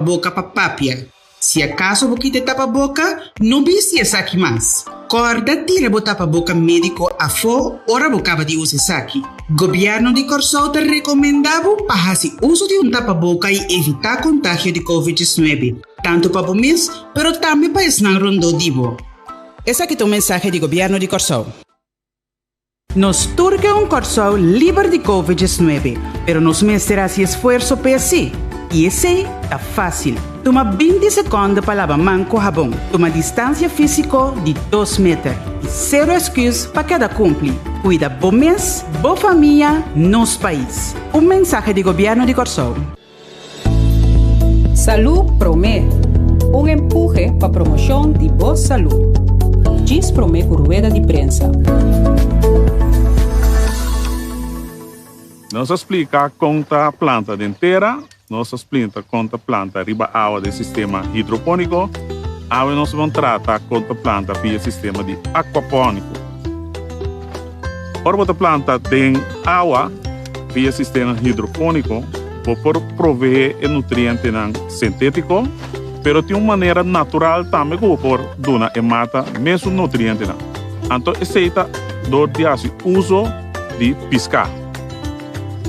Boka pa papia. Si akaso bo kita e tapaboka, no bisti esaki mas. Kòrda tira bo tapaboka médiko afó ora bo kaba di usa esaki. Gobièrnu di Kòrsou ta rekomendá bo pa hasi uso di un tapaboka i evitá kontagio di Covid 19, tantu pa bo mes, pero tambe pa esnan rondó di bo. Esaki ta un mensahe di Gobièrnu di Kòrsou. Nos tur ke un Kòrsou liber di Covid 19, pero nos mester hasi esfuerso p'e sí. I esei ta fásil. Tuma 20 sekònde pa laba man ku habon, tuma distansia físiko di dos meter i sero esküs pa keda kumpli. Kuida bo mes, bo famia, nos pais. Un mensahe di Gobièrnu di Kòrsou. Salú Promé, un empuhe pa promoshon di bo salú. Djis promé ku rueda di prensa. Nos a splika kon ta planta den tera, nos a splinta kon ta planta riba awa den sistema hidropóniko, awe nos bon trata kon ta planta via sistema di akuapóniko. Ora bo ta planta den awa via sistema hidropóniko, bo por proveé e nutrientenan sintétiko, pero tin un manera natural tambe ku bo por duna e mata mesun nutrientenan. Anto esei ta dor di hasi uso di piská.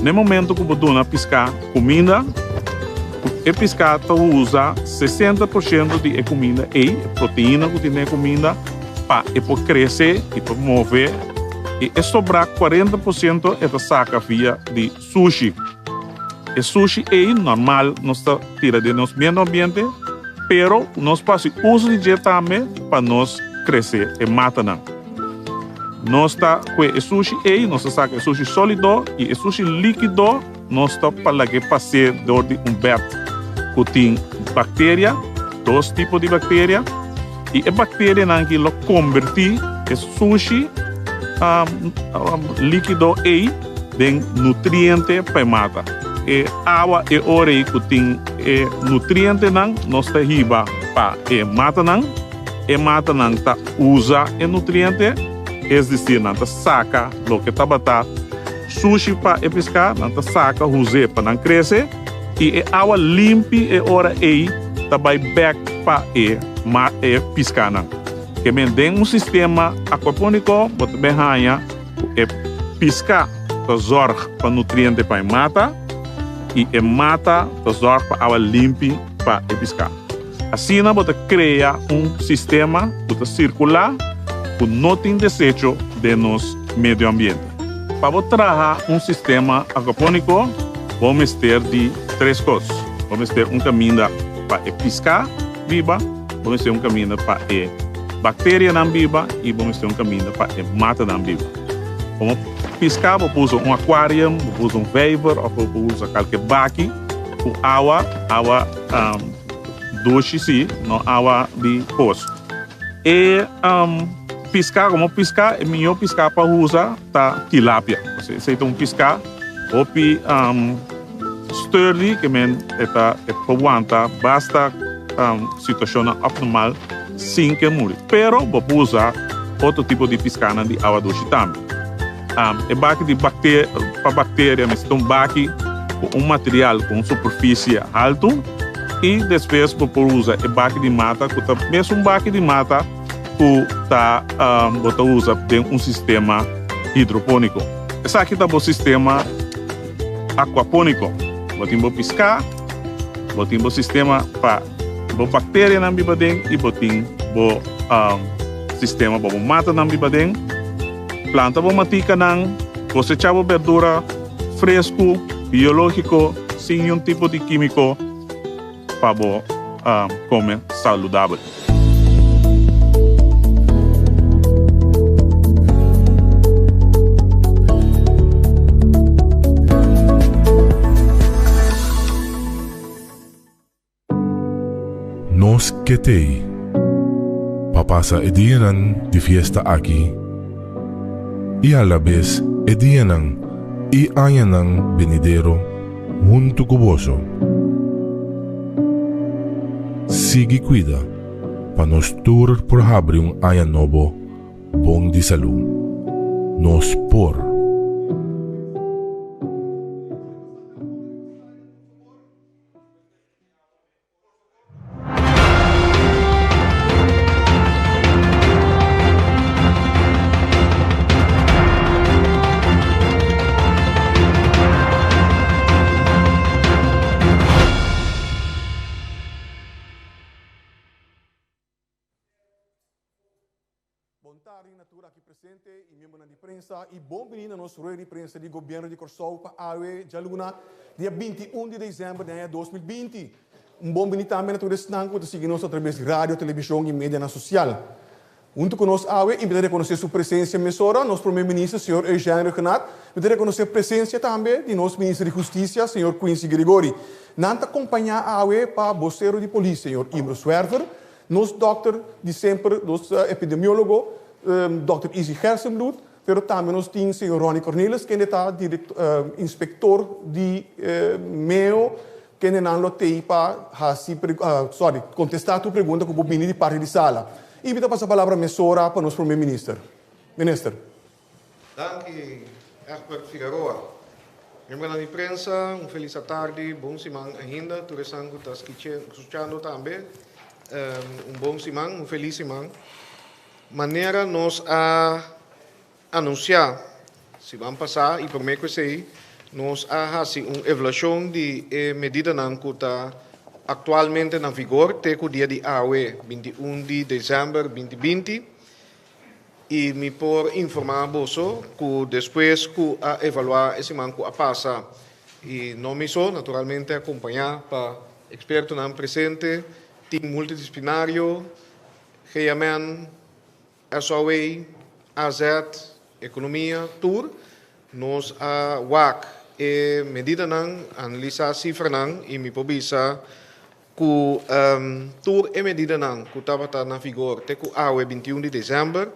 Na e momento ku bo duna piská kuminda, e piská ta usa 60% di e kuminda ei, e proteina ku tin den e kuminda, pa e por krese i por move i e sobrá 40% e ta saka via di sushi. E sushi ei normal nos ta tira den nos medio ambiente, pero nos por hasi uso di dje tambe pa nos krese e matanan. Nos ta kue e sushi ei, nos ta saka e sushi sólido i e sushi líkido nos ta pa lag'é pas'é dor di un bèt ku tin bakteria, dos tipo di bakteria. I e bakterianan aki lo kombertí e sushi líkido ei den nutriente pa e mata. E awa e ora ei ku tin e nutrientenan nos ta hiba pa e matanan. E matanan ta usa e nutriente, es desir nan ta saka loke tabata sushi pa e piská, nan ta saka huz'é pa nan krese. I e awa limpi e ora ei ta bai bek pa e e piskanan. Ke men den un sistema akuapóniko bo ta bin haña ku e piska ta zòrg pa nutriente pa e mata i e mata ta zòrg pa awa limpi pa e piska. Asina bo ta krea un sistema ku ta sirkulá ku no tin desecho den nos medio ambiente. Pa bo traha un sistema akuapóniko bo mester di tres kos. Bo mester un kaminda pa e piská biba, bo mester un kaminda pa e bakterianan biba i bo mester un kaminda pa e matanan biba. Komo piská bo por usa un akuarium, bo por usa un vijver òf bo por usa kalke baki ku awa, awa dushi si, no awa di pos. E piská, komo piská, e mihó piská pa usa ta tilapia. Esei ta un piská hopi sturdy, ke men e ta e por wanta basta situashonnan abnormal sin ke muri. Pero bo por usa otro tipo di piskánan di awa dushi tambe. E baki di pa bakteria mester ta un baki ku un material ku un superfisie haltu i despues bo por usa e baki di mata ku ta mesun baki di mata ku ta bo ta usa den un sistema hidropóniko. Esaki ta bo sistema akuapóniko. Bo tin bo piská, bo tin bo sistema pa bo bakterianan biba den i bo tin bo sistema pa bo matanan biba den. Planta bo matikanan, kosechá bo berdura fresku, biológiko, sin niun tipo di kímiko pa bo kome saludabel. Nos ke t'ei pa pasa e dianan di fiesta aki i alabes e dianan i añanan benidero huntu ku boso. Sigui kuida pa nos tur por habri un aña nobo bon di salú. Nos por! Bon tardi na tur aki presente i miembronan di prensa i bon bini na nos rueda di prensa di Gobierno di Kòrsou pa awe djaluna dia 21 di desèmber di aña 2020. Un bon bini tambe na tur esnan ku ta sigui nos atraves di radio, televishon i medianan sosial. Huntu ku nos awe i mi ta rekonosé su presensia mesora, nos Prome Minister señor Eugène Rhuggenaath. Mi ta rekonosé presensia tambe di nos Minister di Hustisia señor Quincy Gregory. Nan ta kompañá awe pa bosero di polis señor Imro Zwerver, nos dòkter di semper, nos epidemiólogo dòkter Izzy Gerstenbluth, pero tambe nos tin señor Ronnie Cornelis kende ta inspektor di meo Kendenan lo tei pa hasi sorry, kontestá tur pregunta ku por bini di parti di sala. I mi ta pasa palabra mesora pa nos Prome Minister. Minister. Danki, Egbert Figaroa. Miembronan di prensa, un felis atardi, bon siman ainda. Tur esnan ku ta skuchando tambe, un bon siman, un felis siman. Manera nos a Anunsiá siman pasá i promé ku esei nos a hasi un evaluashon di e medidanan ku ta aktualmente na vigor te ku dia di awe, 21 di desèmber 2020, i mi por informá boso ku despues ku a evaluá e siman ku a pasa i no mi so, naturalmente akompañá pa ekspertonan presente, tim multidisiplinario, GMN, SOA, AZ, Ekonomia, tur, nos a wak e medidanan, analisá sifranan i mi por bisa ku tur e medidanan ku tabata na vigor te ku awe 21 di desèmber,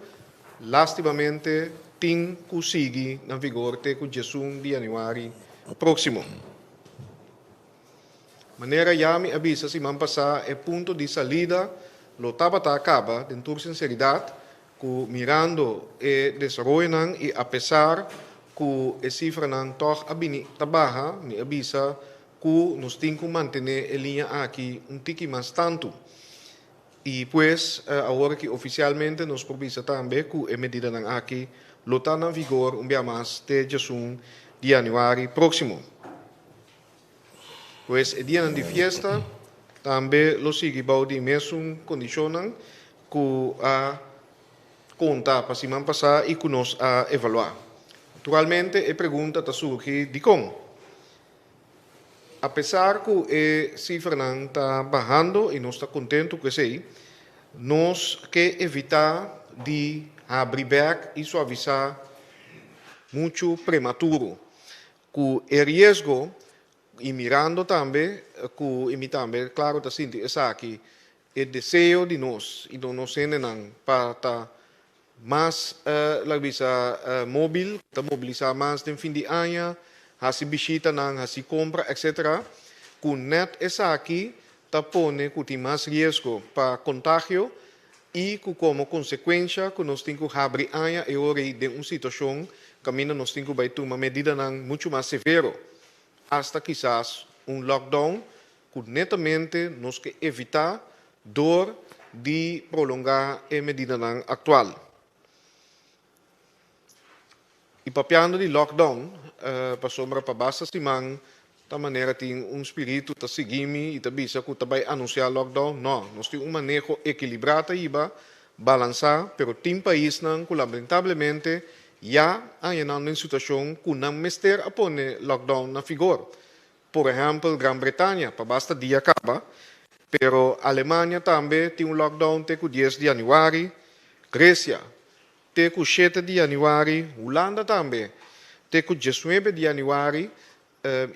lástimamente tin ku sigui na vigor te ku 11 di yanüari próksimo. Manera ya mi a bisa siman pasá e punto di salida lo tabata kaba den tur sinseridat ku mirando e desaroyonan i apesar ku e sifranan tòg a bini ta baha mi a bisa ku nos tin ku mantené e liña aki un tiki mas tantu. I pues awor aki ofisialmente nos por bisa tambe ku e medidanan aki lo ta na vigor un bia mas te djasun di yanüari próksimo. Pues e dianan di fiesta tambe lo sigui bou di mesun kondishonnan ku a konta pa siman pasá i ku nos a evaluá. Naturalmente e pregunta ta surgi dikon? Apesar ku e sifranan ta bahando i nos ta kontentu ku esei, nos ke evitá di habri bèk i suavisá muchu prematuro. Ku e riesgo i mirando tambe ku i mi tambe klaro ta sinti esaki, e deseo di nos i nos hendenan pa ta mas laga bisa mobil, ta mobilisá mas den fin di aña, hasi bishitanan, hasi kompra etcetera, ku nèt esaki ta pone ku tin mas riesgo pa kontagio i ku komo konsekuensha ku nos tin ku habri aña e ora ei den un situashon kaminda nos tin ku bai tuma medidanan muchu mas severo, asta kisas un lockdown ku netamente nos ke evitá dor di prolongá e medidanan aktual. I papiando di lockdown, pasobra pa basta siman ta manera tin un spiritu ta sigui mi i ta bisa ku ta bai anunsiá lockdown. No, nos tin un maneho ekilibrá ta hiba, balansá, pero tin paisnan ku lamentablemente ya a haña nan den situashon ku nan mester a pone lockdown na figor. Por ehèmpel Gran Bretania pa basta dia kaba, pero Alemania tambe tin un lockdown te ku 10 di yanüari, Gresia te ku shete di yanüari, Hulanda tambe te ku diesnuebe di yanüari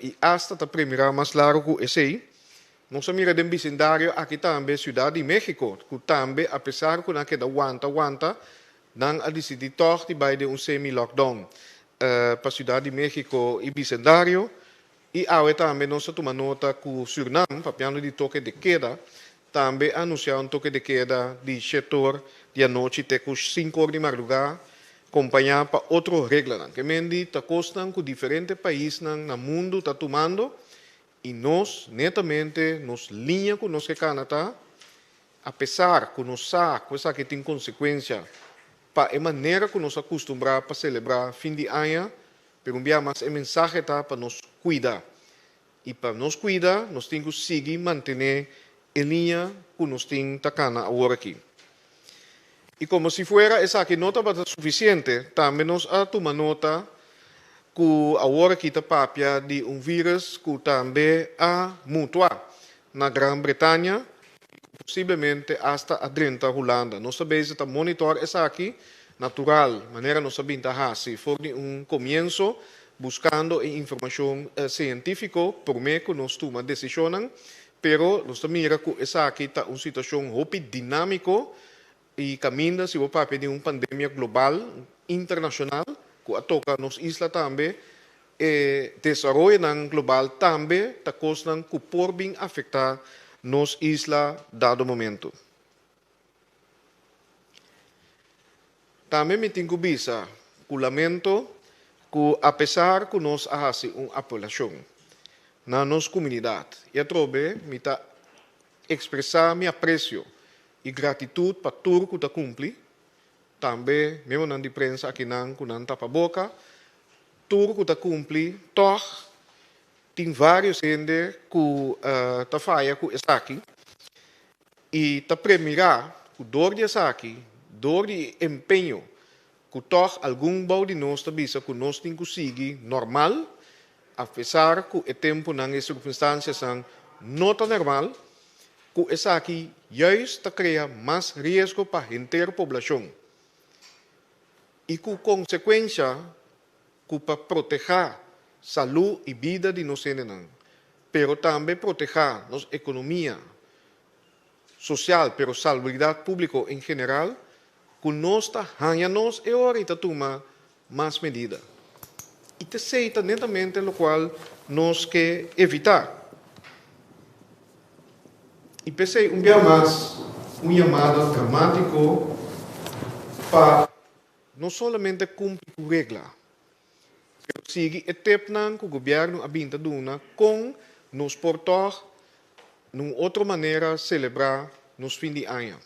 i asta ta premirá mas largu ku esei. Nos a mira den bisindario aki tambe Siudat di México ku tambe apesar ku nan a keda wanta wanta nan a disidí tòg di bai den un semi-lockdown pa Siudat di México i bisindario. I awe tambe nos a tuma nota ku Sürnam, papiando di toke de keda, tambe a anunsiá un toke de keda di shete or di anochi te ku sinku or di mardugá, kompañá pa otro reglanan. Ke men di ta kosnan ku diferente paisnan na mundu ta tumando i nos, netamente, nos liña ku nos ke kana ta, apesar ku nos sa ku esaki tin konsekuensia pa e manera ku nos a kustumbrá pa selebrá fin di aña, Pero un bia mas e mensahe ta pa nos cuida. Y pa nos cuida nos tin cu sigui mantene e liña cu nos tin ta cana awor aki. I komo si fuera esaki no tabata sufisiente, tambe nos a tuma nota ku awor aki ta papia di un vírus ku tambe a mutua na Gran Bretania i ku posiblemente asta a drenta Hulanda. Nos ta bezig ta monitor esaki natural, manera nos a bin ta hasi for di un komienso, buskando e informashon sientífiko promé ku nos tuma desishonnan. Pero nos ta mira ku esaki ta un situashon hopi dinámiko i kaminda si bo papia di un pandemia global, internashonal, ku a toka nos isla tambe, e desaroyonan global tambe ta kosnan ku por bin afektá nos isla dado momento. Tambe mi tin ku bisa ku lamento ku apesar ku nos a hasi un apelashon na nos kumunidat i atrobe mi ta ekspresá mi apresio i gratitut pa tur ku ta kumpli, tambe miembronan di prensa akinan ku nan tapa boka, tur ku ta kumpli tòg tin vários hende ku ta faya ku esaki i ta premirá ku dor di esaki, dor di e empeño ku tòg algun bou di nos ta bisa ku nos tin ku sigui normal, apesar ku e tempunan i e sirkunstansianan no ta normal, ku esaki juist ta krea mas riesgo pa henter poblashon i ku konsekuensha ku pa protehá salú i bida di nos hendenan, pero tambe protehá nos ekonomia sosial pero salubridat públiko en general, ku nos ta haña nos e ora i ta tuma mas medida. I t'esei ta netamente lokual nos ke evitá. I p'esei un bia mas un yamada dramátiko pa no solamente kumpli ku regla, pero sigui e tepnan ku gobièrnu a bin ta duna kon nos por tòg na un otro manera selebrá nos fin di aña.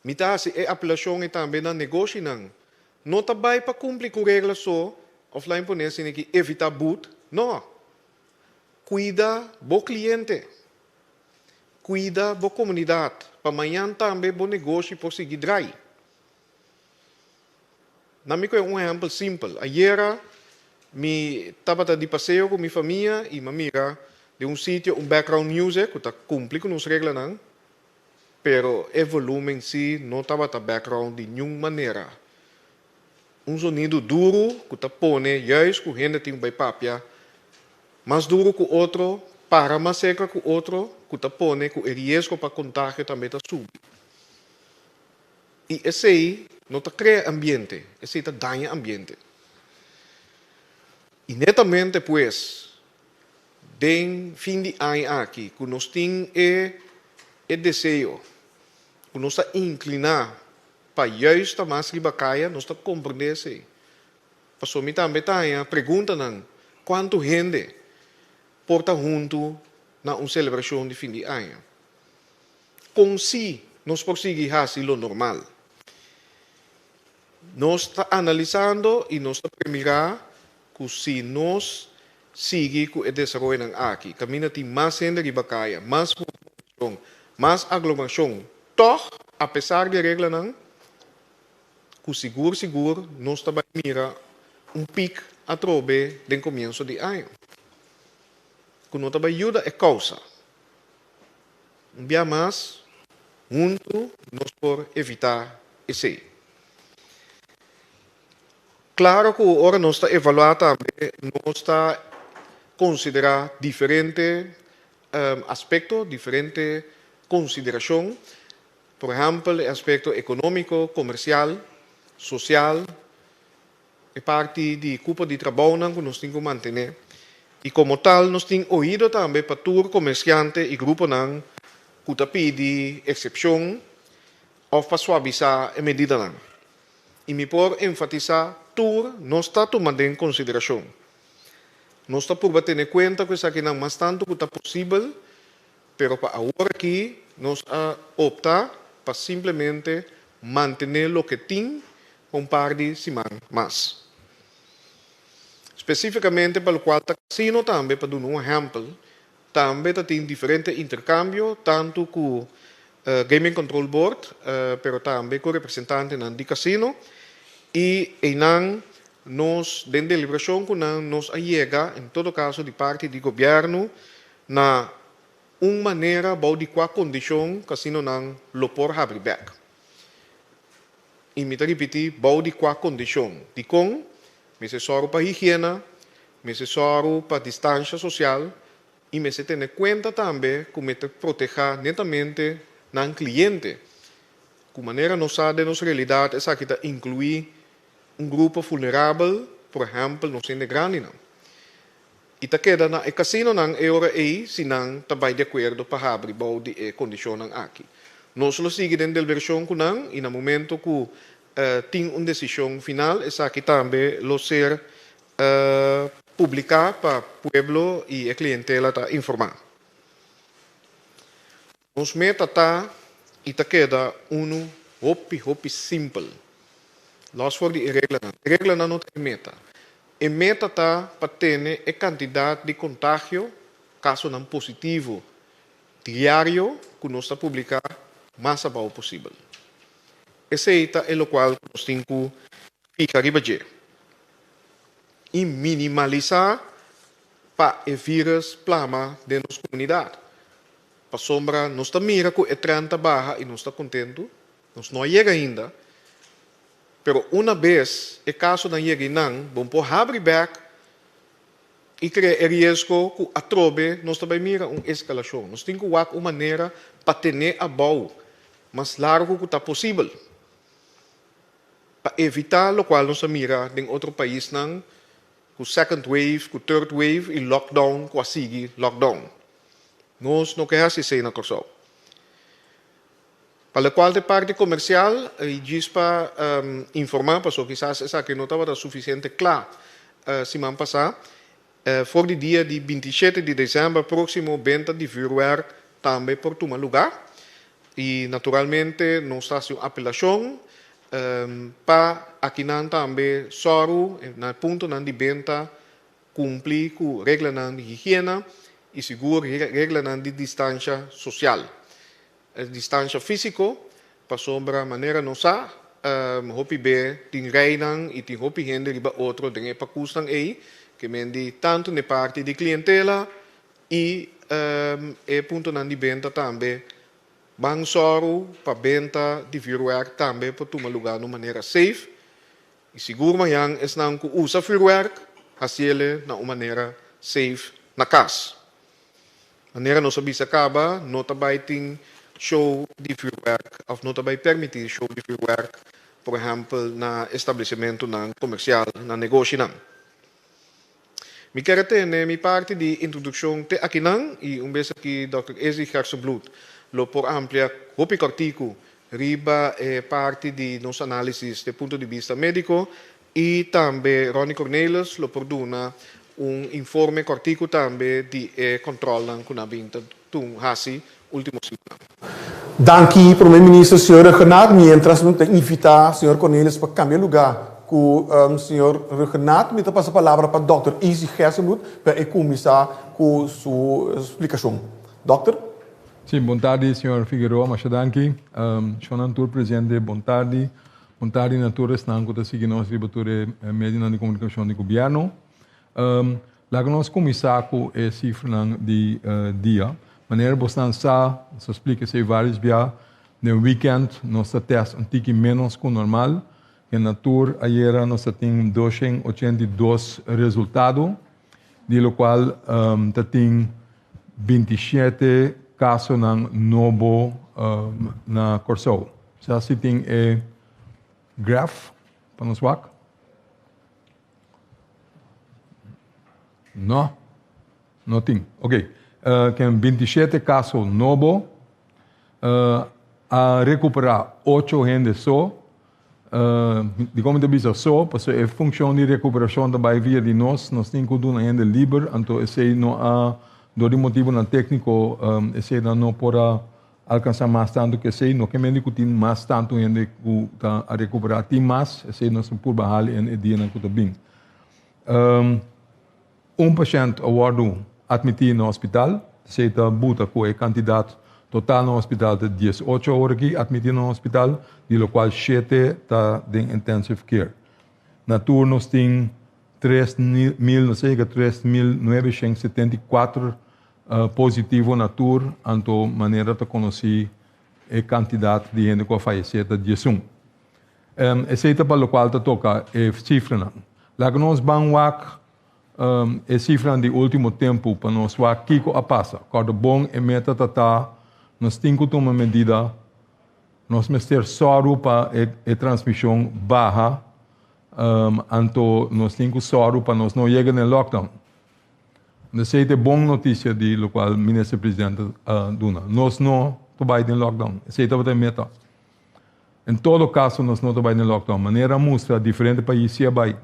Mi ta hasi e apelashon ei tambe na negoshinan. No ta bai pa kumpli ku regla so òf la imponé asina ki evitá but, no. Kuida bo kliente. Kuida bo komunidat pa mañan tambe bo negoshi por sigui drai. Na mi koe un ehèmpel simpel. Ayera mi tabata di paseo ku mi famia i mi a mira den un sitio un background music ku ta kumpli ku nos reglanan, pero e volumen si no tabata background di niun manera. Un zonido duru ku ta pone juist ku hende tin ku bai papia mas duru ku otro, para mas serka ku otro, ku ta pone ku e riesgo pa kontagio tambe ta subi. I esei no ta krea ambiente, esei ta daña ambiente. I netamente pues, den fin di aña aki ku nos tin e e deseo, ku nos ta inkliná pa juist ta mas riba kaya, nos ta komprendé esei. Pasobra mi tambe ta haña preguntanan, kuantu hende por ta huntu na un selebrashon di fin di aña? Kon si nos por sigui hasi lo normal? Nos ta analisando i nos ta premirá ku si nos sigui ku e desaroyonan aki, kaminda tin mas hende riba kaya, mas movemenshon, mas aglomerashon, tòg, apesar di e reglanan, ku sigur sigur nos ta bai mira un pik atrobe den komienso di aña, ku no ta bai yuda e kousa. Un bia mas, huntu nos por evitá esei. Klaro ku ora nos ta evaluá tambe nos ta konsiderá diferente aspekto, diferente konsiderashon. Por ehèmpel e aspekto ekonómiko, komersial, sosial, E parti di kupo di trabounan ku nos tin ku mantené i komo tal nos tin oido tambe pa tur komersiante i gruponan ku ta pidi eksepshon òf pa suavisá e medidanan. I mi por enfatisá tur nos ta tuma den konsiderashon. Nos ta purba tene kuenta ku esakinan mas tantu ku ta posibel, pero pa awor aki nos a opta pa simplemente mantené loke tin pa un par di siman mas. Spesífikamente pa lokual ta kasino tambe, pa duna un ehèmpel, tambe ta tin diferente interkambio tantu ku Gaming Control Board, pero tambe ku representantenan di kasino i einan nos den deliberashon ku nan nos a yega en todo kaso di parti di gobièrnu na un manera bou di kua kondishon kasinonan lo por habri bèk. I mi ta ripití, bou di kua kondishon. Dikon? Mester sòru pa higiena, mester sòru pa distansha sosial i mester tene kuenta tambe ku mester protehá netamente nan kliente. Ku manera nos sa den nos realidat esaki ta inkluí un grupo vulnerabel, por ehèmpel nos hende grandinan. I ta keda na e kasinonan e ora ei si nan ta bai di akuerdo pa habri bou di e kondishonnan aki. Nos lo sigui den deliberashon ku nan i na momento ku tin un desishon final esaki tambe lo ser publiká pa pueblo i e klientela ta informá. Nos meta ta i ta keda unu hopi hopi simpel. Los for di e reglanan. E reglanan no ta e meta. E meta ta pa tene e kantidat di kontagio, kasonan positivo, diario ku nos ta publiká mas abou posibel. Esei ta e lokual ku nos tin ku fiha riba dje i minimalisá pa e vírus plama den nos komunidat. Pasobra nos ta mira ku e trend ta baha i nos ta kontentu, nos no a yega ainda, pero una bes e kasonan yega einan, bon por habri bèk i krea e riesgo ku atrobe nos ta bai mira un eskalashon. Nos tin ku wak un manera pa ten'é abou mas largu ku ta posibel, pa evitá lokual nos a mira den otro paisnan ku second wave, ku third wave i lockdown ku a sigui lockdown. Nos no ke hasi esei na Kòrsou. Pa lokual ta e parti komersial i djis pa informá, pasobra kisas esaki no tabata sufisiente kla siman pasá, for di dia di 27 di desèmber próksimo benta di vürwèrk tambe por tuma lugá i naturalmente nos ta hasi un apelashon pa akinan tambe sòru na e puntonan di benta kumpli ku reglanan di higiena i sigur reglanan di distansha sosial, distansha físiko, pasobra manera nos sa hopi be tin reinan i tin hopi hende riba otro den e pakusnan ei, ke men di tantu na e parti di klientela i e puntonan di benta tambe ban sòru pa benta di vürwèrk tambe por tuma lugá na un manera safe. I sigur mañan esnan ku usa vürwèrk hasiele na un manera safe na kas. Manera nos a bisa kaba, no ta bai tin show di vürwèrk òf no ta bai permití show di vürwèrk, por ehèmpel na establesimentunan komersial, na negoshinan. Mi kier a tene mi parti di introdukshon te akinan i un bes aki dòkter Ezri Gerstenbluth lo por amplia hopi kòrtiku riba e parti di nos análisis den punto di bista médiko i tambe Ronnie Cornelis lo por duna un informe kòrtiku tambe di e kòntròlnan ku nan bin ta tun hasi último simannan. Danki Prome Minister señor Rhuggenaath. Mientras mi ta invita señor Cornelis pa cambia lugar cu señor Rhuggenaath, mi ta pasa palabra pa Dòkter Izzy Gerstenbluth pa e cuminsa cu su splicacion. Dòkter. Sí, bon tardi señor Figueroa, masha danki. Shonnan tur presente, bon tardi. Bon tardi na tur esnan cu ta sigui nos riba tur e medionan di comunicacion di gobierno. Laga nos kuminsá ku e sifranan di dia. Manera bosnan sa, nos a splika esei vários bia, den wikènt nos ta tèst un tiki ménos ku normal. Den na tur ayera nos ta tin 282 resultado, di lokual ta tin 27 kasonan nobo na Kòrsou. Sa si tin e graf pa nos wak. No, no tin. Ok, ken 27 kaso nobo, a rekuperá ocho hende so. Dikon mi ta bisa so? Pasobra e funshon di rekuperashon ta bai via di nos, nos tin ku duna hende liber, anto esei no a, dor di motibunan tékniko, esei nan no por a Alkansá mas tantu ku esei, no ke mende ku tin mas tantu hende ku ta a rekuperá. Tin mas, esei nos ta purba hali en e dianan ku ta bin. Un pashènt a wòrdu atmití na hospital, esei ta buta ku e kantidat. Total na hospital ta 18 awor aki admiti na hospital, di locual 7 ta den intensive care. Na tur nos tin 3.000, nos a yega 3.974 positivo na tur, anto manera ta conoci e cantidad di hende cu a fayece ta 11. Esey ta pa locual ta toca e cifranan. Laga nos ban wak e cifranan di ultimo tempo pa nos wak kico a pasa. Corda bon e meta ta ta nos tin cu tuma medida, nos mester soru pa e transmision baha, anto nos tin cu soru pa nos no yega den lockdown. Esey ta e bon noticia di locual Minister Presidente a duna. Nos no ta bay den lockdown. Esey tabata e meta. En todo caso nos no ta bay den lockdown. Manera a mustra diferente pais si a bay.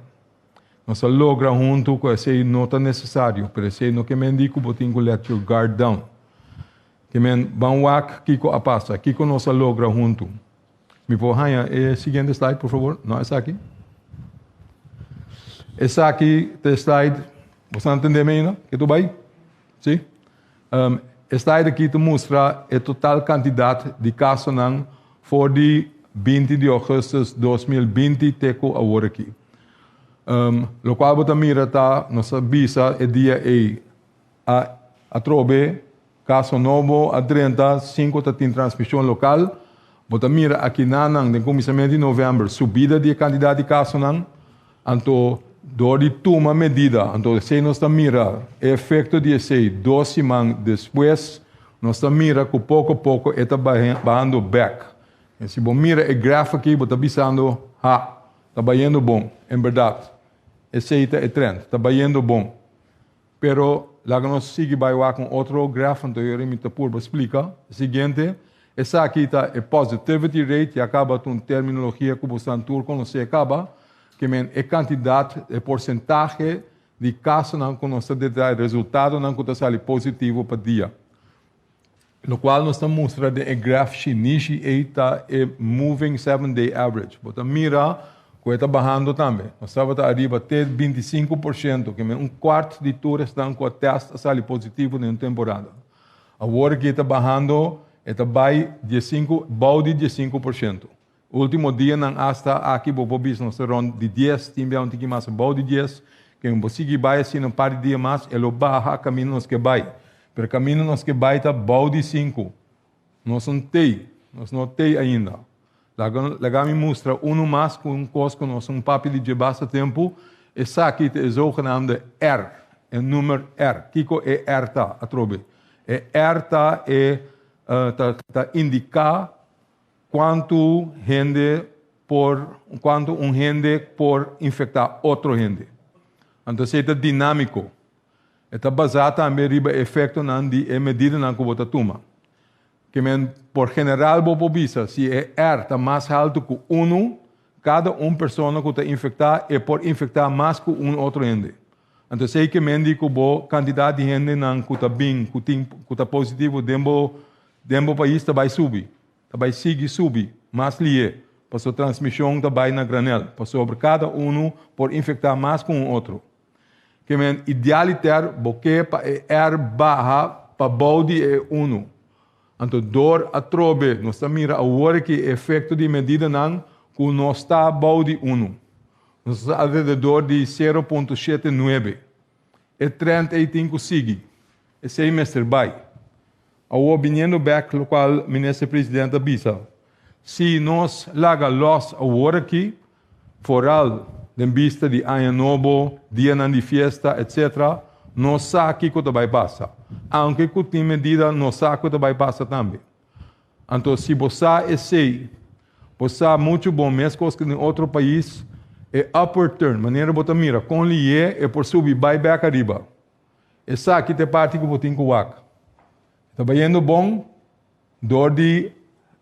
Nos a logra hunto cu esey no ta necesario, pero esey no ke men di cu bo tin cu let your guard down. Ke men ban wak kico a pasa, kico nos a logra hunto. Mi por haña e siguiente slide por favor? No esaki. Esaki ta e slide, boso a entende mi ainda? Ke tur bay? Si? Um, e slide aki ta mustra e total cantidad di casonan for di 20 di augustus 2020 te cu awor aki. Um, locual bo ta mira ta, nos a bisa e dia ei a atrobe caso nobo a drenta, 5 ta tin transmision local. Bo ta mira aki nanan den cuminsamiento di november subida di e cantidad di casonan. Anto door di tuma medida, anto esei nos ta mira e efecto di esei dos siman despues, nos ta mira cu poco poco e ta bahando bek. En si bo mira e graph aki bo ta bisando, ha, ta bayendo bon, en berdad esei ta e trend, ta bayendo bon. Pero laga nos sigui bai wak un otro graph, anto yori mi ta purba splica. E siguiente, esaki ta e positivity rate, ya caba ta un terminologia cu bosan tur conoce caba, ke men e cantidad, e porcentahe di casonan cu nos ta detecta, e resultadonan cu ta sali positivo pa dia. Locual nos ta mustra den e graph shinishi ei ta e moving 7 day average. Bo ta mira cu e ta bahando tambe. Nos tabata ariba te 25%, ke men un kwart di tur esnan cu a test a sali positivo den un temporada. Awor aki ta bahando, e ta bai 15, bou di 15%. Ultimo dianan hasta aki bo por bisa nos ta rond di 10, tin bia un tiki mas bou di 10, ke bo sigui bai asina un par di dia mas, e lo baha caminda nos ke bai. Pero caminda nos ke bai ta bou di 5. Nos no tei, nos no tei ainda. Laga, laga mi mustra uno mas cu un cos cu nos un papia di dje basta tempo, esaki ta e zogenaamde R, e nummer R. Kico e R ta, atrobe? E R ta e ta indica cuanto hende por cuanto un hende por infecta otro hende. Anto esey ta dinamico. E ta basa tambe riba efectonan di e medidanan cu bo ta tuma. Ke men por general bo por bisa si e R ta mas halto cu 1, cada un persona cu ta infecta e por infecta mas cu un otro hende. Anto esey ke men di cu bo cantidad di hendenan cu ta bin, cu tin cu ta positivo den bo pais ta bay subi. Ta bay sigui subi mas lihe. Paso transmision ta bay na granel. Pasobra cada uno por infecta mas cu un otro. Ke men idealiter bo ke pa e R baha pa bou di e 1. Anto door atrobe nos ta mira awor aki efecto di medidanan cu nos ta bou di 1. Nos ta alrededor di 0.79. E trend ei tin cu sigui. Esey mester bay. Awor biniendo back locual minister presidente a bisa. Si nos laga los awor aki, vooral den bista di aña nobo, dianan di fiesta, etc., nos sa kico ta bay pasa. Aunke cu tin medida, nos sa cu ta bay pasa tambe. Anto, si bo sa esey, bo sa mucho bon mescos cu den otro pais, e upward turn, manera bo ta mira, con lihe e por subi bay back ariba. Esaki ta e parti cu bo tin cu wak. Ta bayendo bon, door di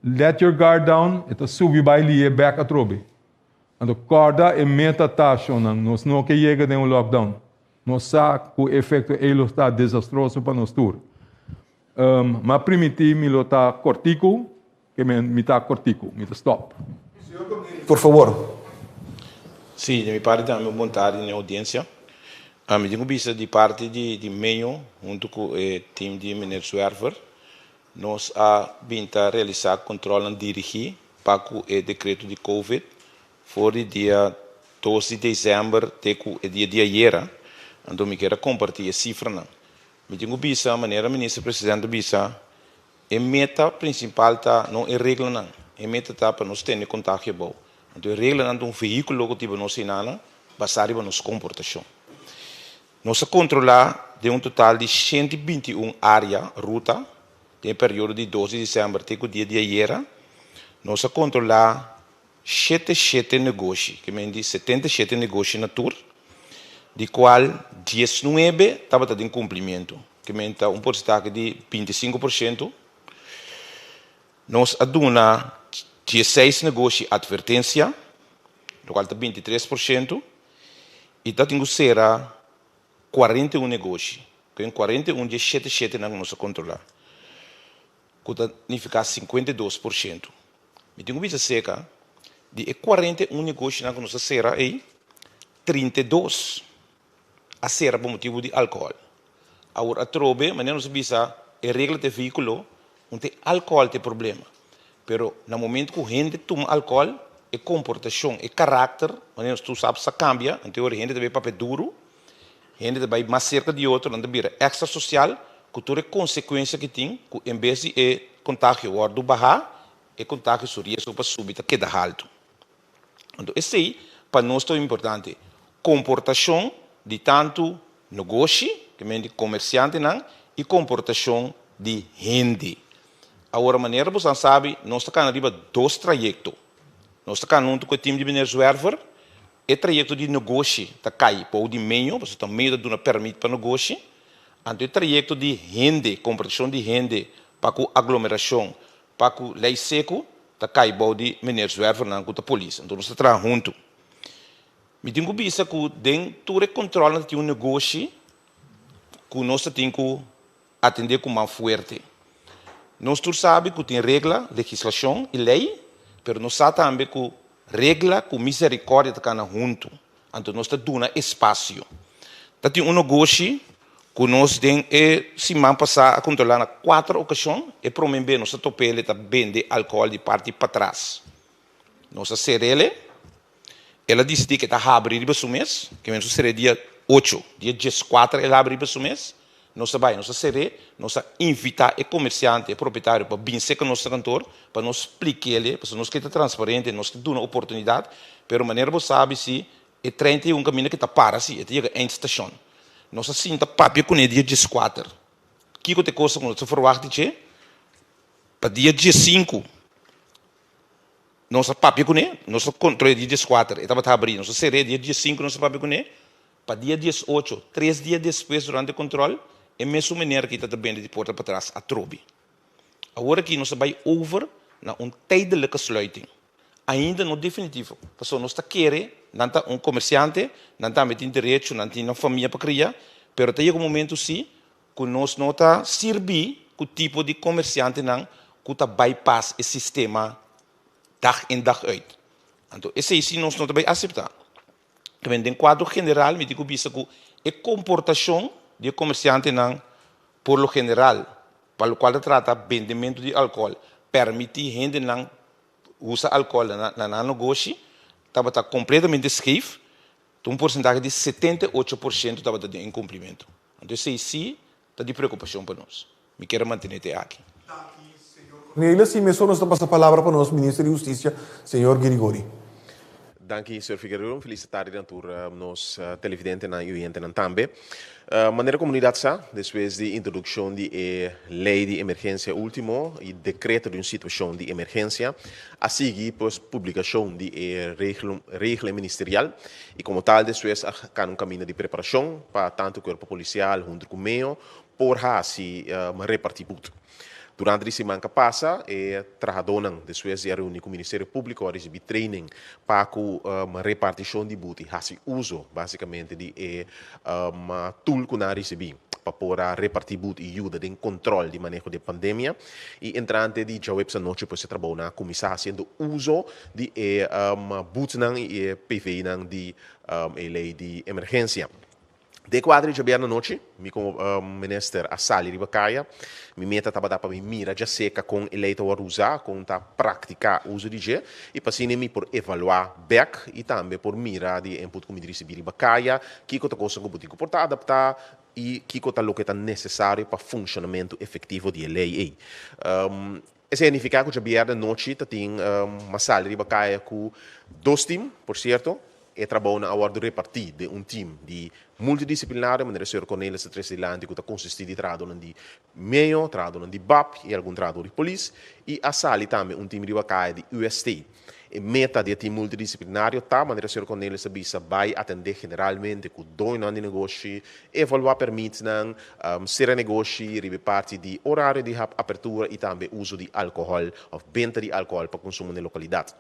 let your guard down, e ta subi bay lihe back atrobe. Anto, corda e meta ta, shonnan, nos no ke yega den un lockdown. Nos sa cu efecto ei lo ta desastroso pa nos tur. Ma primiti mi lo ta cortico, ke mi ta cortico, mi ta stop. Por favor. Si, di mi parti tambe un bon tardi na audiencia. Mi tin cu bisa di parti di MEO, hunto cu e team di meneer Zwerver. Nos a bin ta realisá kontrolnan dirigí pa ku e dekreto di Covid for di dia dos di desèmber te ku e dia di ayera. Anto mi kier a kompartí e sifranan. Mi tin ku bisa, manera Minister Presidente a bisa, e meta prinsipal ta no e reglanan, e meta ta pa nos tene kontagio abou. Anto e reglanan ta un vehíkulo ku tiba nos hinana basá riba nos komportashon. Nos a kontrolá den un total di 121 área, ruta, den e periodo di dos di desèmber te ku dia di ayera. Nos a kontrolá shete shete negoshi, ke men di 77 negoshi na tur, di kual 19 tabata den kumplimentu, ke men ta un porsentahe di 25%. Nos a duna 16 negoshi atvertensia, lokual ta 23%, i ta tin ku sera 41 negoshi, ku en 41 di e shete shete nan ku nos a kontrolá, ku ta nifiká 52%. Mi tin ku bisa seka, di e 41 negoshinan ku nos a sera ei, 32 a sera pa motibu di alkohòl. Awor atrobe, manera nos a bisa, e regla ta e vehíkulo, no ta e alkohòl ta e problema. Pero na momento ku hende tuma alkohòl, e komportashon, e karakter, manera nos tur sa, sa kambia, anto e ora hende ta bai papia duru, hende ta bai mas serka di otro, nan ta bira èkstra sosial, ku tur e konsekuensia ku tin, ku en bes di e kontagio wòrdu bahá, e kontagio su riesgo pa subi ta keda haltu. Anto esei pa nos ta importante, komportashon di tantu negoshi, ke men di komersiantenan, i komportashon di hende. Awor manera boso a sabi, nos ta kana riba dos trayekto. Nos ta kana huntu ku e tim di meneer Zwerver, e trayekto di negoshi ta kai bou di meño, pasobra ta meño ta duna pèrmit pa negoshi. Anto e trayekto di hende, komportashon di hende pa ku aglomerashon, pa ku lei seku, ta kai bou di meneer Zwervernan ku ta polis. Anto nos ta traha huntu. Mi tin ku bisa ku den tur e kòntròlnan ta tin un negoshi ku nos ta tin ku atendé ku man fuerte. Nos tur sabi ku tin regla, legislashon i lei, pero nos sa tambe ku regla ku miserikòrdia ta kana huntu. Anto nos ta duna espasio. Ta tin un negoshi ku nos den e siman pasá a kontrolá na kuater okashon. E promé be nos a top'é el ta bende alkohòl di parti patras. Nos a ser'el. El a disidí ku e ta habri riba su mes, ke men su ser'é dia ocho, dia 14 el habri riba su mes. Nos a bai, nos a ser'é, nos a invitá e komersiante, e propietario pa bin serka nos na kantor pa nos splik'el, pasobra nos ke ta transparente, nos ke duna oportunidat, pero manera bo sabi si e trein ta yega un kaminda ke ta para si, e ta yega eindstation. Nos a sinta papia kuné dia 14. Kiko ta e kos ku nos ta ferwagt di dje? Pa dia 15. Nos a papia kuné, nos a kontrol'é dia 14, e tabata habrí. Nos a ser'é dia 15, nos a papia kuné. Pa dia 18, tres dia despues durante kontrol, e mesun meneer aki ta ta bende di porta patras atrobe. Awor aki nos a bai over na un tijdelijke sluiting. Ainda no definitivo, pasobra nos ta kere nan ta un komersiante, nan tambe tin derecho, nan tin nan famia pa kria, pero ta yega un momento si ku nos no ta sirbi ku tipo di komersiantenan ku ta bypass e sistema dag in dag uit. Anto esei si nos no ta bai aseptá. Tamen den kuadro general mi tin ku bisa ku e komportashon di e komersiantenan por lo general pa lokual ta trata bendementu di alkohòl, pèrmití hendenan usa alkohòl na nan negoshi tabata kompletamente skeef, ta un porsentahe di 78% tabata den inkumplimentu. Anto esei sí ta di preokupashon pa nos. Mi kier a mantené te aki. Danki, señor Cornelis. I mesora nos ta pasa palabra pa nos Minister di Hustisia, señor Girigori. Danki, señor Figueroa. Un felis tardi na tur nos televidentenan i oyentenan tambe. Manera komunidat sa, despues di introdukshon di e lei di emergensia último i dekreto di un situashon di emergensia, a sigui pues publikashon di e regla ministerial i komo tal despues a kana un kaminda di preparashon pa tantu kuerpo polisial huntu ku meo por hasi repartí but. Durante di siman ka pasa e trahadónan despues di a reuní ku Ministerio Públiko a risibí training pa ku repartishon di but i hasi uso básikamente di e tool ku nan a risibí pa por a repartí but i yuda den kontròl di maneho di e pandemia. I entrante di djaweps anochi pues e trabounan a kuminsá hasiendo uso di e butnan i e PVnan di e lei di emergensia. Den kuadro di djabièrnè anochi, mi komo minister a sali riba kaya. Mi meta tabata pa mi mira djaserka kon e lei ta wòrdu usá, kon ta praktiká uso di dje, i pa asina mi por evaluá bèk i tambe por mira di e input ku mi risibí riba kaya, kiko ta kosnan ku bo tin ku por ta adaptá i kiko ta loke ta nesesario pa funshonamentu efektivo di e lei ei. Esei a nifiká ku djabièrnè anochi ta tin mas sali riba kaya ku dos tim, por sierto, e trabounan a wòrdu repartí den un tim di multidisiplinario, manera señor Cornelis ta trese dilanti, ku ta konsistí di trahadónan di meo, trahadónan di bap i algun trahadó di polis, i a sali tambe un tim riba kaya di UST. E meta di e tim multidisiplinario ta, manera señor Cornelis a bisa, bai atendé generalmente ku doñonan di negoshi, evaluá pèrmitnan, sera negoshi riba e parti di orario di apertura i tambe uso di alkohòl òf benta di alkohòl pa konsumo na e lokalidat.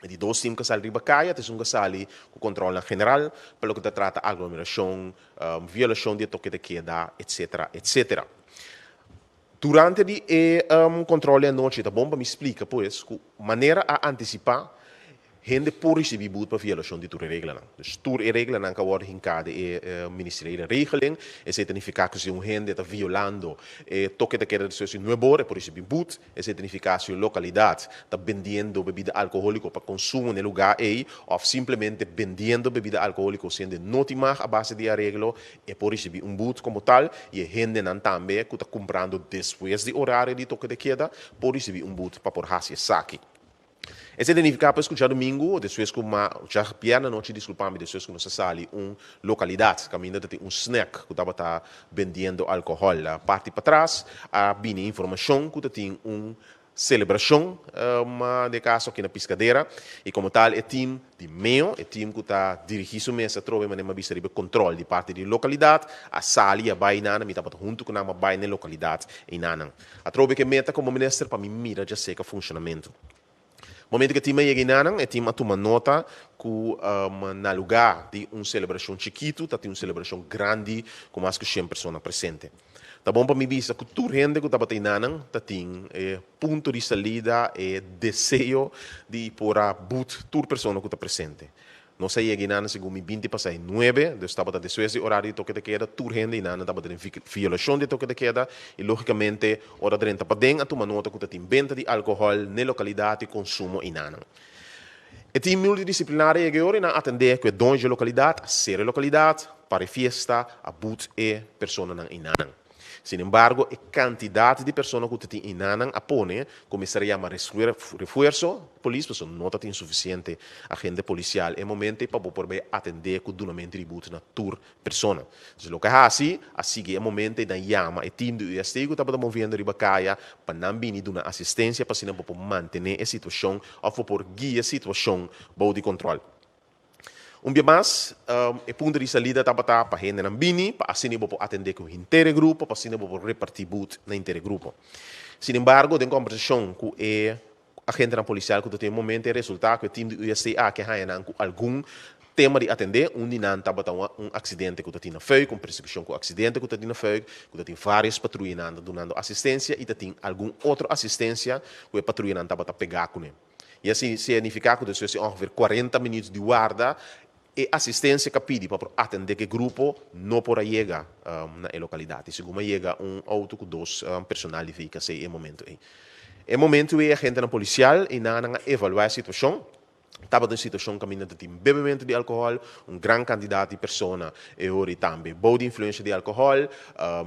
E di dos tim ku a sali riba kaya ta esun ku a sali ku kòntròlnan general pa loke ta trata aglomerashon, violashon di e toke de keda, etsetera, etsetera. Durante di e control di anochi ta bon pa mi splica pues cu manera a anticipa hende por ricibi boet pa violacion di tur e reglanan. Dus tur e reglanan cu a wordo hinca den e ministeriële regeling, esey ta nifica cu si un hende ta violando e toke ta keda despues di nuebe ora e por ricibi boet, esey ta nifica si un localidad ta bendiendo bebida alcoholico pa consumo na e lugar ey of simplemente bendiendo bebida alcoholico siendo no tin mag a base di e areglo, E por ricibi un boet como tal y e hendenan tambe cu ta cumprando despues di horario di toque de queda por ricibi un boet pa por haci esaki. Esey ta nifica pues cu djadomingo despues cu ma djabierne anochi disculpa mi despues cu nos a sali un localidad caminda ta tin un snack cu tabata bendiendo alcohol parti patras a bini informacion cu ta tin un Celebracion den e caso aki na Piscadera y como tal e team di meo, e team cu ta dirigi su mes atrobe manera mi a bisa riba e control di parti di localidad a sali y a bay nan, mi tabata hunto cu nan a bay na e localidad eynanan. Atrobe cu e meta como minister pa mi mira djaseca funcionamento. Momento cu e team a yega eynanan e team a tuma nota cu na lugar di un celebracion chikito ta tin un celebracion grandi cu mas cu shen persona presente. Ta bon pa mi bisa ku tur hende ku tabata einanan ta tin e punto di salida, e deseo di por a but tur persona ku ta presente. Nos a yega einanan segun mi binti pasá e nuebe, dus tabata despues di orario di toke de keda, tur hende einanan tabata den violashon di e toke de keda i lógikamente ora drenta paden a tuma nota ku ta tin benta di alkohòl n'e lokalidat i konsumo einanan. E team multidisciplinario yega e ora i nan atendé ku e doño dje lokalidat, a sera e lokalidat, para e fiesta, a but e personanan einanan. Sin embargo, e kantidat di persona ku ta tin einanan a pone ku mester a yama refuerso polis pasobra no ta tin sufisiente agente polisial e momento ei pa bo por bai atendé ku dunamentu di but na tur persona. Entonces loke a hasi, a sigui e momento ei nan yama e team di UST ku tabata moviendo riba kaya pa nan bini duna asistencia pa asina bo por mantene e situacion of bo por guia e situacion bou di control. Un bia mas, e punto di salida tabata pa hendenan bini pa asina bo por atende ku henter e grupo, pa asina bo por reparti but na henter e grupo. Sin embargo, den combersacion ku e Agentenan polisial ku ta tin e momento e resultá ku e tim di UST aki a haña nan ku algun tema di atendé. Un di nan tabata un aksidente ku ta tin na Fuik, un persekushon ku aksidente ku ta tin na Fuik, ku ta tin vários patruyanan ta dunando asistensia i ta tin algun otro asistensia ku e patruyanan tabata pegá kuné. I asina signifiká ku despues di ongeveer kuarenta minüt di warda, e asistensia ku a pidi pa por atendé ku e grupo no por a yega na e lokalidat. I segun a yega un outo ku dos personal di VKC e momento ei. E momento ei agentenan polisial i nan a evaluá e situashon. Tabata un situashon kaminda ta tin bebementu di alkohòl, un gran kantidat di persona e ora ei tambe bou di influensha di alkohòl.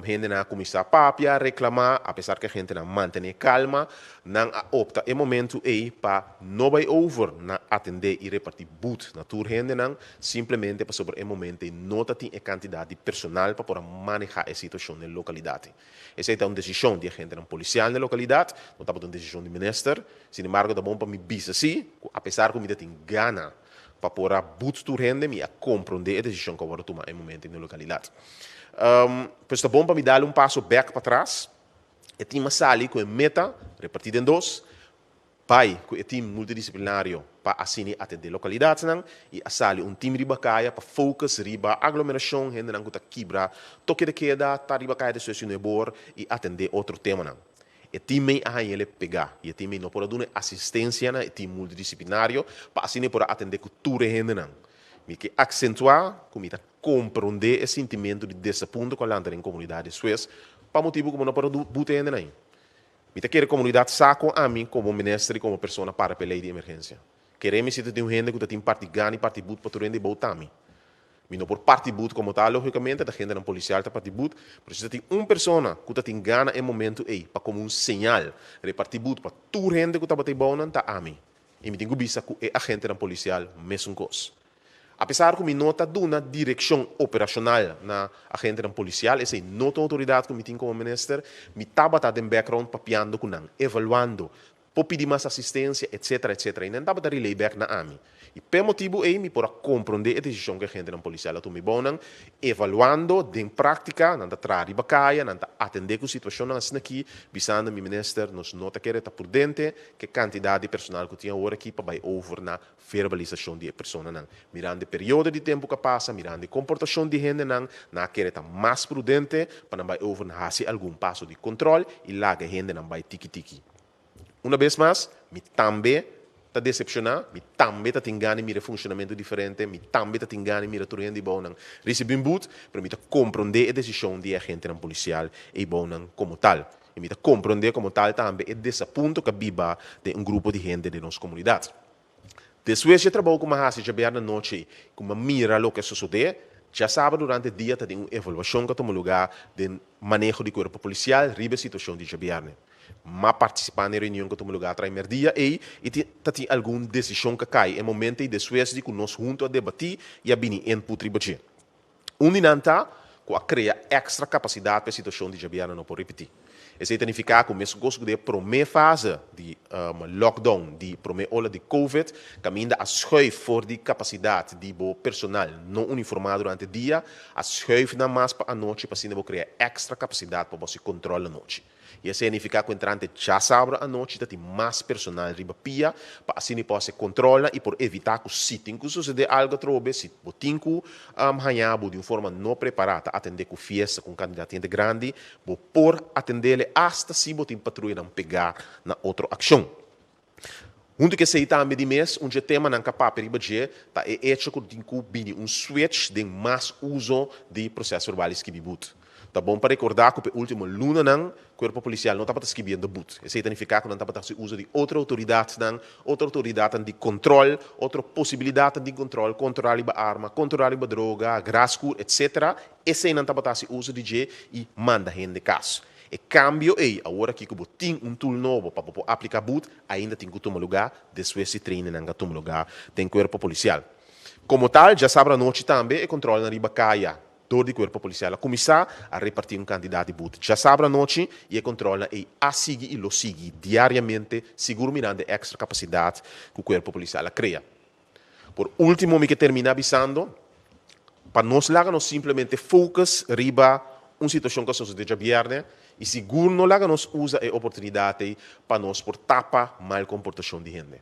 Hendenan a kuminsá papia, reklamá, apesar ku agentenan mantené kalma, Nan a opta e momentu ei pa no bai over na atendé i repartí but na tur hendenan, simplemente pasobra e momento ei no ta tin e kantidat di personal pa por a manehá e situashon den lokalidat. Esei ta un desishon di agentenan polisial den lokalidat, no tabata un desishon di minister. Sin embargo ta bon pa mi bisa sí ku apesar ku mi ta tin gana pa por a but tur hende, mi a komprondé e desishon ku a wòrdu tumá e momento ei den lokalidat. Pues ta bon pa mi dal un paso bèk patras. E team a sali ku e meta, repartí den dos, bai ku e team multidisiplinario pa asina atendé lokalidatnan i a sali un team riba kaya pa focus riba aglomerashon, hendenan ku ta kibra toke de keda, ta riba kaya despues di nuebor i atendé otro temanan. E team ei a haña el e pegá i e team ei no por a duna e asistensia na e team multidisiplinario pa asina e por a atendé ku tur e hendenan. Mi ke aksentuá ku mi ta komprondé e sintimentu di desapunto ku a lanta den komunidat despues pa motibu ku bo no por a buta e hendenan ei. Mi ta kere komunidat sa kon ami komo minister i komo persona para pa e lei di emergensia. Kere mi si ta tin un hende ku ta tin parti gana i parti but pa tur hende bou ta mi. Mi no por parti but komo tal logikamente, ta hendenan polisial ta parti but, pero si ta tin un persona ku ta tin gana e momentu ei pa komo un señal reparti but pa tur hende ku tabata ei bounan ta ami. I mi tin ku bisa ku e agentenan polisial mesun kos. Apesar ku mi no ta duna direkshon operashonal na agentenan polisial, esei no ta un outoridat ku mi tin komo minister, mi tabata den background papiando ku nan, evaluando por pidi mas asistencia, etcetera, etcetera. Y nan tabata relay back na ami. Y p'e motibu ey mi por a comprende e decision cu e gentenan policial a tuma. Y bon nan evaluando den practica, nan ta traha riba caya, nan ta atende cu situacionnan asina aki, bisando mi minister, nos no ta kere ta prudente cu e cantidad di personal cu tin awor aki pa bay over na verbalisacion di e personanan. Mirando e periodo di tempo cu a pasa, mirando e comportacion di hendenan, nan a kere ta mas prudente pa nan bay over na haci algun paso di control y laga e hendenan bay tiki tiki. Una bes mas, mi tambe ta decepciona, mi tambe ta tin gana di mira e funcionamento diferente, mi tambe ta tin gana di mira tur hende bounan ricibi un boet, pero mi ta comprende e decision di e agentenan policial ey bounan como tal. Y mi ta comprende como tal tambe e desapunto cu a biba den un grupo di hende den nos comunidad. Despues dje trabou ku mi a hasi djabièrnè anochi ku mi a mira loke a sosodé, djasabra durante dia ta den un evaluashon ku a tuma lugá den maneho di kuerpo polisial riba e situashon di djabièrnè. Mi a partisipá na e reunion ku a tuma lugá trai mèrdia ei i ta tin algun desishon ku a kai e momento ei despues di ku nos huntu a debatí i a bini input riba dje. Un di nan ta ku a krea èkstra kapasidat pa e situashon di djabièrnè no por ripití. Esei ta nifiká ku meskos ku den e promé fase di lockdown di promé ola di covid, kaminda a schuif for di kapasidat di bo personal no uniformá durante dia, a schuif nan mas pa anochi pa asina bo krea èkstra kapasidat pa bo hasi kòntròl anochi. I esei a nifiká ku entrante djasabra anochi ta tin mas personal riba pia pa asina por hasi kontrolnan i por evitá ku si tin ku susedé algu atrobe, si bo tin ku haña bo di un forma no prepará ta atendé ku fiesta ku un kantidat di hende grandi, bo por atendele asta si bo tin patruyanan pegá na otro akshon. Huntu ku esei tambe di mes, un dje temanan ku a papia riba dje ta e echo ku tin ku bini un switch den mas uso di proses verbal i skibi but. Ta bon pa rekordá ku pa e último lunanan kuerpo polisial no tabata skibiendo but. Esei ta nifiká ku nan tabata hasi uso di otro outoridatnan, otro outoridatnan di kontrol, otro posibilidatnan di kontrol, kontrolá riba arma, kontrolá riba droga, graskuur, etcetera. Eseinan tabata hasi uso di dje i manda hende kas. E kambio ei, awor aki ku bo tin un tool nobo pa bo por apliká but, ainda tin ku tuma lugá despues di trainingnan a tuma lugá den kuerpo polisial. Komo tal, djasabra anochi tambe e kontrolnan riba kaya dor di kuerpo polisial a kuminsá a repartí un kantidat di but djasabra anochi i e kontrolnan ei a sigui i lo sigui diariamente, sigur mirando e èkstra kapasidat ku kuerpo polisial a krea. Por último mi ke terminá bisando pa nos laga nos simplemente focus riba un situashon ku a sosodé djabièrnè i sigur no laga nos usa e oportunidat ei pa nos por tapa mal komportashon di hende.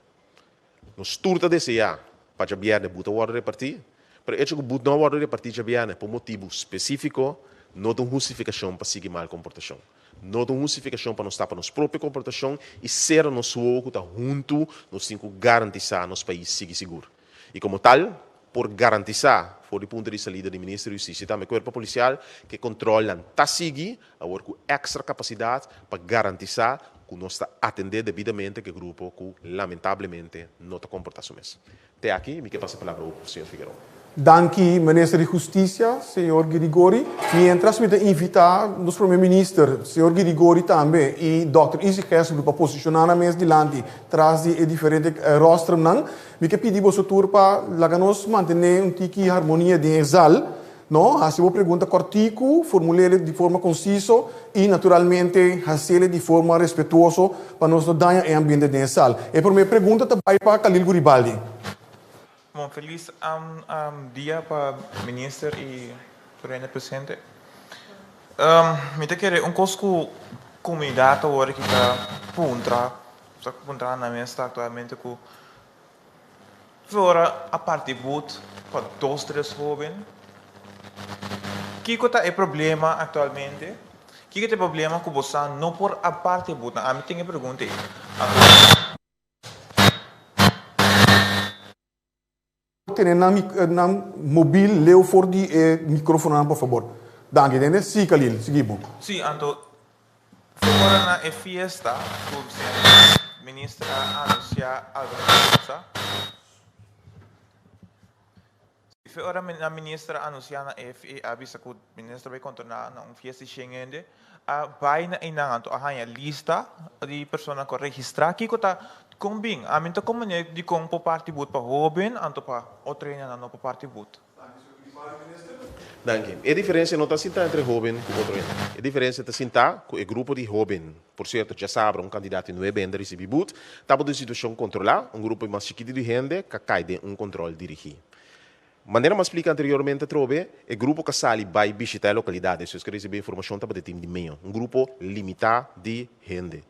Nos tur ta deseá pa djabièrnè but a wòrdu repartí, pero e echo ku but no a wòrdu repartí djabièrnè pa un motibu spesífiko no ta un hustifikashon pa sigui mal komportashon. No ta un hustifikashon pa nos tapa nos propio komportashon i sera nos wowo ku ta huntu nos tin ku garantisá nos pais sigui sigur. I komo tal, por garantisá for di punto di salida di Minister di Hustisia i tambe Kuerpo Polisial ku e kontrolnan ta sigui awor ku èkstra kapasidat pa garantisá ku nos ta atendé debidamente ku e grupo ku lamentablemente no ta komportá su mes. Te aki mi ke pasa e palabra ocu, señor Figueroa. Danki Minister di Husticia, señor Girigori. Mientras mi ta invita nos Prome Minister, señor Girigori tambe y Dòkter Izzy Gesbroek pa posiciona nan mes dilanti tras di e diferente rostrumnan, mi ke pidi boso tur pa laga nos mantene un tiki harmonia den e zal. No, hasi bo pregunta kòrtiku, formul'é di forma konsiso i naturalmente hasi'é di forma respetuoso pa nos no daña e ambiente den e sal. E promé pregunta ta bai pa Khalil Guribaldi. Bon felis dia pa minister i tur hende presente. Mi ta kere un kos ku komunidat awor aki ta puntra, ta puntra nan mes ta aktualmente ku Flora a parti but pa dos tres hoben. Kiko ta e problema aktualmente? Kiko ta e problema ku bo sa no por a parti but? Ami tin e pregunta ei. Anto. Tene nan nan mobil leu for di e microfononan por fabor. Danki tende. Si Khalil, sigui bo. Si, anto for ora na e fiesta cu señor Minister a anuncia algun cosa. Si for ora na Minister a anuncia na e a bisa cu Minister bay controla na un fiesta di shen hende, a bay na eynan anto a haya lista di persona cu a registra. Kico ta Kon bin? Ami no ta komprendé dikon por parti but pa hóben anto pa otro hendenan no por parti but. Danki. E diferensia no ta sintá entre hóben ku otro hende. E diferensia ta sintá ku e grupo di hóben, por sierto djasabra un kandidat di nuebe hende a risibí but, tabata un situashon kontrolá, un grupo mas chikitu di hende ka kai den un kontrol dirigí. Manera mi a splika anteriormente atrobe, e grupo ka sali bai bishitá e lokalidat, despues ku a risibí informashon tabata e tim di meo, un grupo limitá di hende.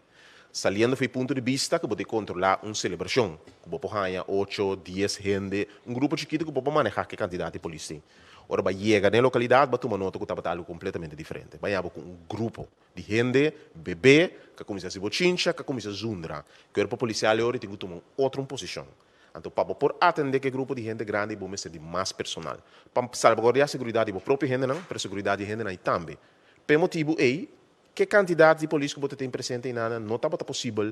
Saliendo for e punto di bista ku bo ta kontrolá un selebrashon, ku bo por haña ocho, dies hende, un grupo chikitu ku bo por manehá ku e kantidat di polis tin. Ora bo a yega den e lokalidat, bo a tuma nota ku tabata algu kompletamente diferente. Bo a haña bo ku un grupo di hende bebé ku a kuminsá hasi bochincha, ku a kuminsá zundra. Kuerpo polisial e ora tin ku tuma un otro un posishon. Anto pa bo por atendé ku e grupo di hende grandi bo mester di mas personal. Pa salbaguardiá seguridat di bo propio hendenan, pero seguridat di e hendenan ei tambe. P'e motibu ei, Ke kantidat di polis ku bo ta tin presente einana no tabata posibel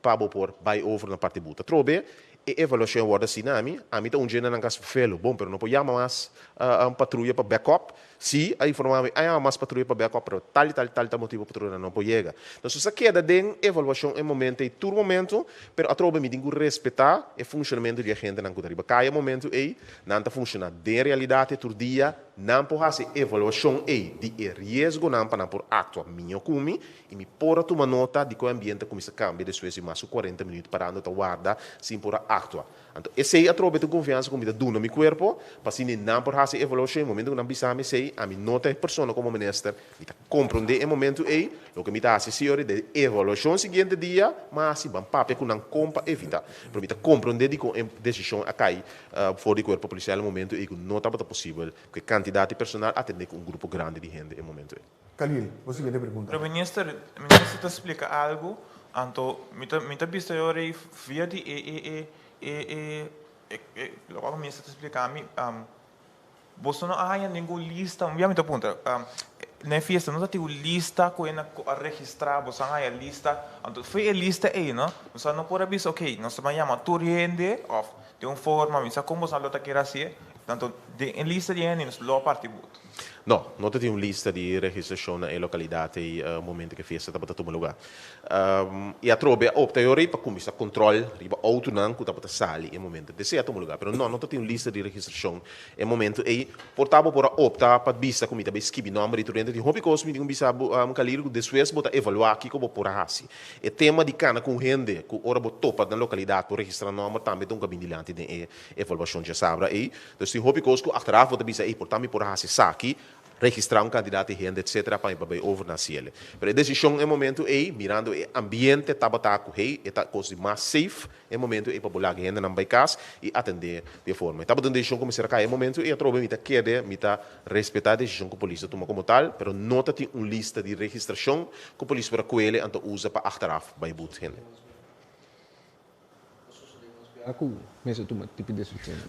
pa bo por bai over na parti buta. Trobe e evaluashon a wòrdu hasi na ami, ami ta un dje na nan kas felo, bon pero no por yama mas patruya pa backup, si a informá mi a yama mas patruya pa backup pero tal i tal i tal ta motibu patruyanan no por yega. Nos a keda den evaluashon e momento ei tur momento pero atrobe mi tin ku respetá e funshonamentu di e agentenan ku ta riba kaya e momento ei, nan ta funshoná den realidat e tur dia. Nan por hasi evaluashon ei di e riesgonan pa nan por aktua mihó ku mi i mi por a tuma nota di kon e ambiente a kuminsá kambia despues di mas ku kuarenta minüt parando ta warda sin por a aktua. Anto esei atrobe ta un konfiansa ku mi ta duna mi kuerpo pa asina nan por hasi evaluashon i momento ku nan bisa mi esei ami no ta e persona komo minister mi ta komprondé e momentu ei loke mi ta hasi si ora di evaluashon siguiente dia mi a hasi ban papia ku nan kon pa evitá pero mi ta komprondé dikon e desishon a kai For di kuerpo polisial e momento ei ku no tabata posibel ku e kantidat di personal atendé ku un grupo grandi di hende e momento ei. Khalil, bo siguiente pregunta. Pero minister, minister ta splika algu, anto mi ta mi ta bisa e ora ei via di e e e e e e e lokual ku minister ta splika mi, Boso no a haña ningun lista, un bia mi ta puntra, na e fiesta no ta tin un lista ku hende a registrá, boso a haña lista, anto fo'i e lista ei no, nos a no por a bisa ok, nos ta bai yama tur hende òf den un forma, mi sa kon boso a lo ta kere hasié, anto den e lista di hende nos lo a parti but. No, no ta tin un lista di registrashon na e lokalidat ei momento ku e fiesta tabata tuma lugá. I atrobe a opta e ora ei pa kuminsá kontròl riba outonan ku tabata sali e momento. Desea tuma lugá, pero no, no ta tin un lista di registrashon e momento ei. Por ta bo por a opta pa bisa ku mi ta bai skibi nòmber di tur hende. Tin hopi kos mi tin ku bisa bo, Khalil, ku despues bo ta evaluá kiko bo por a hasi. E tema di kana ku un hende ku ora bo topa na lokalidat por registrá nòmber tambe ta un kabin dilanti den e evaluashon djasabra ei. Dus tin hopi kos ku achteraf bo ta bisa, ey, por ta mi por a hasi esaki, registrá un kantidat di hende, etcetera, pa mi por bay over na hasiele. Pero e desishon e momento ey, mirando e ambiente tabata ku hey, e ta kos di mas safe e momento ey pa bo laga e hendenan bay kas i atendé di e forma. E tabata un desishon ku mester a kai e momento ey, atrobe mi ta kede, mi ta respetá e desishon ku polis a tuma komo tal, pero no ta tin un lista di registrashon ku polis por a kuele anto usa pa achteraf bay but hende.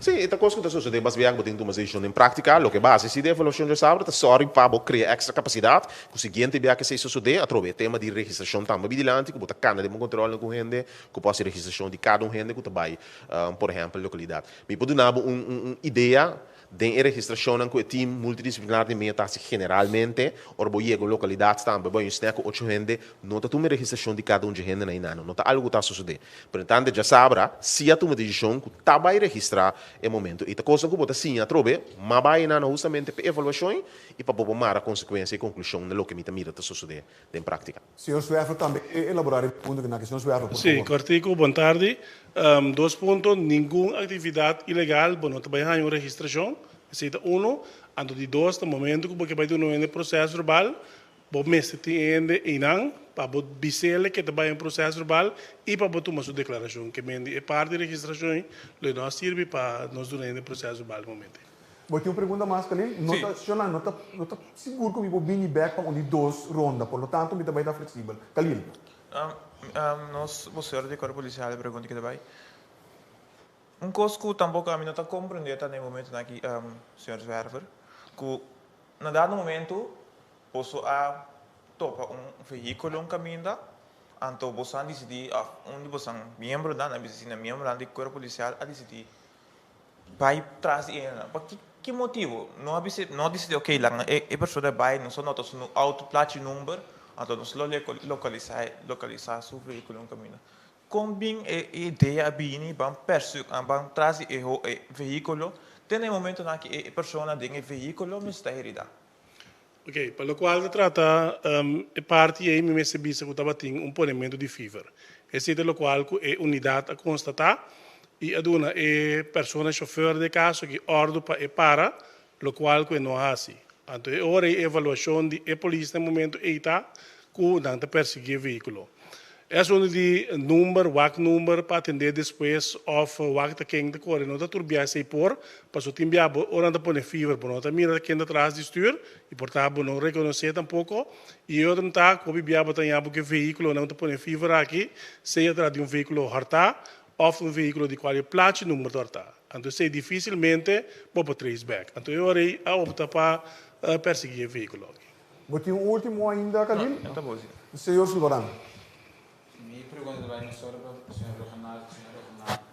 Sí, e ta kos ku ta sosodé mas bia ku bo tin tuma desishon den práktika. Loke bo hasi si den evaluashon djasabra ta sòri pa bo krea èkstra kapasidat ku siguiente bia ku esei sosodé. Atrobe e tema di registrashon tambe bi dilanti ku bo ta kana den bo kontrolnan ku hende ku por hasi registrashon di kada un hende ku ta bai, por ehèmpel, lokalidat. Mi por duna bo un idea Den e registrashonnan ku e tim multidisiplinar di mea ta hasi generalmente, ora bo yega un lokalidat tambe bo hay un snack ku ocho hende, no ta tuma e registrashon di kada un dje hendenan einano. No ta algu ku ta sosodé. Pero entante djasabra si a tuma desishon ku ta bai registrá e momento. I ta kosnan ku bo ta siña atrobe, ma bai einano hustamente pa e evaluashon i pa bo por mara konsekuensia i konklushon na loke mi ta mira ta sosodé den práktika. Señor Zwerver tambe e elaborá riba e punto aki. Señor Zwerver, por Sí, favor. kòrtiku, bon tardi. Dos punto, ningun aktividat ilegal bo no ta bai haña un registrashon, esei ta uno. Anto di dos, na momento ku bo ke bai duna un hende proses verbal, bo mester tin e hende einan pa bo bis'el ke ta bai un proses verbal i pa bo tuma su deklarashon. Ke men di e parti di registrashon ei lo no a sirbi pa nos duna hende proses verbal na momento ei. Bo tin un pregunta mas, Khalil? No ta, Shonan, no ta, no ta sigur ku mi por bini bek pa un di dos ronda, por lo tanto mi ta bai ta fleksibel. Khalil. Nos bosero di Kuerpo Polisial e pregunta ki ta bai. Un kos ku tampoko ami no ta komprendé ta na e momentunan aki, señor Zwerver, ku na dado momentu boso a topa un vehíkulo un kaminda, anto boso a disidí, òf un di bosonan miembronan, a bisa asina, miembronan di kuerpo polisial a disidí bai tras di e hendenan. Pa ki motibu? No a bisa, no a disidí, okey, laga e persona bai, nos a nota su outo, plachi number, anto nos lo lokalisá, lokalisá su vehíkulo un kaminda. Kon bin e idea a bini ban persu ban tras di e e vehíkulo te na e momentonan ki e persona den e vehíkulo mester ta heridá? Ok, pa lokual ta trata e parti ei mi mester bisa ku tabatin un ponementu di fever. Esei ta lokual ku e unidat a konstatá i a duna e persona shofèr di e kaso aki òrdu pa e para, lokual ku e no a hasi. Anto e ora ei e evaluashon di e polis na e momentu ei ta ku nan ta persiguí e vehíkulo. E asuntu di number, wak number pa atendé despues òf wak ta ken ta kore no ta tur bia esei por, pasobra tin bia bo ora nan ta pone fever bo no ta mira ken ta tras di stür i por ta bo no rekonosé tampoko. I e otro ta ku hopi bia bo ta haña bo ku e vehíkulonan ku ta pone fever aki sea ta di un vehíkulo hòrtá òf un vehíkulo di kual e plachi number ta hòrtá. Anto esei difísilmente bo por trace back. Anto e ora ei a opta pa persiguí e vehíkulo aki. Bo tin un ultimo ainda, Khalil? No, ta bo si. Señor Sulvaran. Mi pregunta ta bai no solo pa señor Rhuggenaath, señor Rhuggenaath,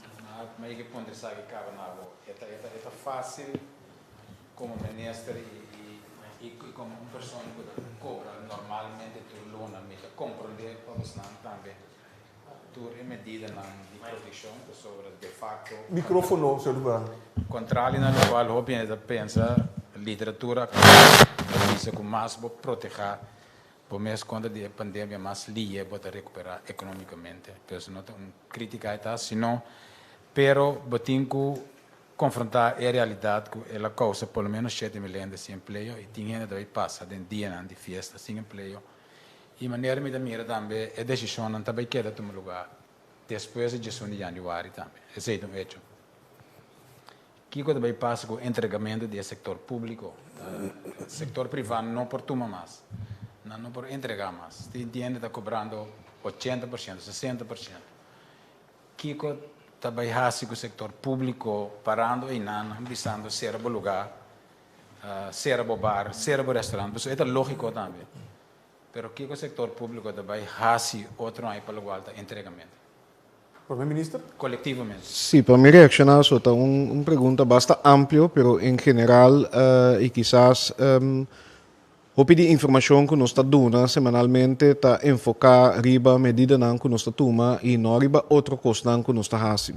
Rhuggenaath, ma yega puntra esaki caba na bo. E ta, e ta, e ta facil como minister y, y, y como un persona cu ta cobra normalmente tur luna, mi ta comprende pa bosnan tambe tur e medidanan di proteccion pasobra de facto. Microfono, señor Duran. Contrario na locual hopi hende ta pensa, literatura actual ta bisa cu mas bo proteha bo mes contra di e pandemia mas lihe bo ta recupera economicamente. Pero eso no ta un critica e ta, sino pero bo tin cu confronta e realidad cu el a causa por lo menos 7000 hende sin empleo y tin hende ta bay pasa den dianan di fiesta sin empleo. I manera mi ta mira tambe e desishonnan ta bai keda tuma lugá despues di diesun di yanüari tambe. Esei ta un echo. Kiko ta bai pasa ku entregamentu di e sektor públiko? Sektor privá no por tuma mas. Nan no por entregá mas. Tin hende ta kobrando 80%, 60%. Kiko ta bai hasi ku sektor públiko parando einan bisando sera bo lugá, sera bo bar, sera bo restaurant? Pasobra e ta lógiko tambe. Pero kiko sektor públiko ta bai hasi otro aña pa lokual ta entregamentu? Prome Minister. Kolektivamente. Sí, pa mi reakshoná so ta un un pregunta basta amplio, pero en general i kisas hopi di informashon ku nos ta duna semanalmente ta enfoká riba medidanan ku nos ta tuma i no riba otro kosnan ku nos ta hasi.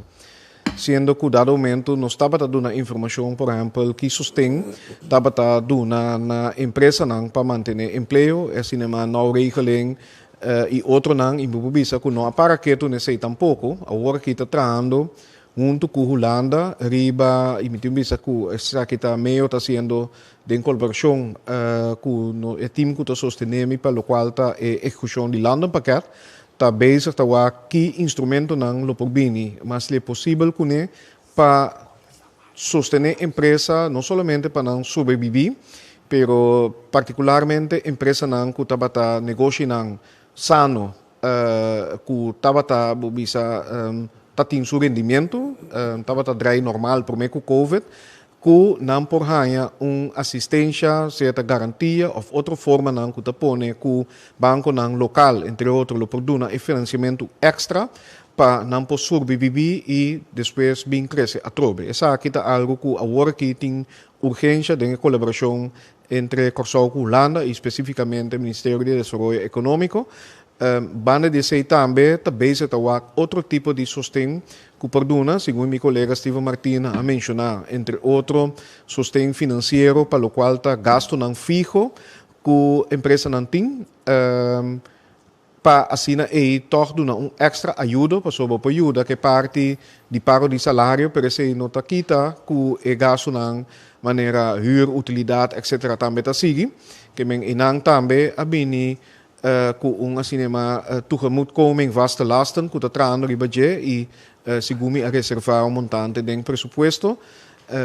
Siendo ku dado momento nos tabata duna informashon, por ehèmpel, ki sosten tabata duna na empresanan pa mantené empleo, e asina ma nauwregeling i otronan, i mi por bisa ku no a para ketu n'esei tampoko. Awor aki ta trahando huntu ku Hulanda riba, i mi tin bisa ku esaki ta meo ta hasiendo den kolaborashon ku e tim ku ta sostené mi pa lokual ta e ehekushon di Landenpakket, Ta bezig ta wak ki instrumentonan lo por bini mas lie posibel kuné pa sostené empresa no solamente pa nan sobrebibí, pero partikularmente empresanan ku tabata negoshinan sano ku tabata bo bisa ta tin su rendimiento, tabata drai normal promé ku covid, Ku nan por haña un asistensha, sea ta garantia òf otro formanan ku ta pone ku bankonan lokal, entre otro, lo por duna e finansiamentu èkstra pa nan por surbibibí i despues bin krese atrobe. Esaki ta algu ku awor aki tin urgensha den e kolaborashon entre Kòrsou ku Hulanda i spesífikamente Ministerio di Desaroyo Ekonómiko. Banda di esei tambe ta bezig ta wak otro tipo di sosten ku por duna, segun mi kolega Steven Martina a menshoná, entre otro sosten finansiero pa lokual ta gastunan fiho ku empresanan tin, pa asina ei tòg duna un èkstra ayudo, pasobra bo por yuda ku e parti di pago di salario, pero esei no ta kita ku e gastunan manera hür, utilidat, etcetera tambe ta sigui. Ke men einan tambe a bini ku un asina yama tegemoetkoming vaste lasten ku ta trahando riba dje i segun mi a reservá un montante den presupuesto.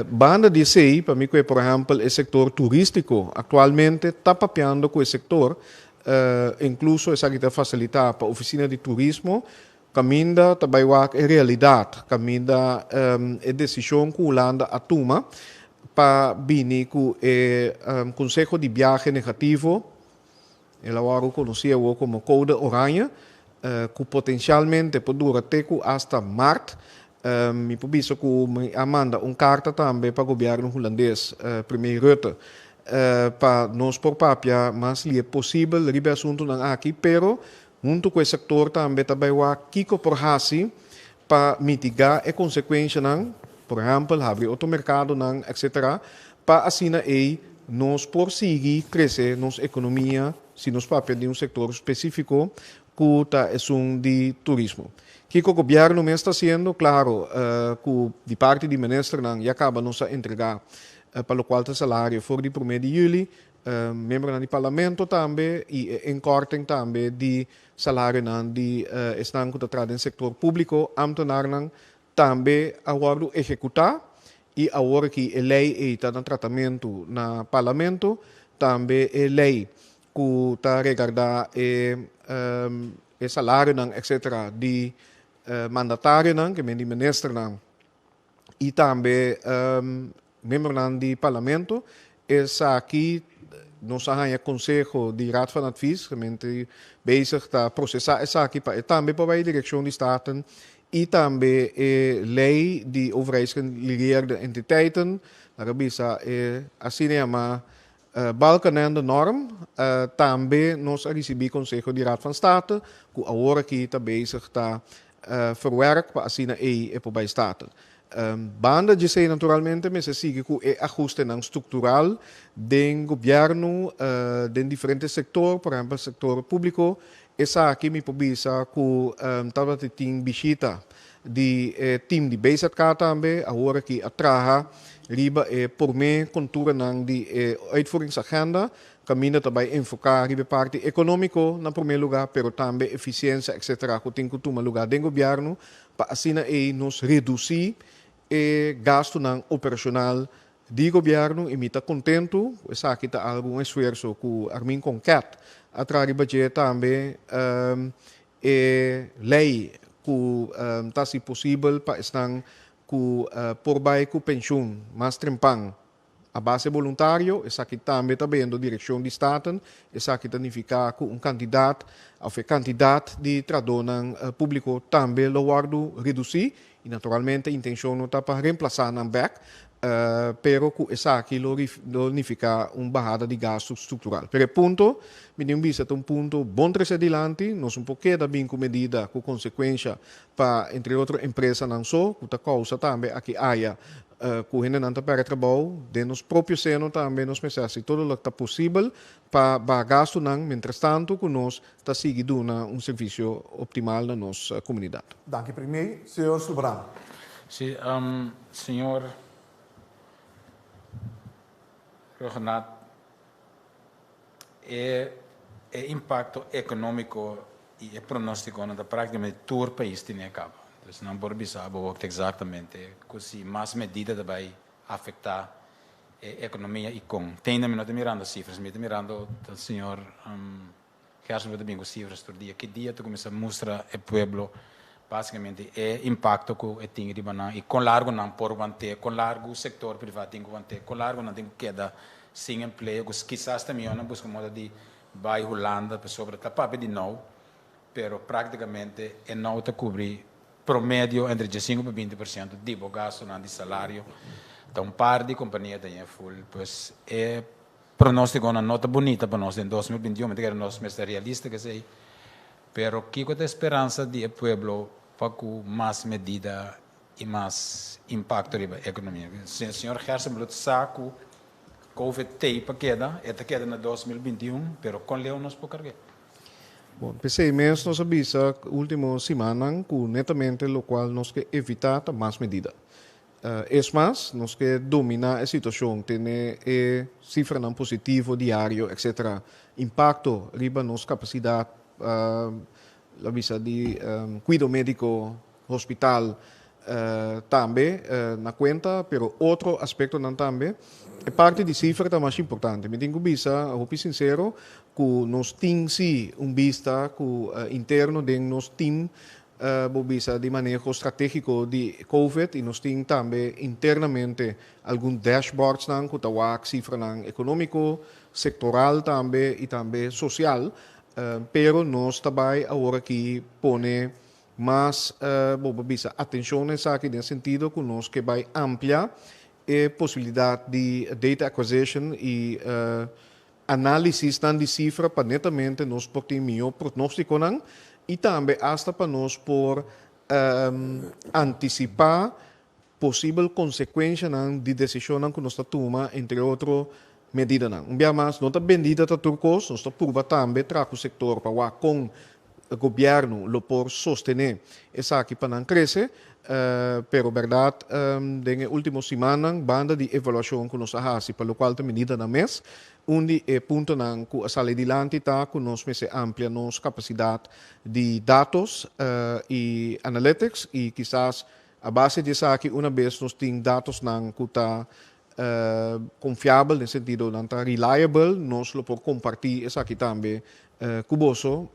Banda di esei, pa mi ku e por ehèmpel e sektor turístiko aktualmente ta papiando ku e sektor, inkluso esaki ta fasilitá pa ofisina di turismo. Kaminda ta bai wak e realidat, kaminda e desishon ku Hulanda a tuma pa bini ku e konseho di biahe negativo, el a wòrdu konosí awor komo Code Oranje, ku potensialmente por dura te ku asta mart. Mi por bisa ku mi a manda un karta tambe pa gobièrnu hulandes, Premier Rutte, pa nos por papia mas lie posibel riba e asuntunan aki, pero Huntu ku e sektor tambe ta bai wak kiko por hasi pa mitigá e konsekuenshanan, por ehèmpel habri otro merkadonan etc. Pa asina ei nos por sigui krese nos ekonomia si nos papia di un sektor spesífiko ku ta esun di turismo. Kiko gobièrnu mes ta hasiendo? Klaro ku di parti di ministernan ya kaba nos a entregá pa lokual ta salario for di promé di yüli. Miembronan di parlamento tambe y e inkorting tambe di salarionan di esnan cu ta traha den sector publico, ambtenarnan, tambe a wordo ehecuta y awor aki e ley ey ta na tratamento na parlamento, tambe e ley cu ta regarda e e salarionan etcetera di mandatarionan, ke men di ministernan y tambe Miembronan di Parlamento, esaki nos a haña konseho di Raad van Advies, gemeente bezig ta prosesá esaki pa e tambe por bai Direkshon di Staten i tambe e lei di overheidsgelieerde entiteiten, laga bisa e asina yamá Balkenende norm, tambe nos a risibí konseho di Raad van State ku awor aki ta bezig ta verwerk pa asina ei e por bai Staten. Banda djesei naturalmente mester sigui ku e ahustenan struktural den gobièrnu den diferente sektor, por ehèmpel sektor públiko. Esaki mi por bisa ku tabata tin bishita di e team di BZK tambe awor aki a traha riba e prome konturanan di e uitvoeringsagenda kaminda ta bai enfoká riba e parti ekonómiko na prome lugá pero tambe efisiensia etcetera ku tin ku tuma lugá den gobièrnu pa asina ei nos redusí e gastunan operashonal di gobièrnu i mi ta kontentu ku esaki ta algu un esfuerso ku Armin Konket a traha riba dje tambe E lei ku ta hasi posibel pa esnan ku por bai ku penshun mas trempan a base boluntario, esaki tambe ta bendo direkshon di Staten. Esaki ta nifiká ku un kantidat òf e kantidat di trahadónan públiko tambe lo wòrdu redusí i naturalmente intenshon no ta pa remplasá nan bèk, pero ku esaki lo lo nifiká un bahada di gastu struktural. Pero e punto, mi tin bisa ta un punto bon trese dilanti, nos un por keda bin ku medida ku konsekuensha pa entre otro empresanan so, ku ta kousa tambe aki aya ku hendenan ta pèrdè trabou, den nos propio seno tambe nos mester hasi todo loke ta posibel pa baha gastunan mientrastantu ku nos ta sigui duna un servisio optimal na nos komunidat. Danki primé, señor Sulbrand. Sí, señor Rhuggenaath, e e impacto economico y e pronosticonan ta practicamente tur pais tene a caba. Dus nan por bisa bo wak exactamente cu si mas medida ta bay afecta e economia y con. Te ainda mi no ta mirando cifras, mi ta mirando ta señor Gerson ta bin cu cifras tur dia. Ki dia ta cuminsa mustra e pueblo basicamente e impacto cu e tin riba nan y con largo nan por want'e, con largo sector priva tin cu want'e, con largo nan tin cu keda sin empleo, cu kisas ta miho nan busca moda di bay Hulanda pasobra ta papia di nou, pero practicamente e nou ta cubri Promedio entre diesinco pa 20% di bo gastonan di salario ta un par di compania ta yen full. Pues e pronosticonan no ta bunita pa nos den 2021, mi ta kere nos mester realista kesey. Pero kico ta e speransa di e pueblo pa cu mas medida y mas impacto riba economia? Señor Gerstenbluth sa cu Covid t'ey pa keda, e ta keda na 2021, pero con leu nos por cargu'e? Bon, p'esei mes nos a bisa ultimo simannan ku netamente lokual nos ke evitá ta mas medida. Es mas, nos ke dominá e situashon, tene e sifranan positivo diario etcetera. Impakto riba nos kapasidat, la bisa di kuido médiko, hospital tambe na cuenta, pero otro aspectonan tambe. E parti di cifra ta mas importante. Mi tin cu bisa hopi sincero cu nos tin si un bista cu interno den nos team. bo bisa di maneho stratégiko di Covid i nos tin tambe internamente algun dashboardsnan ku ta wak sifranan ekonómiko, sektoral tambe i tambe sosial. Pero nos ta bai awor aki pone mas bo por bisa atenshon na esaki den sentido ku nos ke bai amplia e posibilidat di data acquisition i análisisnan di sifra pa netamente nos por tin mihó pronóstikonan i tambe asta pa nos por antisipá posibel konsekuenshanan di desishonnan ku nos ta tuma, entre otro medidanan. Un bia mas, no ta bendida ta tur kos, nos ta purba tambe traha ku sektor pa wak kon gobièrnu lo por sostené esaki pa nan krese, pero bèrdat den e último simannan banda di evaluashon ku nos a hasi pa lokual ta medidanan mes, un di e puntonan ku a sali dilanti ta ku nos mester amplia nos kapasidat di datos i analytics i kisas a base di esaki una bes nos tin datosnan ku ta konfiabel den sentido nan ta reliable, nos lo por kompartí esaki tambe ku boso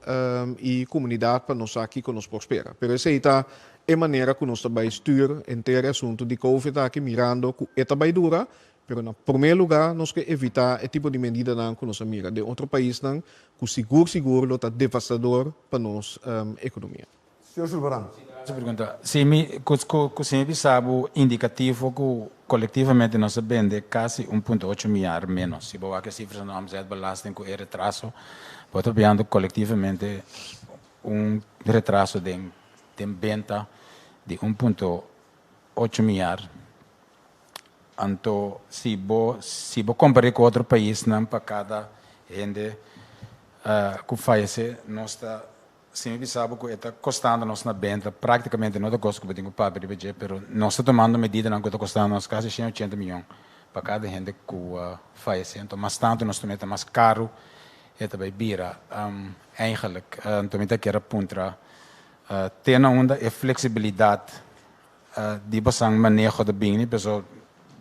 i komunidat pa nos sa kiko nos por spera. Pero esei ta e manera ku nos ta bai stuur henter e asuntu di covid aki mirando ku e ta bai dura, pero na promé lugá nos ke evitá e tipo di medidanan ku nos a mira den otro paisnan ku sigur sigur lo ta devastador pa nos ekonomia. Señor Sulvaran. Su pregunta. Si mi, cu, cu, cu si mi bisa bo indicativo cu colectivamente nos a bende casi un punto ocho miar menos. Si bo wak e cifras na omzetbelasting cu e retraso, bo ta biando colectivamente un retraso den, den benta di un punto ocho miar. Anto si bo, si bo compare cu otro paisnan pa cada hende cu fayece, nos ta Si mi bisa bo ku e ta kostando nos na benta, praktikamente no ta kos ku bo tin ku papia riba dje, pero nos ta tumando medidanan ku ta kostando nos kasi shen ochenta miyon pa kada hende ku fayesé. Anto mas tantu nos tuma e ta mas karu e ta bai bira. Eigenlik anto mi ta kier a puntra te na unda e fleksibilidat di bosan maneho ta bini, pasobra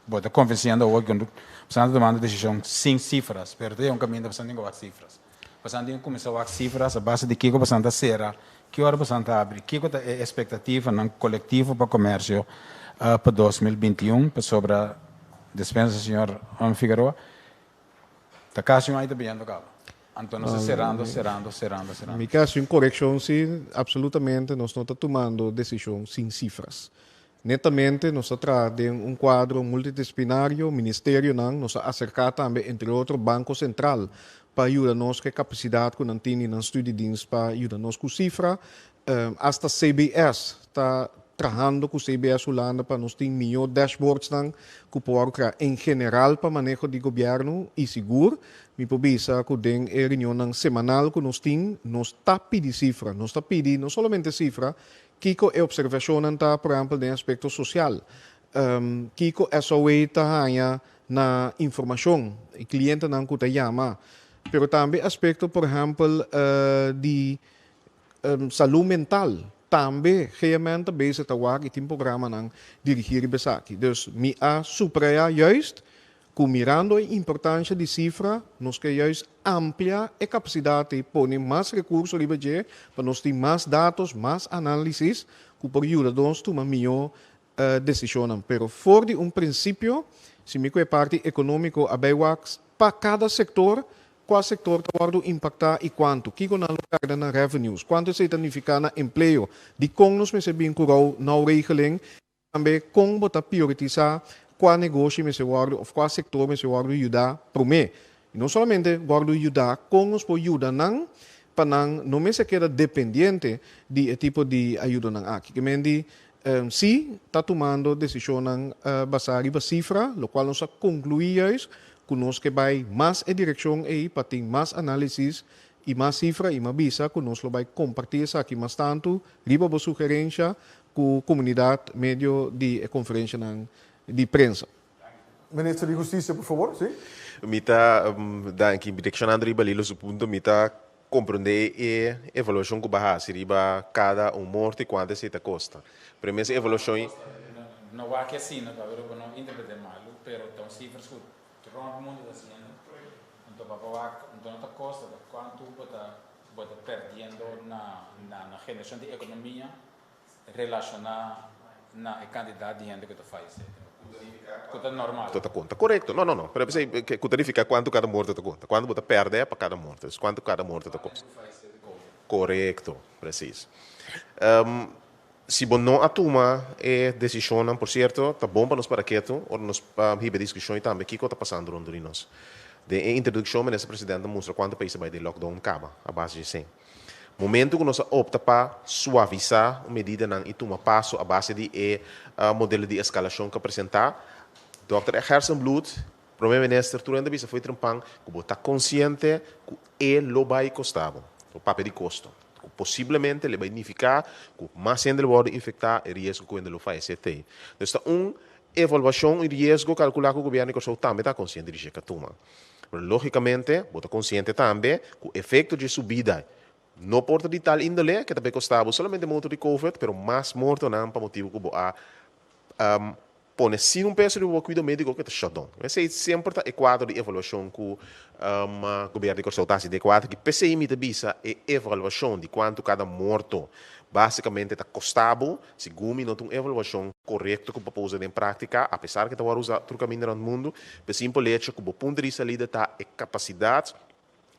bo ta konvensiendo awor ku bosan ta tumando desishon sin sifras, pero ta yega un kaminda bosan tin ku wak sifras. Bosan tin ku kuminsá wak sifras a base di kiko bosan ta sera, ki ora bosan ta abri, kiko ta e espektativanan kolektivo pa komersio pa 2021, pasobra despensa señor Figueroa, ta kasi un aña ta biniendo kaba. Anto nos ta serando, serando, serando, serando. Mi ke hasi un korekshon si, absolutamente nos no ta tumando desishon sin sifras. Netamente nos ta traha den un kuadro multidisciplinario, ministerionan, nos a aserká tambe entre otro Banko Sentral pa yuda nos ku e kapasidat ku nan tin di nan studiedienst pa yuda nos ku sifra. Asta CBS ta trahando ku CBS Hulanda pa nos tin mihó dashboardsnan ku por wòrdu krea en general pa maneho di gobièrnu i sigur mi por bisa ku den e reunionnan semanal ku nos tin nos ta pidi sifra, nos ta pidi no solamente sifra Kiko e observashonnan ta, por ehèmpel, den aspekto sosial? Kiko SOA ta haña na informashon, e klientenan ku ta yama? Pero tambe aspekto, por ehèmpel, di salú mental. Tambe GMN ta bezig ta wak i tin programanan dirigí riba esaki. Dus mi a subrayá juist Ku mirando e importansha di sifra, nos ke juist amplia e kapasidat i pone mas rekurso riba dje pa nos tin mas datos, mas análisis ku por yuda nos tuma mihó desishonnan. Pero for di un prinsipio, si mi ku e parti ekonómiko a bai wak pa kada sektor, kua sektor ta wòrdu impaktá i kuantu, kiko nan lo pèrdè na revenues, kuantu esei ta nifiká na empleo, dikon nos mester bin ku rou nou regeling, Tambe kon bo ta prioritisa kua negoshi mester wòrdu òf kua sektor mester wòrdu yudá promé. I no solamente wòrdu yudá, kon nos por yuda nan pa nan no mester keda dependiente di e tipo di ayudonan aki. Ke men di si ta tumando desishonnan basá riba sifra, lokual nos a konkluí juist ku nos ke bai mas e direkshon ei pa tin mas análisis i mas sifra i m'a bisa ku nos lo bai kompartí esaki mas tantu riba bo sugerensha ku komunidat medio di e konferenshanan di prensa. Minister di Hustisia, por fabor, si. Mi ta, danki, direkshonando riba Lilo su punto, mi ta komprondé e evaluashon ku bo a hasi riba kada un morto i kuantu esei ta kosta. Pero e mes evaluashon. No wak asina, pabia bo no interpreté malu, pero ta un sifras ku rònt mundu ta hasiendo. Anto papa wak, anto no ta kosta, ta kuantu bo ta bo ta perdiendo na na generashon di ekonomia. relashoná na e kantidat di hende ku ta fayesé, ku ta normal. Ku ta konta, korekto. No, no, no. Pero p'esei ku ta nifiká kuantu kada morto ta konta. Kuantu bo ta pèrdè pa kada morto. Dus kuantu kada morto ta kosta. Korekto, presis. Si bo no a tuma e desishonnan, por sierto, ta bon pa nos para ketu ora nos hiba e diskushon i tambe kiko ta pasando rondó di nos. Den e introdukshon Minister President a mustra kuantu pais a bai den lockdown kaba a base di esei. Momento ku nos a opta pa suavisá medidanan i tuma paso a base di e modelo di eskalashon ku a presentá, Dòkter Gerstenbluth, Prome Minister, tur hende a bisa fo'i trempan ku bo ta konsiente ku e lo bai kosta bo. Bo papia di kosto. Ku posiblemente lo bai nifiká ku mas hende lo wòrdu infektá, e riesgo ku hende lo fayesé t'ei. Dus ta un evaluashon i riesgo kalkulá ku gobièrnu di Kòrsou tambe ta konsiente di dje ka tuma. Pero lógikamente bo ta konsiente tambe ku efekto dje subida no por ta di tal índole ke ta bai kosta bo solamente morto di covid, pero mas mortonan pa motibu ku bo a Pone sin un peso riba bo kuido médiko ke ta shutdown. Esei semper ta e kuadro di evaluashon ku Gobièrnu di Kòrsou ta hasi den e kuadro aki. P'esei mi ta bisa e evaluashon di kuantu kada morto básikamente ta kosta bo, segun mi no ta un evaluashon korekto ku bo por usa den práktika, apesar ke ta wòrdu usa tur kaminda rònt mundu, p'e simpel echo ku bo punto di salida ta e kapasidat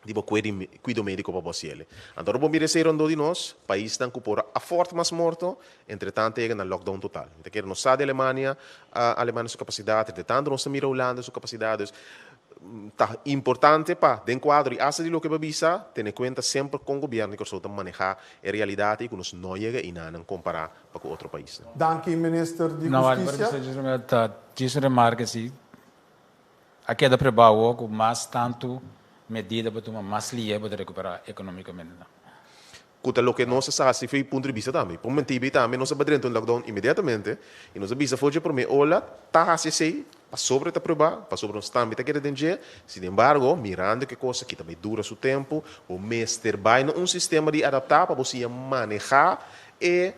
di bo kuido médiko pa bo hasiel. Anto ora bo mira esei rondó di nos, paisnan ku por a afòrt mas morto, entretantu a yega na lockdown total. Mi ta kere nos sa di Alemania, Alemania su kapasidat, entretantu nos ta mira Hulanda su kapasidat. Dus, ta importante pa den kuadro i asta di loke bo a bisa, tene kuenta semper kon gobièrnu di Kòrsou ta manehá e realidat ei ku nos no yega einanan kompará pa ku otro paisnan. Danki Minister di No, Hustisia. Ta djis un remarke si. A keda prebao awor ku mas tantu medida bo tuma, mas lihe bo ta rekuperá ekonomikamente tambe. Ku ta loke nos a sa hasi for e punto di bista tambe. Por mentibi tambe nos a bai drenta un lockdown inmediatamente i nos a bisa for dje promé ola ta hasi esei pasobra e ta pruebá, pasobra nos tambe ta keda den dje. Sinembargo, mirando ku e kos aki ta bai dura su tempu, bo mester bai na un sistema di adaptá pa bo siña manehá e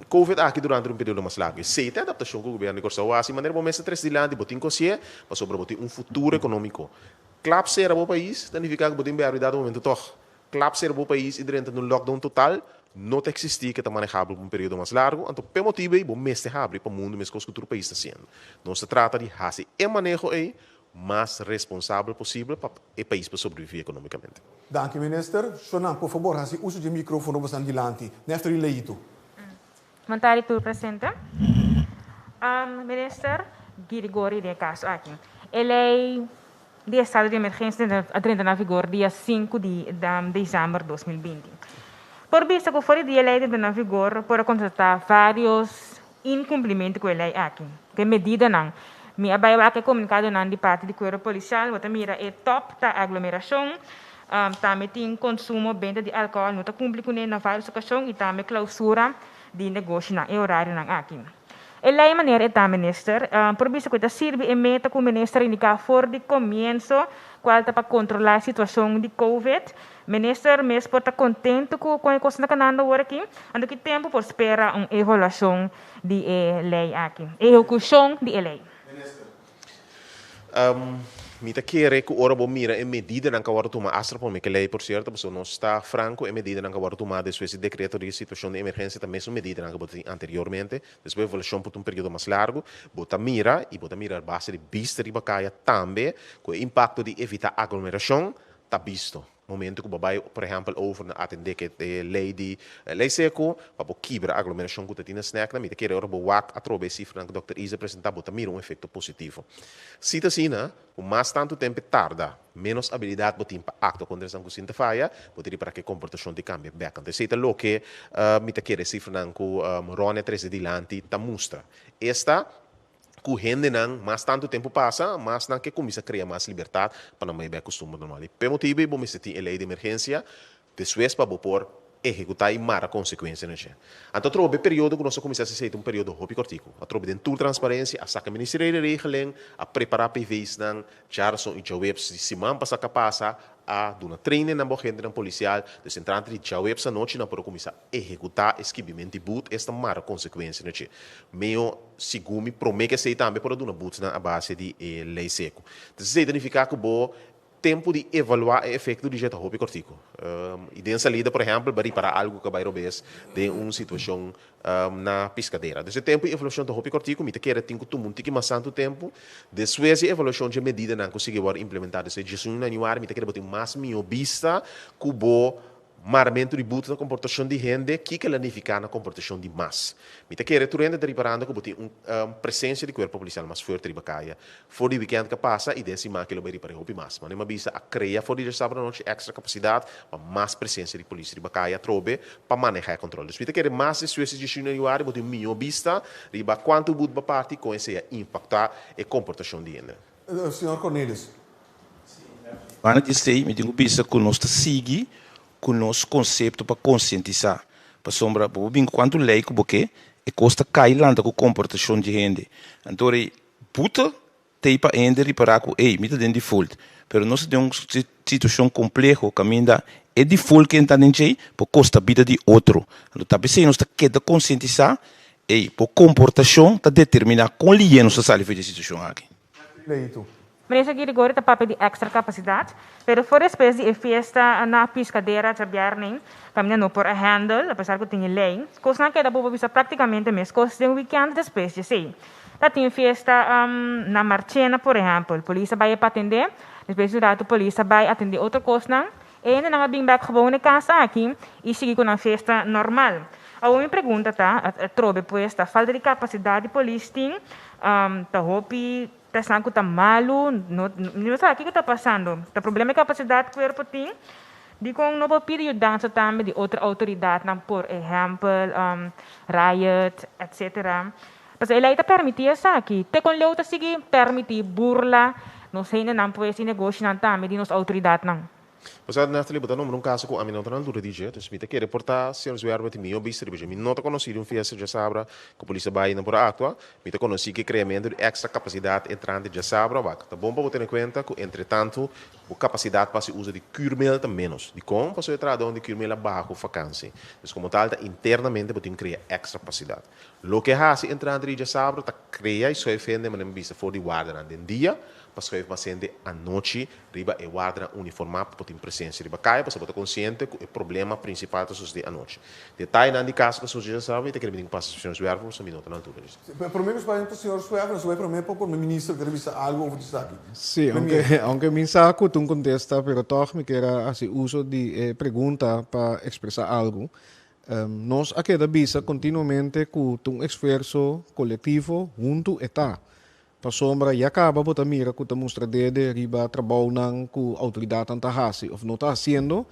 Covid aki durante un periodo mas largu. Esei ta e adaptashon ku gobièrnu di Kòrsou a hasi. Manera bo mester trese dilanti, bo tin ku hasié pasobra bo tin un futuro ekonómiko. Klap sera bo pais ta nifiká ku bo tin bèrbi dado momento tòg. Klap sera bo pais i drenta den un lockdown total no ta eksistí ke ta manehabel pa un periodo mas largu. Anto p'e motibu ei bo mester habri pa mundu meskos ku tur pais ta hasiendo. Nos ta trata di hasi e maneho ei mas responsabel posibel pa e pais por sobreviví ekonómikamente. Danki minister. Shonan, por fabor hasi uso dje microfono bosan dilanti. Nefter y Leito. Bon tardi tur presente. Minister Girigori den e kaso aki. E lei di estado di emergensia a drenta na vigor dia sinku di desèmber 2020. Por bisa ku for di dia e lei drenta na vigor por a konstatá vários inkumplimentu ku e lei aki. Ku e medidanan. Mi a bai wak e komunikadonan di parti di kuerpo polisial, bo ta mira e tòp ta aglomerashon, tambe tin konsumo, benta di alkohòl no ta kumpli kuné na vários okashon i tambe klousura di negoshinan e orarionan aki. E lei manera e ta, Minister, por bisa ku e ta sirbi e meta ku Minister a indiká for di komienso, kual ta pa kontrolá e situashon di covid. Minister mes por ta contento cu con e cosnan ta canando awor aki? Anto ki tempo por spera un evaluacion di e ley aki, ehecucion di e ley? Minister, Mi ta kere cu ora bo mira e medidanan cu a wordo tuma, hasta pone ke ley por cierto, pasobra nos ta franco, e medidanan cu a wordo tuma despues di decreto di situacion di emergencia ta mesun medidanan cu bo ta tin anteriormente. Despues evaluacion por ta un periodo mas largo. Bo ta mira, y bo ta mira a base di bista riba caya tambe, cu e impacto di evita aglomeracion ta bisto. Momento ku bo bai, por ehèmpel, over na atendé ku e lei di lei seku, pa bo kibra aglomerashon ku ta tin na snèknan, mi ta kere ora bo wak atrobe e sifranan ku dòkter Isa presentá, bo ta mira un efekto positivo. Si ta asina, ku mas tantu tempu e tarda, ménos abilidat bo tin pa aktua kontra esnan ku sin ta faya, bo ta ripará ku e komportashon tin kambia bèk. Anto esei ta loke mi ta kere e sifranan ku Ronnie a trese dilanti ta mustra. Esta. Ku hendenan mas tantu tempu pasa, mas nan ke kuminsá krea mas libertat pa nan bai bek kustumber normal. I p'e motibu ei bo mester tin e lei di emergensia despues pa bo por ehekutá i mara konsekuensia na dje. Anto atrobe e periodo ku nos a kuminsá hasi esei ta un periodo hopi kòrtiku. Atrobe den tur transparensia a saka ministerio di regeling, a prepará PVsnan, Djarason i djaweps di siman pasá ka pasa a duna training na bo agentenan polisial, dus entrante di djaweps anochi nan por a kuminsá ehekutá e skibiment di but, esta mara konsekuensia na dje. Meo segun mi promé ku esei tambe por a duna butsnan a base di e lei seku. Entonces esei ta nifiká ku bo. Tempu di evaluá e efekto di dje ta hopi kòrtiku. I den salida, por ehèmpel, bo a ripará algu ku a bai robes den un situashon na piskadera. Dus e tempu di evaluashon ta hopi kòrtiku. Mi ta kere tin ku tuma un tiki mas tantu tempu. Despues di evaluashon dje medidanan ku sigui wòrdu implementá despues di diesun yanüari, mi ta kere bo tin mas mihó bista ku bo Maramentu di buta na komportashon di hende, kiko el a nifiká na komportashon di mas? Mi ta kere tur hende ta riparando ku bo tin un presensia di kuerpo polisial mas fuerte riba kaya for di wikènt ku a pasa i den siman ke lo bai ripar'é hopi mas. Mane mi a bisa a krea for di djarsabado anochi èkstra kapasidat pa mas presensia di polis riba kaya atrobe pa manehá e kòntròl. Dus mi ta kere mas despues di diesun yanüari bo tin un mihó bista riba kuantu but bo a parti kon esei a impaktá e komportashon di hende. Señor Cornelis. Banda di esei mi tin ku bisa ku nos ta sigui ku nos konsepto pa konsientisá. Pasobra bo por bin ku kuantu lei ku bo ke, e kos ta kai lanta ku komportashon di hende. Anto rei buta t'ei pa hende ripará ku ey, mi ta den default. Pero nos ta den un situashon kompleho kaminda e default ku e ta den djei por kosta bida di otro. Anto ta p'esei nos ta keda konsientisá, ey, bo komportashon ta determiná kon lihe nos ta sali for di e situashon aki. Leito. Minister Girigorie ta papia di extra capacidad, pero for despues di e fiesta na Piscadera djabièrnè, caminda no por a handle, apesar cu tin e ley. Cosnan keda bobo bisa practicamente mescos den weekend despues di esey. Ta tin fiesta na Marchena, por ehempel, polis a bay e pa atende, despues di un rato polis a bay atende otro cosnan, e hendenan a bin bek gewoon e cas aki y sigui cu nan fiesta normal. Awor mi pregunta ta, atrobe pues, ta falta di capacidad di polis tin, ta hopi Ta esnan ku ta malu, no no sa kiko ta pasando. Ta problema di kapasidat kuerpo tin. Dikon no por pidi yudansa tambe di otro outoridatnan, por ehèmpel riot, etsetera. Pasobra e lei ta permití esaki. Te kon leu ta sigui permití burla nos hendenan pues i negoshinan tambe di nos outoridatnan? Osea, Nathalie, bo ta nombra un caso cu ami no ta na altura di dje, dus mi ta kere por ta señor Zwerver tin mihó bista riba dje. Mi no ta conoci di un fiesta djasabra cu polis a bay y no por a actua. Mi ta conoci cu e creamento di extra capacidad entrante djasabra wak. Ta bon pa bo tene cuenta cu entre tanto bo capacidad pa haci uso di Cuurmail ta menos. Dicon? Pasobra e trahadornan di Cuurmail a baha cu vakantie. Dus como tal ta internamente bo tin crea extra capacidad. Loke a haci entrante di djasabra ta crea y schuif hende manera mi bisa for di wardanan den dia pa schuif mas hende anochi riba e wardanan uniformá pa por tin presensia riba kaya pasobra bo ta konsiente ku e problema prinsipal ta sosodé anochi. Detayenan di kaso ku a sosodé dja sabi ta kere mi tin ku pasa señor Zwerver pasobra mi no ta na altura di esaki. Promé ku spasiu pa señor Zwerver nos a bai promé pa prome minister ku a bisa algu over di esaki. Sí, aunke aunke mi sa ku ta un kontesta pero tòg mi kier a hasi uso di e pregunta pa ekspresá algu. Nos a keda bisa kontinuamente ku ta un esfuerso kolektivo huntu e ta. Pasobra ya kaba bo ta mira ku ta mustra dede riba trabounan ku outoridatnan ta hasi òf no ta hasiendo,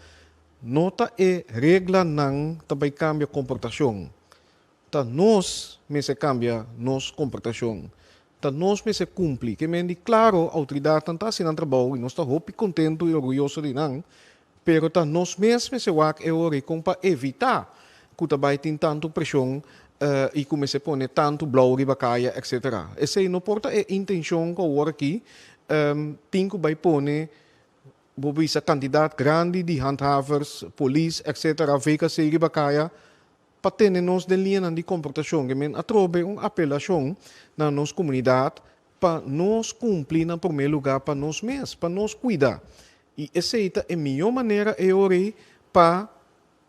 no ta e reglanan ta bai kambia komportashon. Ta nos mester kambia nos komportashon. Ta nos mester kumpli. Ke men di klaro outoridatnan ta hasi nan trabou i nos ta hopi kontentu i orguyoso di nan, Pero ta nos mes mester wak e ora i kon pa evitá ku ta bai tin tantu preshon i ku mester pone tantu blou riba kaya etsetera. Esei no por ta e intenshon ku awor aki tin ku bai pone bo bisa kantidat grandi di handhavers, polis etsetera, VKC riba kaya pa tene nos den liñanan di komportashon. Ke men atrobe un apelashon na nos komunidat pa nos kumpli na promé lugá pa nos mes, pa nos kuida. I esei ta e mihó manera e ora ei pa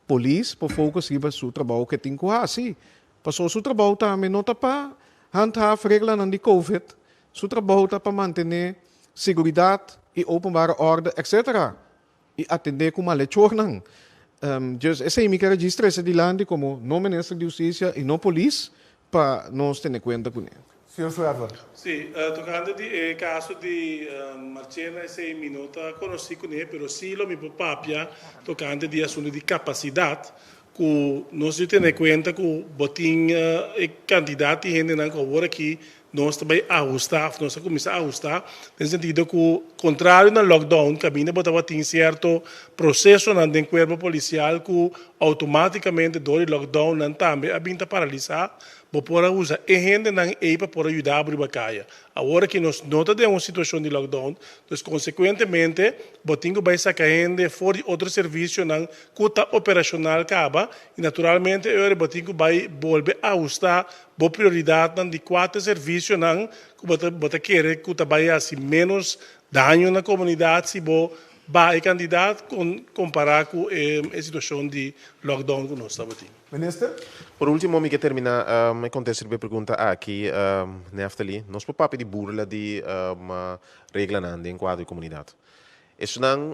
polis por focus riba su trabou ke tin ku hasi. Pasobra su trabou tambe no ta pa handhaaf reglanan di covid, su trabou ta pa mantené seguridat i openbare orde etc. I atendé ku malechornan. Dus esei mi ker a djis trese dilanti komo no minister di hustisia i no polis pa nos tene kuenta kuné. Señor Schwerver. Sí, tocante di e caso di Marchena esey mi no ta conoci cune, pero sí lo mi por papia tocante di asunto di capacidad cu nos di tene cuenta cu bo tin e cantidad di hendenan cu awor aki nos ta bay ahusta of nos a cuminsa ahusta den sentido cu contrario na lockdown caminda bo tabatin cierto procesonan den cuerpo policial cu automaticamente door di lockdown nan tambe a bin ta paralisa. Bo por a usa e hendenan ei pa por a yuda bo riba kaya. Awor aki nos no ta den un situashon di lockdown, dus konsekuentemente bo tin ku bai saka hende for di otro servisionan ku ta operashonal kaba i naturalmente e ora bo tin ku bai bolbe ahustá bo prioridatnan di kua ta e servisionan ku bo ta bo ta kere ku ta bai hasi ménos daño na komunidat si bo baha e kantidat kompará ku e situashon di lockdown ku nos tabatin. Minister. Por ultimo mi ke termina e kontesta riba e pregunta aki, Neftali. Nos por papia di burla di reglanan den kuadro di komunidat. Esunnan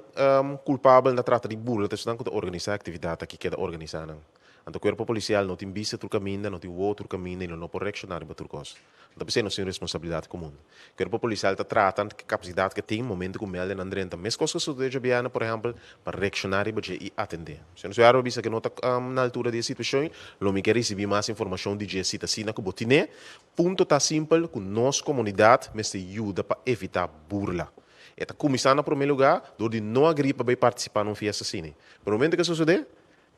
kulpabel na trata di burla ta esunnan ku ta organisá e aktividat aki keda organisá nan. Anto kuerpo polisial no tin bista tur kaminda, no tin wowo tur kaminda i lo no por reakshoná riba tur kos. No ta p'esei nos tin un responsabilidat komun. Kuerpo polisial ta trata ku kapasidat ke tin momento ku mèldenan drenta meskos ku sucedió djabièrnè por ehèmpel pa reakshoná riba dje i atendé. Si nos wèr bo bisa ke no ta na altura di e situashon lo mi ke risibí mas informashon di dje si ta asina ku bo tin'é. Punto ta simpel ku nos komunidat mester yuda pa evitá burla. E ta kuminsá na promé lugá dor di no agrí pa bai partisipá na un fiesta asina. Pero momento ke sosodé,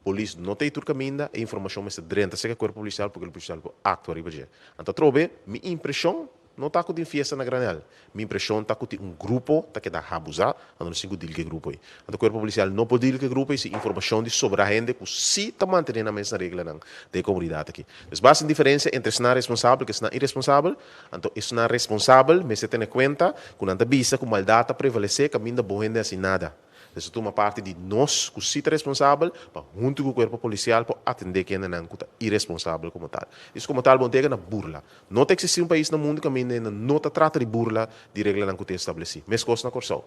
Polis no ta ei tur kaminda, e informashon mester drenta serka kuerpo polisial pa kuerpo polisial por aktua riba dje. Anto atrobe, mi impreshon no ta ku tin fiesta na Granel. Mi impreshon ta ku tin un grupo ta keda habuzá, anto nos tin ku dil ku e grupo ei. Anto kuerpo polisial no por dil ku e grupo ei sin informashon di sobra hende ku sí ta mantené nan mes na reglanan den e komunidat aki. Dus basta tin diferensia entre esnan responsabel ku esnan iresponsabel, anto esnan responsabel mester tene kuenta ku nan ta bisa ku maldat ta prevalesé kaminda bon hende hasi nada. Mester tuma parti di nos ku si ta responsabel pa huntu ku kuerpo polisial por atendé kendenan ku ta iresponsabel komo tal. Esei komo tal bo no ta yega na burla. No ta eksistí un pais na mundu kaminda hende no ta trata di burla di reglanan ku ta establesí. Meskos na Kòrsou.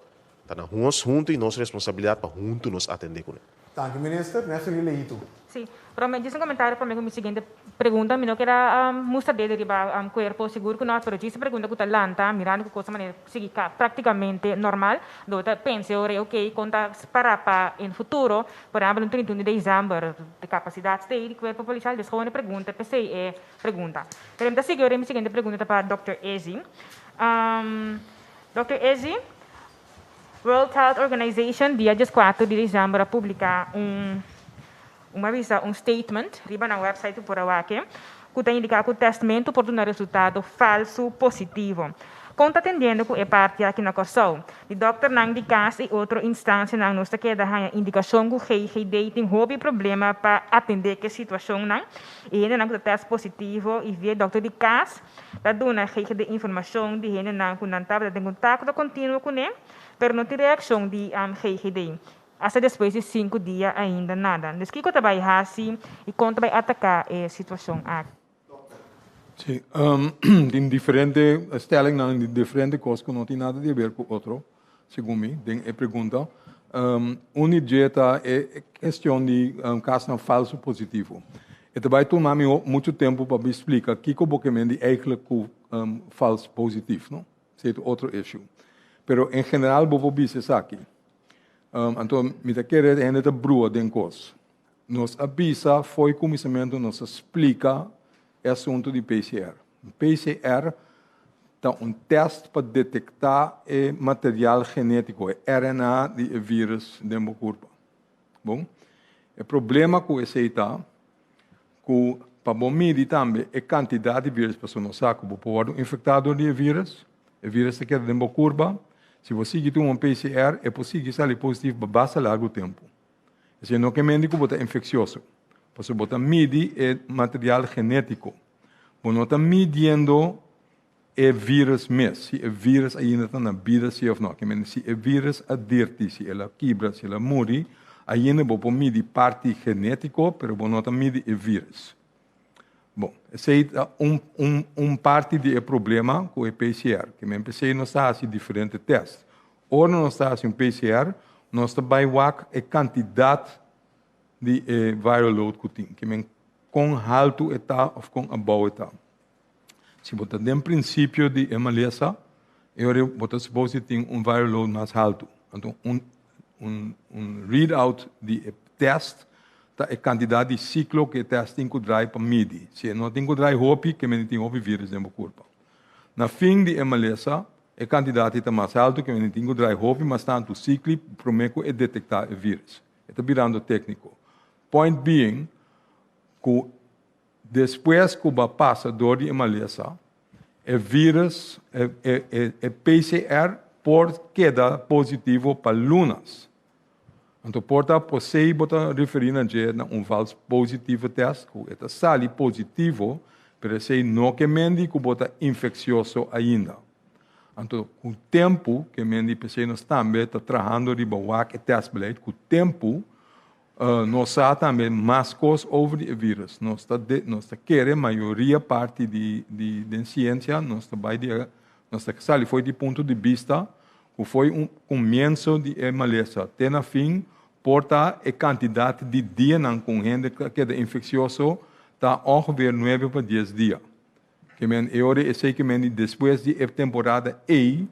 Ta na nos huntu i nos responsabilidat pa huntu nos atendé kuné. Danki minister. Neftelie Leito. Sí, pero mi djis un comentario prome cu mi siguiente pregunta. Mi no kier a mustra dedo riba cuerpo, sigur cu no, pero djis e pregunta cu ta lanta mirando cu cosa manera sigui practicamente normal, do ta pensa e ora ei ok con ta spara pa en futuro, por ehempel un 31 di december, de capacidad stay di cuerpo policial, dus gewoon e pregunta, p'esey e pregunta. Pero mi ta sigui ora ei mi siguiente pregunta ta pa Dòkter Ezzy. Dòkter Ezzy. World Health Organization dia dieskuater di desèmber a publiká un un avisa, un statement, riba nan website ku por a wak ku ta indiká ku tèstmentu por duna resultado falsu positivo. Kon ta atendiendo ku e parti aki na Kòrsou? Di dòkternan di kas i otro instansianan nos ta keda haña indikashon ku GGD tin hopi problema pa atendé ku e situashonnan i hendenan ku ta tèst positivo i via dòkter di kas Ta duna GGD informashon di hendenan ku nan tabata den kontakto kontinuo kuné, pero no tin reakshon di GGD. Asta despues di sinku dia ainda nada. Dus kiko ta bai hasi i kon ta bai ataká e situashon aki? Sí, tin diferente stellingnan di diferente kos ku no tin nada di aber ku otro, segun mi, den e pregunta. Un di dje ta e kestion di kasnan falso positivo. E ta bai tuma mi muchu tempu pa mi splika kiko bo ke men di eigentlik ku fals positief, no? Esei ta otro issue. Pero en general bo por bisa esaki. Anto mi ta kere hende ta brua den kos. Nos a bisa fo'i kuminsamentu nos a splika e asuntu di PCR. PCR ta un tèst pa detektá e material genétiko, e RNA di e vírùs den bo kurpa. Bon, e problema ku esei ta ku pa bo midi tambe e kantidat di vírùs, pasobra nos sa ku bo por wòrdu infektá dor di e vírùs, e vírùs ta keda den bo kurpa, si bo sigui tuma un PCR e por sigui sali positivo pa basta largu tempu. Esei no ke mende ku bo ta infeksioso, pasobra bo ta midi e material genétiko. Bo no ta midiendo e vírus mes, si e vírus ainda ta na bida si òf no. Ke mende si e vírus a dirti, si el a kibra, si el a muri, ainda bo por midi parti genétiko, pero bo no ta midi e vírus. Bon, esei ta un un un parti di e problema ku e PCR. Ke men p'esei nos ta hasi diferente tèst. Ora nos ta hasi un PCR, nos ta bai wak e kantidat di e viral load ku tin. Ke men kon haltu e ta òf kon abou e ta. Si bo ta den prinsipio di e malesa, e ora bo ta supos di tin un viral load mas haltu. Anto un un un read out di e tèst ta e kantidat di siklo ku e tèst tin ku drai pa midi. Si e no tin ku drai hopi, ke men tin hopi vírùs den bo kurpa. Na fin di e malesa, e kantidat ei ta mas haltu, ke men tin ku drai hopi mas tantu sikli promé ku e detektá e vírùs. E ta birando tékniko. Point being ku. Despues ku bo a pasa dor di e malesa, e vírus, e PCR por keda positivo pa lunas. Anto por ta posei bo ta referí na dje na un vals positivo tèst ku e ta sali positivo, pero esei no ke mendi ku bo ta infeksioso ainda. Anto ku tempu, ke mendi p'esei nos tambe ta trahando riba wak e tèstbeleid, ku tempu nos sa tambe mas kos over di e vírus. Nos ta nos ta kere mayoria parti di di den siensia nos ta bai di nos ta sali for di punto di bista ku foi un komienso di e malesa te na fin por ta e kantidat di dianan ku un hende ta keda infeksioso ta ongeveer nuebe pa dies dia. Ke men e ora esei ke men di despues di e temporada ei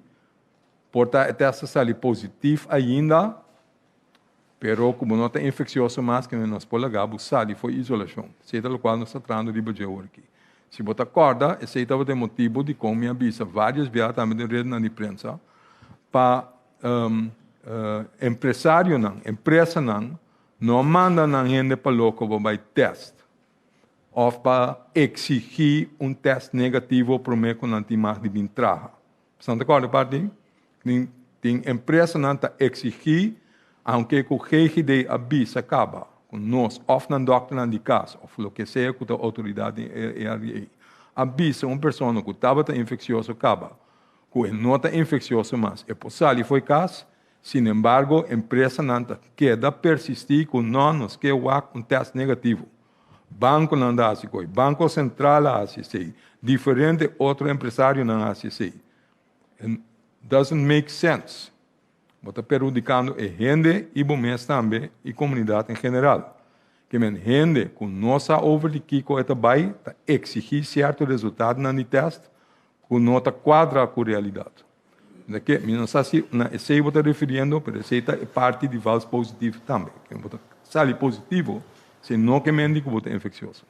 por ta e tèst ta sali positif ainda pero ku bo no ta infeksioso mas ke men nos por laga bo sali for isolashon. Esei ta lokual nos ta trahando riba dje ora aki. Si bo ta kòrda, esei tabata e motibu dikon mi a bisa vários biaha tambe den redenan di prensa pa empresarionan, empresanan no manda nan hende pa loko pa bai tèst òf pa eksigí un tèst negativo promé ku nan tin mag di bin traha. Bo ta kòrda e parti ei? Tin tin empresanan ta eksigí, aunke ku GGD a bisa kaba ku nos òf nan dòkternan di kas òf loke sea ku ta outoridat den e área ei, a bisa un persona ku tabata infeksioso kaba ku e no ta infeksioso mas, e por sali for e kas. Sinembargo, empresanan ta keda persistí ku nò, nos ke wak un tèst negativo. Bankonan ta hasi koi, Banko Sentral a hasi esei, diferente otro empresarionan a hasi esei. It doesn't make sense. Bo ta perhudikando e hende i bo mes tambe i komunidat en general. Ke men hende ku no sa over di kiko e ta bai ta eksigí sierto resultadonan di tèst ku no ta kuadra ku realidat. Na ke mi no sa si na esei bo ta refiriendo, pero esei ta e parti di vals positief tambe. Ke bo ta sali positivo, esei no ke men di ku bo ta infeksioso.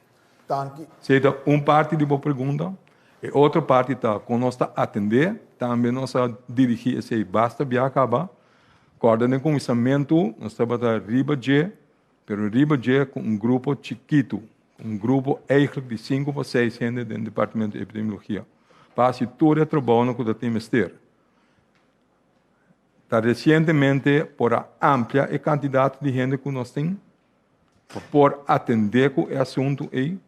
Danki. Esei ta un parti di bo pregunta. E otro parti ta kon nos ta atendé. Tambe nos a dirigí esei basta bia kaba. Kòrda den kuminsamentu nos tabata riba dje, pero riba dje ku un grupo chikitu. Un grupo eigenlijk di sinku pa seis hende den Departamento di Epidemiologia pa hasi tur e trabounan ku ta tin mester. Ta resientemente por a amplia e kantidat di hende ku nos tin pa por atendé ku e asuntu ei,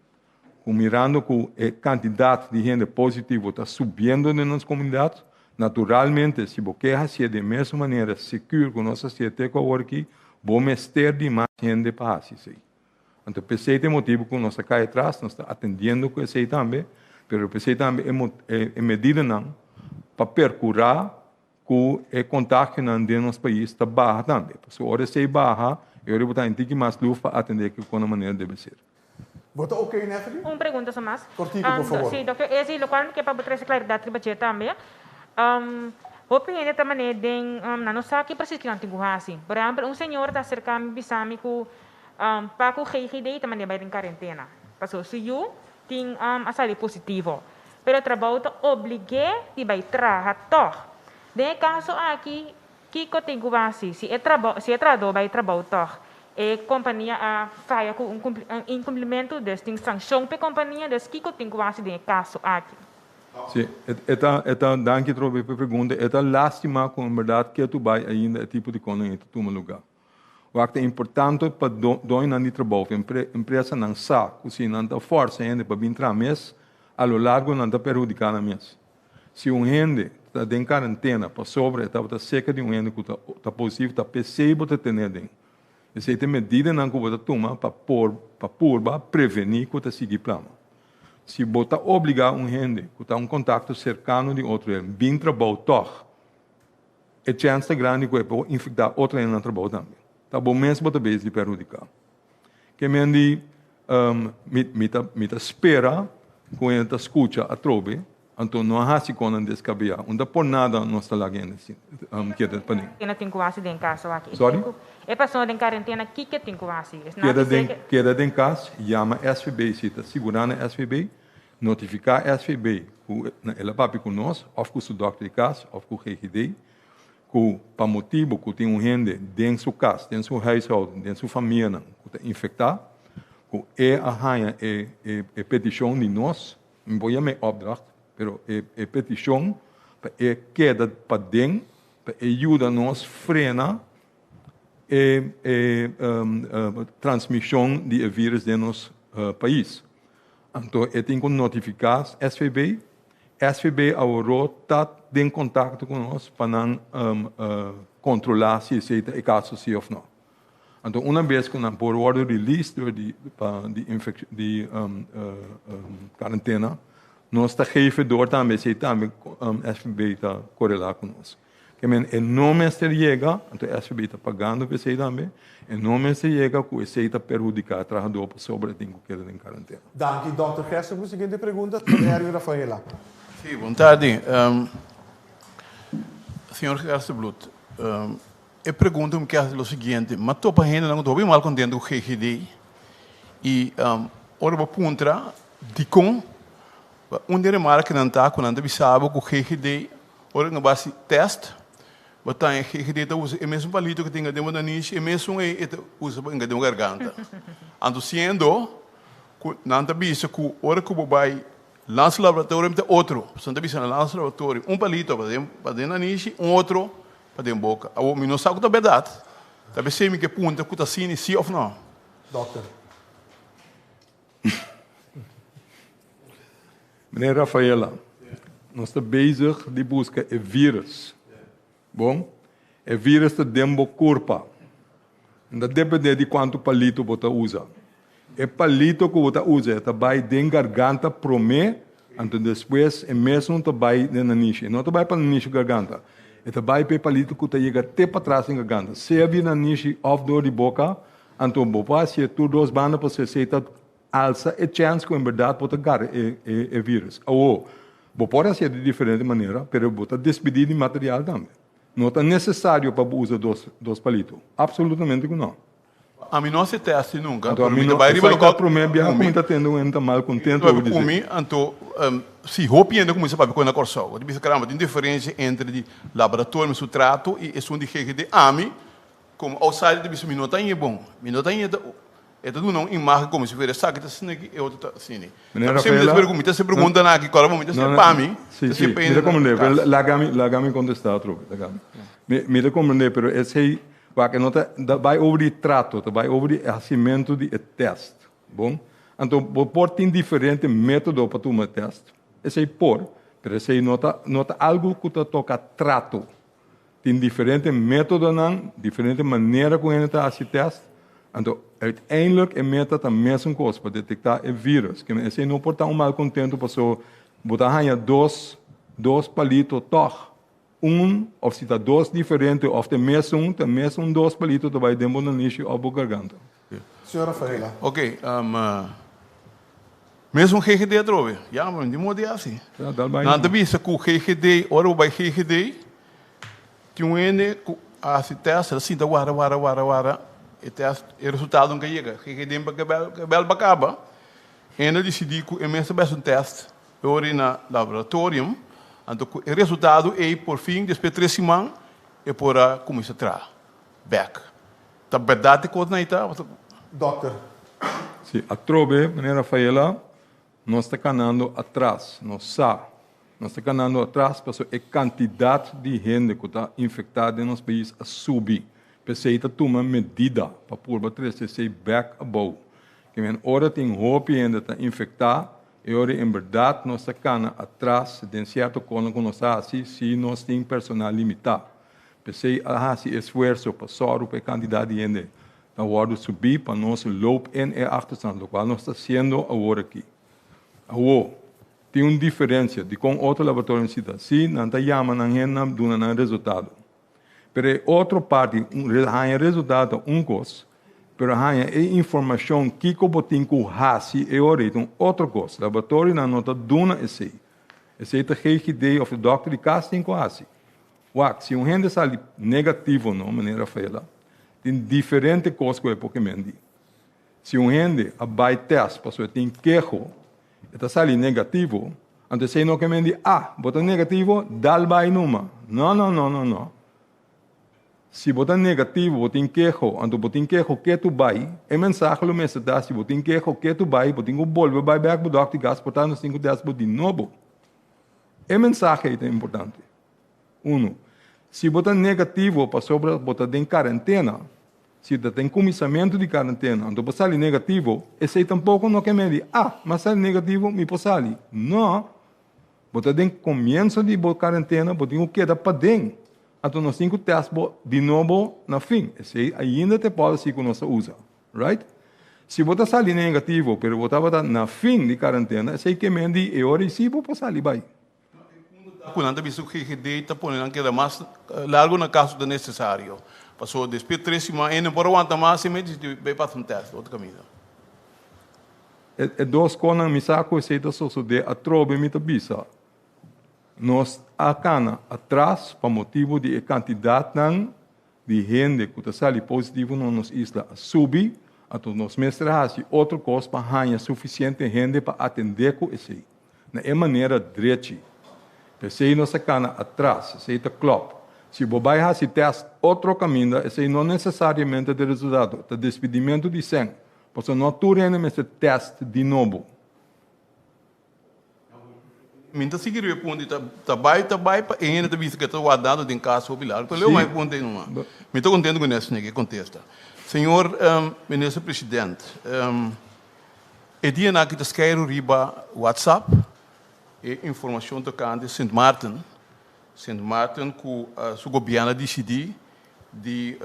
ku mirando ku e kantidat di hende positivo ta subiendo den nos komunidat, naturalmente si bo ke hasié den mesun manera sekur ku nos hasié te ku awor aki, bo mester di mas hende pa hasi esei. Anto p'esei ta e motibu ku nos a kai atras, nos ta atendiendo ku esei tambe, pero p'esei tambe e e medidanan pa perkurá ku e kontagionan den nos pais ta baha tambe. Pasobra ora esei baha, e ora bo ta tiki mas luf pa atendé ku kon manera debe ser. Bo ta ok, Nefeli? Un pregunta so mas. Kortiku, por favor. Sí, Dòkter Ezi, lokual mi ke pa bo trese klaridat riba dje tambe. Hopi hende ta manera den nan no sa ki presis ki nan tin ku hasi. Por ehèmpel, un señor ta aserká mi bisa mi ku Pa ku GGD ta mand'é bai den karentena, pasobra su yu tin a sali positivo. Pero trabou ta oblig'é di bai traha tòg. Den e kaso aki, kiko tin ku hasi si e trabou si e trahadó bai trabou tòg? E kompania a faya ku un inkumplimentu, dus tin sankshon pa e kompania, dus kiko tin ku hasi den e kaso aki? Sí, e ta, e ta, danki trobe pa e pregunta. E ta lástima ku en bèrdat ketu bai ainda e tipo di konan ei ta tuma lugá. Wak ta importante pa doñonan di trabou of empresanan sa ku si nan ta forsa hende pa bin traha mes, a lo largo nan ta perhudiká nan mes. Si un hende ta den karentena pasobra e tabata seka di un hende ku ta positivo ta p'esei bo ta tene aden. Esei ta e medidanan ku bo ta tuma pa por pa purba prevení ku ta sigui plama. Si bo ta obligá un hende ku ta un kontakto serkano di otro hende bin trabou tòg, E chèns ta grandi ku e por infektá otro hende na trabou tambe. Ta bo mes bo ta bezig di perhudiká. Ke men di mi mi ta mi ta spera ku hende ta skucha atrobe, anto no a hasi kon nan deskabeyá. Un ta por nada nos ta laga hende keda paden. Kende tin ku hasi den kaso aki? Sorry? E persona den karentena kiko tin ku hasi? Keda den keda den kas, yama SVB si ta sigurá na SVB. Notifiká SVB ku el a papia ku nos òf ku su dòkter di kas òf ku GGD ku pa motibu ku tin un hende den su kas, den su huishouden, den su famianan ku ta infektá, ku e a haña e e petishon di nos, mi por yama e opdracht, pero e e petishon pa e keda paden pa e yuda nos frena e e transmishon di e virus den nos pais. Anto e tin ku notifiká SVB. SVB aworó ta den kontakto ku nos pa nan kontrolá si esei ta e kaso si òf no. Anto una bes ku nan por wòrdu release dor di pa di infek di karentena, nos ta geef dor tambe esei tambe SVB ta korelá ku nos. Ke men e no mester yega, anto SVB ta pagando pa esei tambe, e no mester yega ku esei ta perhudiká e trahadó pasobra e tin ku keda den karentena. Danki dòkter Gerson ku siguiente pregunta, Erwin Rafaela. Sí, bon tardi. Señor Gerstenbluth, E pregunta ku mi ke hasi lo siguiente, mi a topa hendenan ku ta hopi mal kontento ku GGD i ora bo puntra dikon, un di e remarkenan ta ku nan ta bisa bo ku GGD ora ku nan bai hasi tèst bo ta haña GGD ta usa e mesun palito ku tin den bo nanishi e mesun ei e ta usa pa hinka den bo garganta. Anto siendo ku nan ta bisa ku ora ku bo bai Lans laboratorio mi ta otro, pasobra nan ta bisa na lans laboratorio un palito pa den nanishi un otro Pa den boka. Awor mi no sa ku ta bèrdat. Ta besei mi ke puntra ku ta asina si òf no. Dòkter. Meneer Rafaela, nos ta bezig di buska e virus. Bon, e virus ta den bo kurpa. No ta depende di kuantu palito bo ta usa. E palito ku bo ta usa e ta bai den garganta promé, anto despues e mesun ta bai den nanishi. E no ta bai pa nanishi garganta. E ta bai pa e palito ku ta yega te patras den garganta. Sea via nanishi òf dor di boka, anto bo por hasié tur dos banda pasobra esei ta alsa e chèns ku en bèrdat bo ta gara e e vírùs. Awor, bo por hasié di diferente manera, pero bo ta despidí di material tambe. No ta necesario pa bo usa dos dos palito. Absolutamente cu no. Ami no haci test nunca, Anto pero ami mi ta no, bai riba esaki ta loke prome biaha cu cu mi mi. ta tende un hende ta mal contento Papia over di cu mi, esey. anto si hopi hende cuminsa papia cu na Corsou, bo ta bisa caramba tin diferencia entre di laboratorio su trato y esun di GGD. Ami como outsider ta bisa mi no ta haña bon, mi no ta haña E ta duna un imagen como si fuera esaki ta asina aki, e otro ta asina. Meneer Ta p'esei mi ta Rafaela, spera ku mi ta hasi preguntanan aki, kòrda bo mi ta no, hasi no, pa mi, sí, ta sí, hasi pa mi ta hende na komprendé, pero kas. laga mi, laga mi kontestá atrobe, laga mi. Mi, mi ta komprendé, pero esei, wak, e no ta, ta bai over di trato, ta bai over di e hasimentu di e tèst, bon? Anto bo por tin diferente método pa tuma e tèst, esei por, pero esei no ta, no ta algu ku ta toka trato. Tin diferente métodonan, diferente manera ku hende ta hasi tèst. Anto, uiteindelijk e meta ta mesun kos, pa detektá e vírùs. Ke men esei no por ta un malkontentu paso bo ta haña dos, dos palito tòg. Un, òf si ta dos diferente òf ta e mesun, ta e mesun dos palito ta bai den bo nanishi òf bo garganta. Señor Rafaela. Ok, mesun GGD atrobe. Ya, ma mi tin moda di hasi. Ja, dal bai Nan ta no. bisa ku GGD, ora bo bai GGD, tin un hende ku a hasi tèst, el a sinta wara, wara, wara, wara, e tèst, e resultado nunka yega. GGD pa ke bèl pa kaba, hende a disidí ku e mes ta bai hasi un tèst, e ora ei na laboratorium, anto ku e resultado ei por fin despues tres siman e por a kuminsá traha bèk. Ta bèrdat e kosnan ei ta? Dòkter. Si, atrobe, meneer Rafaela, nos ta kanando atras, nos sa. Nos ta kanando atras pasobra e kantidat di hende ku ta infektá den nos pais a subi. P'esei ta tuma medida pa purba trese esei bèk abou. Ke men ora tin hopi hende ta infektá, e ora en bèrdat nos ta kana atras den sierto kosnan ku nos ta hasi si nos tin personal limitá. P'esei a hasi esfuerso pa sòru pa e kantidat di hende ta wòrdu subí pa nos loop in e achterstand, lokual nos ta hasiendo awor aki. Awor, tin un diferensia dikon otro laboratorio nesita. Sí, nan ta yama nan hendenan duna nan resultado. Pero e otro parti, haña resultado ta un kos, pero haña e informashon kiko bo tin ku hasi e ora ei ta un otro kos. Laboratorionan no ta duna esei. Esei ta GGD òf e dòkter di kas tin ku hasi. Wak, si un hende sali negativo no, meneer Rafaela, tin diferente kos ku e por kemendi. Si un hende a bai tèst pasobra e tin keho, e ta sali negativo, anto esei no kemendi, ah, bo ta negativo, dal bai numa. No, no, no, no, no. Si bo ta negativo, bo tin keho, anto bo tin keho ketu bai, e mensahe lo mester ta, si bo tin keho ketu bai, bo tin ku bolbe bai bèk bo dòkter di kas por ta nos tin ku tèst bo di nobo. E mensahe ei ta importante. Unu, si bo ta negativo pasobra bo ta den karentena, si ta den kuminsamentu di karentena, anto bo sali negativo, esei tampoko no ke medi, ah, mi a sali negativo, mi por sali. No! Bo ta den komienso di bo karentena, bo tin ku keda paden. Anto nos tin ku tèst bo di nobo na fin. Esei ainda ta e policy ku nos ta usa. Right? Si bo ta sali negativo, pero bo tabata na fin di karentena, esei ke men di e ora ei si bo por sali bai. Ku nan ta bisa ku GGD ta pone nan keda mas largu na kas ku ta nesesario. Pasobra despues di tres siman e no por awanta mas, e mester di bai pasa un tèst otro kaminda. E dos konan mi sa ku esei ta sosodé atrobe mi ta bisa, nos a kana atras pa motibu di e kantidatnan di hende ku ta sali positivo na nos isla a subi, anto nos mester a hasi otro kos pa haña sufisiente hende pa atendé ku esei na e manera drechi. P'esei nos a kana atras, esei ta klòp. Si bo bai hasi tèst otro kaminda, esei no nesesariamente ta e resultado, ta despidimentu di sèn. Pasobra no tur hende mester tèst di nobo. Mi ta sigui riba e punto ta ta bai ta bai pa e hende ta bisa ku e ta wardando den kas hopi largu. Pero leu mai e punto ei numa. Mi ta kontento ku Nestor ke kontesta. Señor Minister President, e dianan aki ta skeiru riba WhatsApp e informashon tokante Sint Maarten. Sint Maarten ku su gobièrnu a disidí di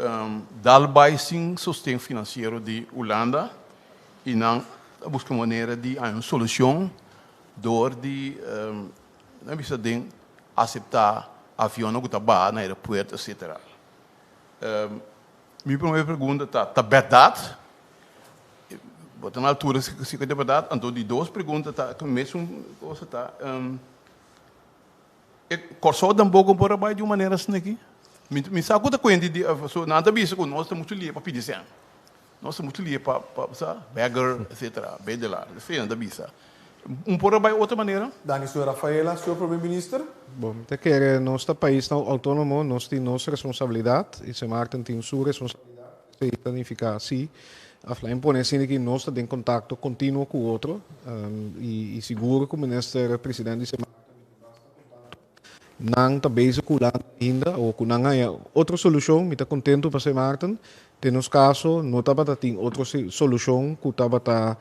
dal bai sin sosten finansiero di Hulanda i nan ta buska manera di haña un solushon dor di nan bisa den aseptá avionnan ku ta baha na aeropuerto etsetera. Mi promé pregunta ta, ta bèrdat? Bo ta na altura si ku ta bèrdat? Anto di dos pregunta ta, mesun cosa ta. E Kòrsou tampoko por a bai di un manera asina aki. Mi mi sa ku ta kuenta di so nan ta bisa ku nos ta muchu lie pa pidi sèn. Nos ta muchu lie pa pa sa beggar etsetera, bedelaar. Esei nan ta bisa. Un por a bai otro manera? Danki señor Rafaela. Señor Prome Minister. Bon, mi ta kere nos ta paisnan outónomo, nos tin nos responsabilidat i Sint Maarten tin su responsabilidat. Esei ta nifiká si Aflain pone asina ki nos ta den kontakto kontinuo ku otro i sigur ku Minister President di Sint Maarten Nan ta bezig ku Hulanda ainda o ku nan haña otro solushon. Mi ta kontentu pa Sint Maarten. Den nos kaso no tabata tin otro solushon ku tabata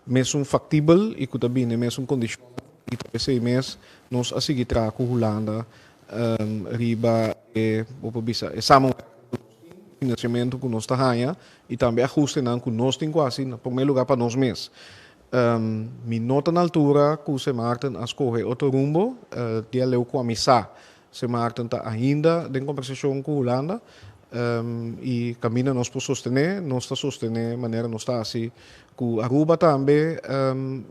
mesun faktibel i ku ta bini mesun kondishonnan i ta p'esei mes nos a sigui traha ku Hulanda riba e, bo por bisa, e samenwerking ku nos tin, finansiamentu ku nos ta haña i tambe ahustenan ku nos tin ku hasi na promé lugá pa nos mes. Mi no ta na altura ku Sint Maarten a skohe otro rumbo. Di aleu ku ami sa, Sint Maarten ta ainda den kombersashon ku Hulanda i kaminda nos por sostené, nos ta sostené manera nos ta hasi ku Aruba tambe,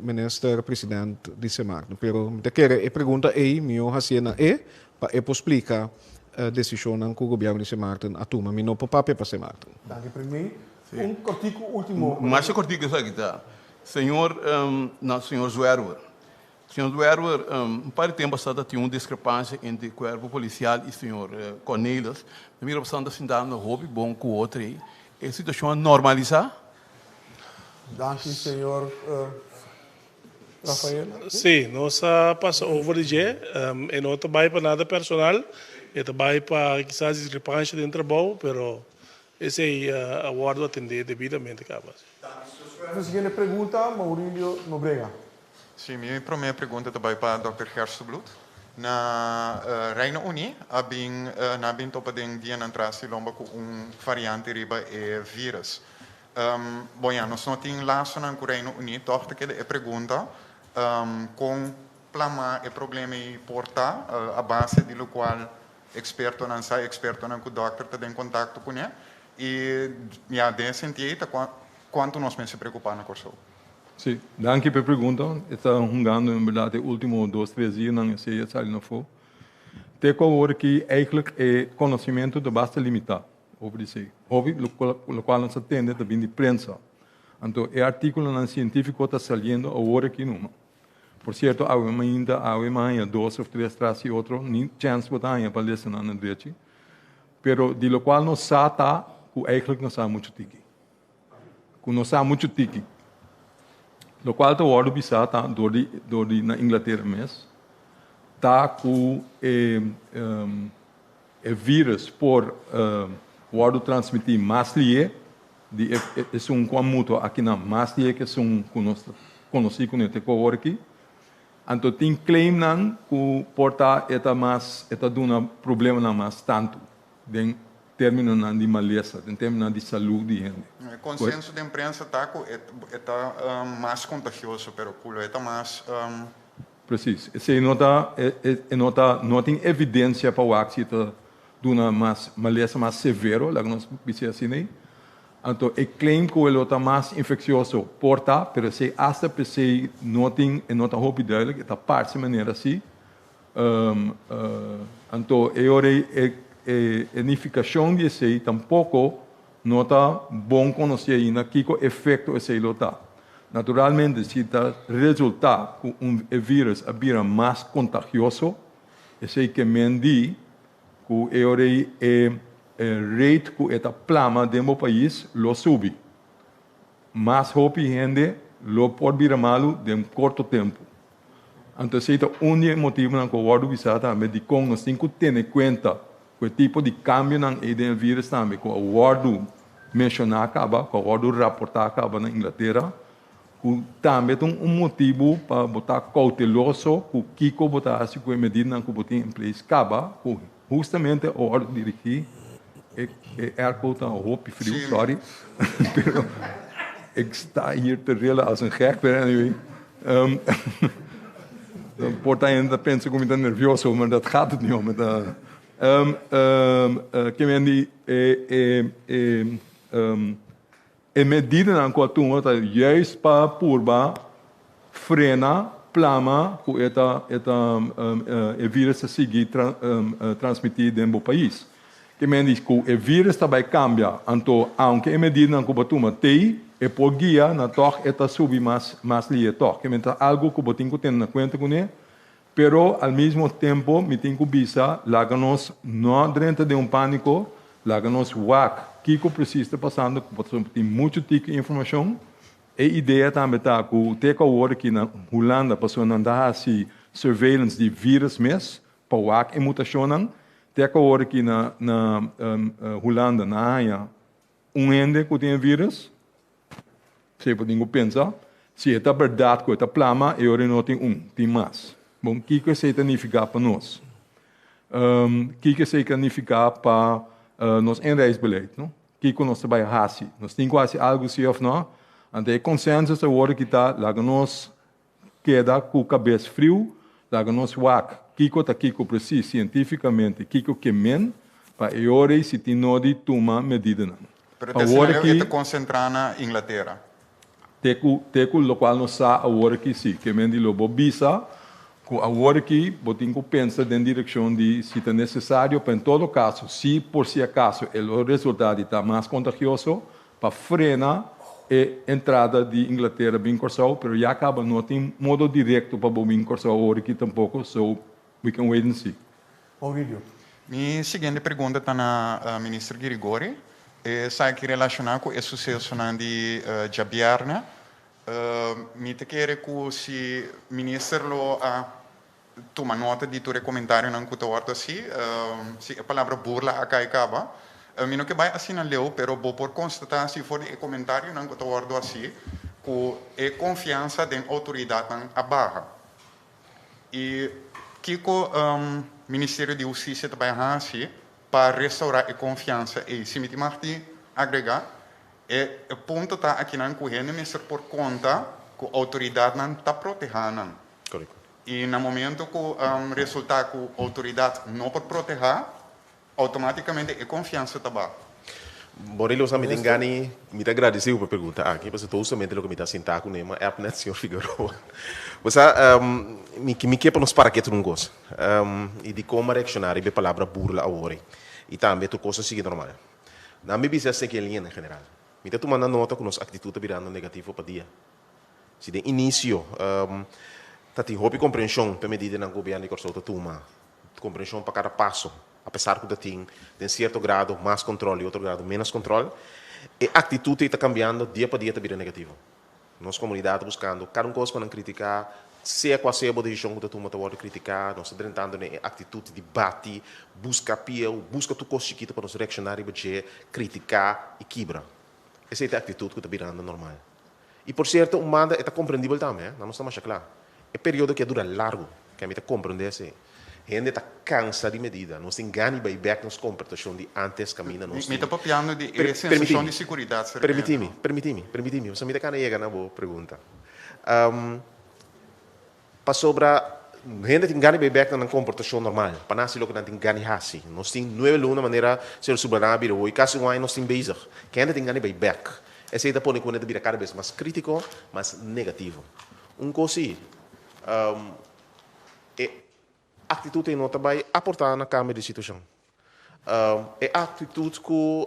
Minister President di Sint Maarten. Pero mi ta kere e pregunta ei mihó hasié na e pa e por splika desishonnan ku gobièrnu di Sint Maarten a tuma. Mi no por papia pa Sint Maarten. Danki Premier. Un kortiku ultimo. Masha kortiku esaki ta. Señor na señor Zwerwer. Señor Zwerwer, un par di tempu pasá ta tin un diskrepansia entre kuerpo polisial i señor Cornelis. Mi mira pasobra nan ta sintando hopi bon ku otro ei. E situashon a normalisá? Danki señor Rafael. Sí, nos a pasa over di dje. E no ta bai pa nada personal. E ta bai pa kisas diskrepansha den trabou, pero Esei a wòrdu atendé debidamente kaba. E siguiente pregunta, Maurilio Nobrega. Sí, mi promé pregunta ta bai pa dòkter Gerstenbluth. Na Reino Uní a bin nan a bin topa den dianan tras di lomba ku un variante riba e vírus. Bon ya, nos no tin lasonan ku Reino Uní, tòg ta keda e pregunta kon plamá e problema ei por ta a base di lokual Ekspertonan sa, ekspertonan ku dòkter ta den kontakto kuné i ya den e sentido ei ta kuantu nos mester preokupá na Kòrsou. Sí, danki pa e pregunta. E ta hungando en bèrdat e último dos, tres dianan esei a sali na afó. Te ku awor aki eigentlik e konosimentu ta basta limitá over di esei. Hopi lokual nos a tende ta bin di prensa. Anto e artíkulonan sientífiko ta saliendo awor aki numa. Por cierto, awe mainta, awe maña, dos of tres tras di otro, ni chance bo ta haña pa lesa nan na drechi. Pero di lokual nos sa ta ku eigenlijk nos sa muchu tiki. Ku nos sa muchu tiki. Lokual ta wòrdu bisá ta dor di dor di na Inglatera mes ta ku e e virus por wòrdu transmití mas lié di e esun ku a mutua akinan mas lié ku esun ku nos ta konosí kuné te ku awor aki. Anto tin claimnan ku por ta e ta mas e ta duna problemanan mas tantu den terminonan di malesa, den terminonan di salú di hende. E konsenso den prensa ta ku e ta mas kontagioso, pero ku lo e ta mas. Presis. Esei no ta e no ta no tin evidensia pa wak si e ta duna mas malesa mas severo, laga nos bis'é asina ei. Anto e claim cu e lo ta mas infeccioso por ta, pero esey hasta p'esey no tin, e no ta hopi duidelijk, e ta parse manera si. Anto e ora ey e e nificacion di esey tampoco no ta bon conoci ainda kico efecto esey lo ta. Naturalmente si ta resulta cu un e virus a bira mas contagioso, esey ke men di Ku e ora ei e rate ku e ta plama den bo pais lo subi. Mas hopi hende lo por bira malu den korto tempu. Anto esei ta un di e motibunan ku a wòrdu bisá tambe dikon nos tin ku tene kuenta ku e tipo di kambionan ei den e virus tambe ku a wòrdu menshoná kaba, ku a wòrdu raportá kaba na Inglatera. Ku tambe ta un motibu pa bo ta kouteloso ku kiko bo ta hasi ku e medidanan ku bo tin en place kaba, ku hustamente a wòrdu dirigí e airco ta hopi friu, sorry, pero ik sta hier te rillen als een gek, pero anyway, por ta hende ta pensa ku mi ta nervioso, maar dat gaat het niet om. Ke men di e E medidanan ku a tuma ta juist pa purba frena plama ku e ta e ta e virus ta sigui transmití den bo pais. Ke men di ku e virus ta bai kambia, anto aunke e medidanan ku bo tuma tei e por guia na tòg e ta subi mas mas lihe tòg. Ke men ta algu ku bo tin ku tene na kuenta kuné, pero al mismo tempo mi tin ku bisa laga nos no drenta den un pániko, laga nos wak kiko presis ta pasando pasobra tin muchu tiki informashon. E idea tambe ta ku te ku awor aki na Hulanda pasobra nan ta hasi surveillance di virus mes pa wak e mutashonnan, te ku awor aki na na Hulanda nan a haña un hende ku tin e virus. Si bo tin ku pensa, si e ta bèrdat ku e ta plama, e ora e no tin un, tin mas. Bon, kiko esei ta nifiká pa nos? Kiko esei ta nifiká pa nos inreisbeleid, no? Kiko nos ta bai hasi? Nos tin ku hasi algu si òf no? Anto e konsensus awor aki ta, laga nos keda ku kabes friu, laga nos wak kiko ta kiko presis sientífikamente, kiko ke men, pa e ora ei si tin nodi tuma medidanan. Pero te Awor asina leu e aki ta konsentrá na Inglatera. te ku te ku lokual nos sa awor aki si, ke men di lo bo bisa ku awor aki bo tin ku pensa den direkshon di si ta nesesario pa en todo kaso si por si akaso e lo resultá di ta mas kontagioso pa frena e entrada di Inglatera bin Kòrsou, pero ya kaba no tin modo direkto pa bo bin Kòrsou awor aki tampoko, so we can wait and see. Maurilio. Mi siguiente pregunta ta na Minister Girigori. Esaki relashoná ku e susesonan di djabièrnè. Mi ta kere ku si Minister lo a Tuma nota di tur e comentarionan cu ta wordo haci. Si e palabra burla a cay caba. Mi no ke bay asina leu, pero bo por constata si for di e comentarionan cu ta wordo haci cu e confiansa den autoridadnan a baha. Y kico Ministerio di Husticia ta bay haci pa restaura e confiansa ey? Si mi tin mag di agrega, e punto ta akinan cu hende mester por conta cu autoridadnan ta proteha nan. I na momento ku resultá ku outoridat no por protehá, outomátikamente e konfiansa ta baha. Borrelli, Osa, mi tin gana mi ta agradeci bo pa e pregunta aki, pasobra ta hustamente loke mi ta sinta ku ne, ma app net señor Figueroa. Bo sa, mi mi ke pa nos para ketu un kos, i dikon mi a reakshoná riba e palabra burla awor ei, i tambe tur kos a sigui normal. Nan mi bisa esaki en liña en general. Mi ta tuma na nota ku nos aktitut ta birando negativo pa dia. Si den inisio ta tin hopi komprenshon pa e medidanan ku gobièrnu di Kòrsou ta tuma, komprenshon pa kada paso. Apesar ku ta tin den sierto grado mas kòntròl i otro grado ménos kòntròl, e aktitut ei ta kambiando dia pa dia ta bira negativo. Nos komunidat ta buskando kada un kos pa nan kritiká, sea kua sea bo desishon ku ta tuma ta wòrdu kritiká. Nos ta drentando den e aktitut di bati, buska pieu, buska tur kos chikitu pa nos reakshoná riba dje, kritiká i kibra. Esei ta e aktitut ku ta birando normal. I por sierto un banda e ta komprendibel tambe, nan nos ta masha kla. E periodo aki a dura largu, ke mi ta komprendé esei. Hende ta kansa di medida. Nos tin gana di bai bèk nos komportashon di ántes kaminda nos Mi tin. ta papiando di e sensashon di siguridat serkano. Permití mi, permití mi, permití mi, pasobra mi ta kana yega na bo pregunta. Pasobra hende tin gana di bai bèk na nan komportashon normal, pa nan hasi loke nan tin gana di hasi. Nos tin nuebe luna manera señor Subrana a bira hoy, kasi un aña nos tin bezig. Ke hende tin gana di bai bèk. Esei ta pone ku hende ta bira kada bes mas krítiko, mas negativo. Un kos sí, e aktitut ei no ta bai aportá na kambio di situashon. E aktitut ku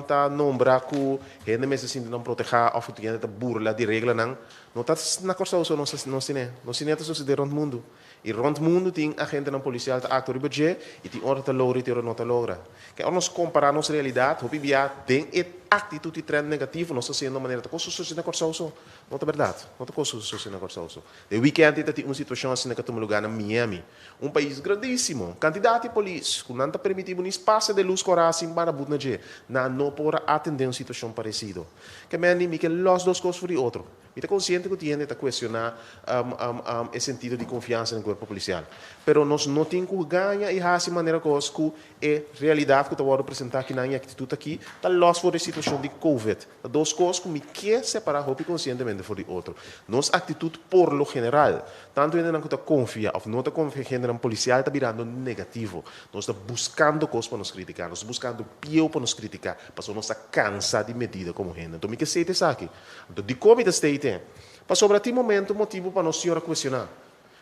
ta nombra ku hende mester sinti nan protehá òf ku hende ta burla di reglanan no ta na Kòrsou so nos nos tine. Nos tine ta sosodé rònt mundu. I rònt mundu tin agentenan polisial ta aktua riba dje i tin ora ta logra i tin ora no ta logra. Ke ora nos kompará nos realidat hopi bia den e aktitut i trènt negativo nos ta siendo manera ta kos sosodé na Kòrsou so. No ta bèrdat. No ta kos sosodé na Kòrsou so. Den wikènt ei ta tin un situashon asina ku a tuma lugá na Miami, un pais grandísimo. Kantidat di polis ku nan ta permití bo ni pasa den lus kòrá sin para but na dje. Nan no por a atendé un situashon paresido. Ke mende mi ke lòs dos kos for di otro. Mi ta konsiente ku tin hende ta kuestioná e sentido di konfiansa den kuerpo polisial. Pero nos no tin ku gaña i hasi manera kos ku e realidat ku ta wòrdu presentá akinan i aktitut aki ta lòs for di e situashon di covid. Ta dos kos ku mi ke separá hopi konsientemente for di otro. Nos aktitut por lo general, tantu hendenan ku ta konfia òf no ta konfia hendenan polisial ta birando negativo. Nos ta buskando kos pa nos kritiká, nos ta buskando pieu pa nos kritiká, pasobra nos ta kansa di medida komo hende. Anto mi ke state esaki. Anto dikon mi ta state? Pasobra tin momento motibu pa nos siñor a kuestioná.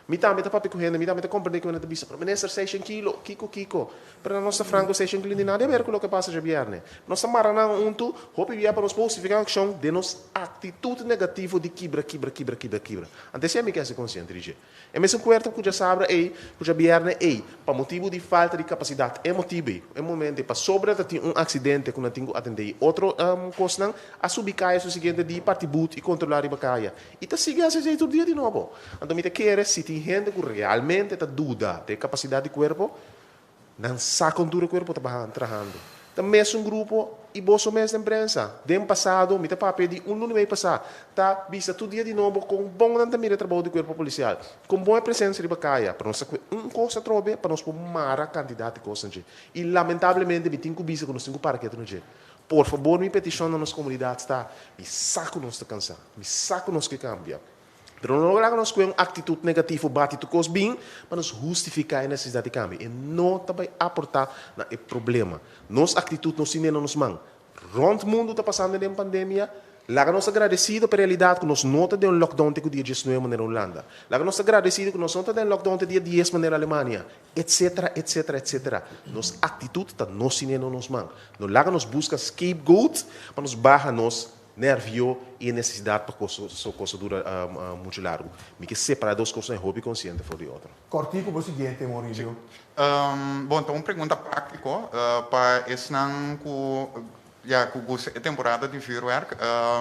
Mi tambe ta papia ku hende, mi tambe ta komprendé ku hende ta bisa, pero minister, seishen kilo, kiko, kiko? Pero na nos ta franko, seishen kilo ni nada di aber ku loke pasa djabièrnè. Nos ta mara nan huntu, hopi bia pa nos por hustifiká akshon den nos aktitut negativo di kibra, kibra, kibra, kibra, kibra. Anto esei mi ke hasi konsiente di dje. E mesun kuerto ku djasabra ei, ku djabièrnè ei, pa motibu di falta di kapasidat, e motibu ei, e momento ei, pasobra ta tin un aksidente ku nan tin ku atendé i otro kosnan, a subi kaya su siguiente dia i parti but i kontrolá riba kaya. I ta sigui hasi esei tur dia di nobo. Anto mi ta kere si tin hende ku realmente ta duda den e kapasidat di kuerpo, nan sa kon duro e kuerpo ta baha trahando. Ta mesun grupo i boso mes den prensa. Den pasado, mi ta papia di un luna i mei pasá, ta bisa tur dia di nobo kon bon nan ta mira e trabou di kuerpo polisial, kon bon e presensia riba kaya, pero nos ta kue un kos atrobe pa nos por mara kantidat di kosnan dje. I lamentablemente mi tin ku bisa ku nos tin ku para ketu na dje. Por fabor mi petishon na nos komunidat ta, mi sa ku nos ta kansá, mi sa ku nos ke kambia, pero no laga nos kue un aktitut negativo bati tur kos bin pa nos hustifiká e nesesidat di kambio. E no ta bai aportá na e problema. Nos aktitut no sine na nos man. Rònt mundu ta pasando den pandemia, Laga nos ta gradesido pa e realidat ku nos no ta den un lockdown te ku dia diesnuebe manera Hulanda. Laga nos ta gradesido ku nos no ta den lockdown te dia dies manera Alemania, etcetera, etcetera, etcetera. Nos aktitut ta no sineno nos man. No laga nos buska scapegoat pa nos baha nos nervio i e nesesidat pa kos kos dura muchu largu. Mi ke separa e dos kosnan e hopi konsiente for di otro. Kòrtiku bo siguiente, Maurilio. Bon, ta un pregunta práktiko pa esnan ku Ya, ku gusta e temporada di vuurwerk,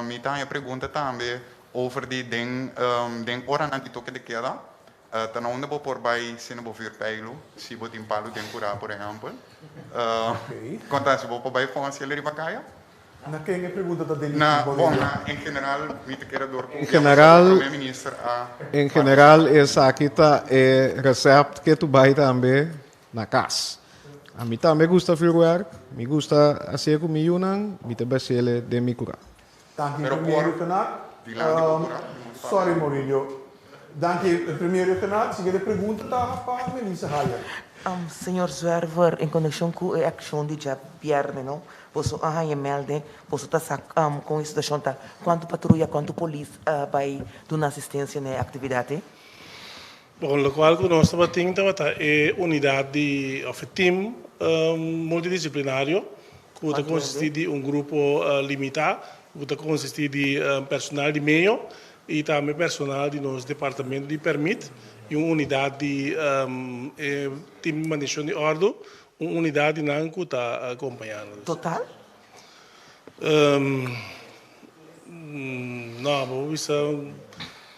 mi ta haña pregunta tambe over di den den oranan di toke de keda, ta na unda bo por bai sina bo vuurpijlu, si bo tin palu den kurá por ehèmpel. Kon ta si bo por bai fònsiel riba kaya? Na ken e pregunta ta dirigí, Na, bo bon, diria? na en general mi ta kere dor ku En ya pasó general, prome minister a en partisipá. general esaki ta e recept ke tu bai tambe Na kas. Ami tambe gusta vuurwerk, mi gusta hasié ku mi yunan, mi ta basiele den mi kura. Danki Pero Premier por Reutenaar. dilanti bo kura, mi moti papia. Sorry Maurilio. Danki Premier Reutenaar. Siguiente pregunta ta pa Melissa Hayer. Señor Zwerver, en konekshon ku e akshon di djabièrnè no, boso a haña mèlde, boso ta sa kon e situashon ta, kuantu patruya, kuantu polis a bai duna asistensia na e aktividat ei? Bon, lokual ku nos tabatin tabata e unidat di òf e tim multidisiplinario ku ta konsistí di un grupo limitá ku ta konsistí di personal di medio i tambe personal di nos departamento di pèrmit i un unidat di e tim di mantenshon di òrdu. un unidat di nan ku ta akompañá nos. Total? No, bo por bisa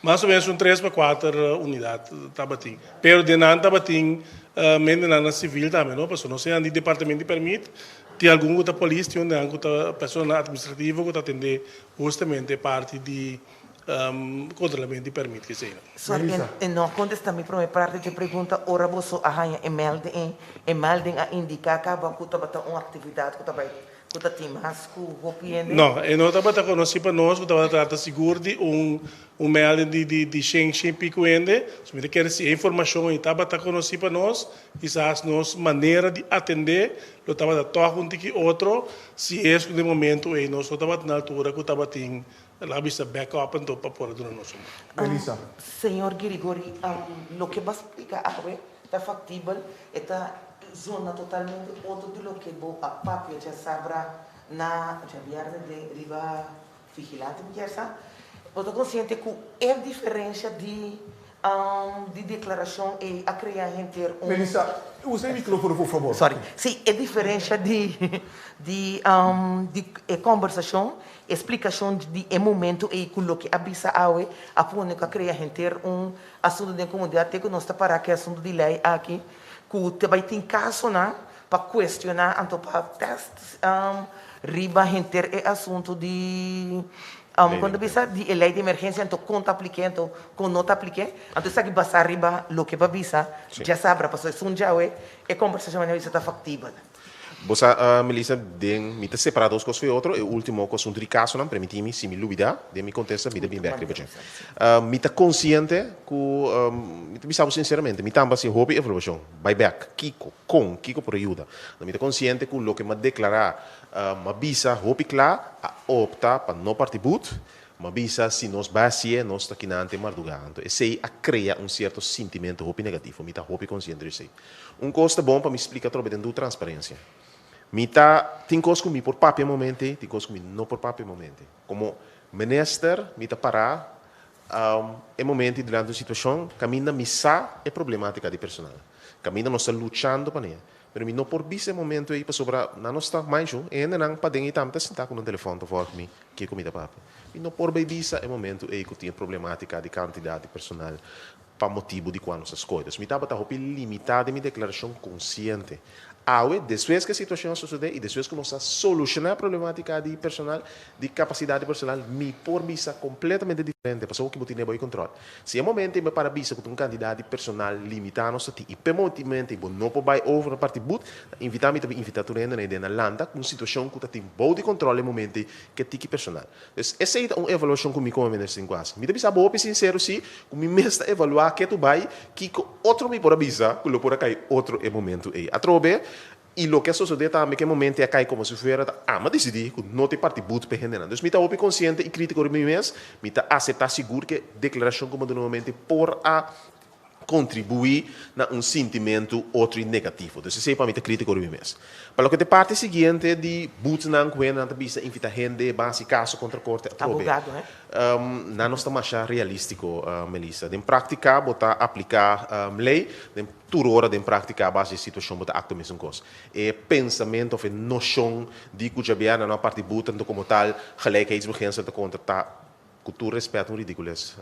mas o menos un tres pa kuater unidat tabatin. Pero den nan tabatin mendenan na sivil tambe no, pasobra nos esnan di departamento di permit, tin algun ku ta polis, tin un ku ta personanan administrativo ku ta atendé hustamente e parti di kontrolamentu di permit ku eseinan. Sorry, e no a kontestá mi promé parti dje pregunta. Ora boso a haña e melding ei, e melding a indiká kaba ku tabata un aktividat ku ta bai ku ta tin mas ku hopi hende? No, e no tabata konosí pa nos ku tabata trata sigur di un un melding di di di shen shen piku hende. So mi ta kere si e informashon ei tabata konosí pa nos, kisas nos manera di atendé lo tabata tòg un tiki otro si es ku den momentu ei nos no tabata na altura ku tabatin El a bisa back up anto pa por a duna nos un man. Melissa. Señor Girigori, loke bo a splika awe ta factibel, e ta zona totalmente otro di loke bo a papia djasabra na djabièrnè den riba Vigilante mi kier sa. Bo ta konsiente ku e diferensha di di deklarashon ei a krea henter un. Melissa, usa e microfono por fabor. Sorry. Sí, e diferensha di di di e kombersashon, e splikashon di e momento ei ku loke a bisa awe a pone ku a krea henter un asuntu den komunidat te ku nos ta para ku e asuntu di lei aki ku ta bai tin kasonan pa kuestioná anto pa tèst riba henter e asuntu di kon ta bisa di e lei di emergensia anto kon ta aplik'é anto kon no ta aplik'é anto esaki basá riba loke bo a bisa djasabra pasobra esun djawe e kombersashon manera bo bisa ta faktibel. Bo sa Melissa den mi ta separá dos kos for e otro e último ku asuntu di kasonan permití mi si mi lubidá den mi kontesta mi ta bin bèk riba dje. Mi ta konsiente ku mi ta bisa bo sinseramente mi tambe a hasi hopi evaluashon bai bèk kiko kon kiko por a yuda mi ta konsiente ku loke mi a deklará Mi a bisa hopi kla, a opta pa no parti but. Mi a bisa si nos bai hasié, nos ta kinan te mardugá. Anto esei a krea un sierto sintimentu hopi negativo. Mi ta hopi konsiente di esei. Un kos ta bon pa mi splika atrobe den tur transparensia. Mi ta tin kos ku mi por papia momente ei, tin kos ku mi no por papia momente ei. Komo minister mi ta pará e momento ei durante un situashon kaminda mi sa e problematika di personal, kaminda nos ta luchando pa ne. Pero mi no por bisa e momento ei pasobra nan no sta manchu, e hendenan paden ei tambe ta sintá ku nan telefòn ta vòlg mi kiko mi ta papia. Mi no por bai bisa e momento ei ku tin e problematika di kantidat di personal pa motibu di kua nos a skohe. Dus mi tabata hopi limitá den mi deklarashon konsiente. Awe, despues ku e situashon a sosodé i despues ku nos a solushoná e problematika di personal, di kapasidat di personal, mi por bisa kompletamente diferente pasobra ku bo tene bo e kontròl. Si e momento ei bo para bisa ku ta un kantidat di personal limitá nos ta tin i p'e momento ei bo no por bai over na parti but, ta invitá mi ta bin invitá tur hende na e den na lanta ku un situashon ku ta tin bou di kontròl e momento ei ku e tiki personal. Dus esei ta un evaluashon ku mi komo minister tin ku hasi. Mi ta bisa bo hopi sinsero si ku mi mes ta evaluá ke tu bai kiko otro mi por a bisa ku lo por a kai otro e momento ei. Atrobe I loke a sosodé tambe ku e momento ei a kai komo si fuera ta ama disidí ku no ta e parti but pa e hendenan. Dus mi ta hopi konsiente i krítiko riba mi mes. Mi ta aseptá sigur ku e deklarashon ku mi a duna momento ei por a kontribuí na un sintimentu otro i negativo. Dus esei pa mi ta krítiko riba mi mes. Pa loke ta e parti siguiente di butnan ku hendenan ta bisa invitá hende ban hasi kaso kontra korte atrobe. Abogado, hè? Nan nos ta masha realístiko, Melissa. Den práktika bo ta apliká lei, den Tur ora den práktika a base di e situashon bo ta aktua mesun kos. E pensamentu òf e noshon di ku djabièrnè no a parti buta anto komo tal gelijkheidsbeginsel ta konta ta ku tur rèspèt un ridikules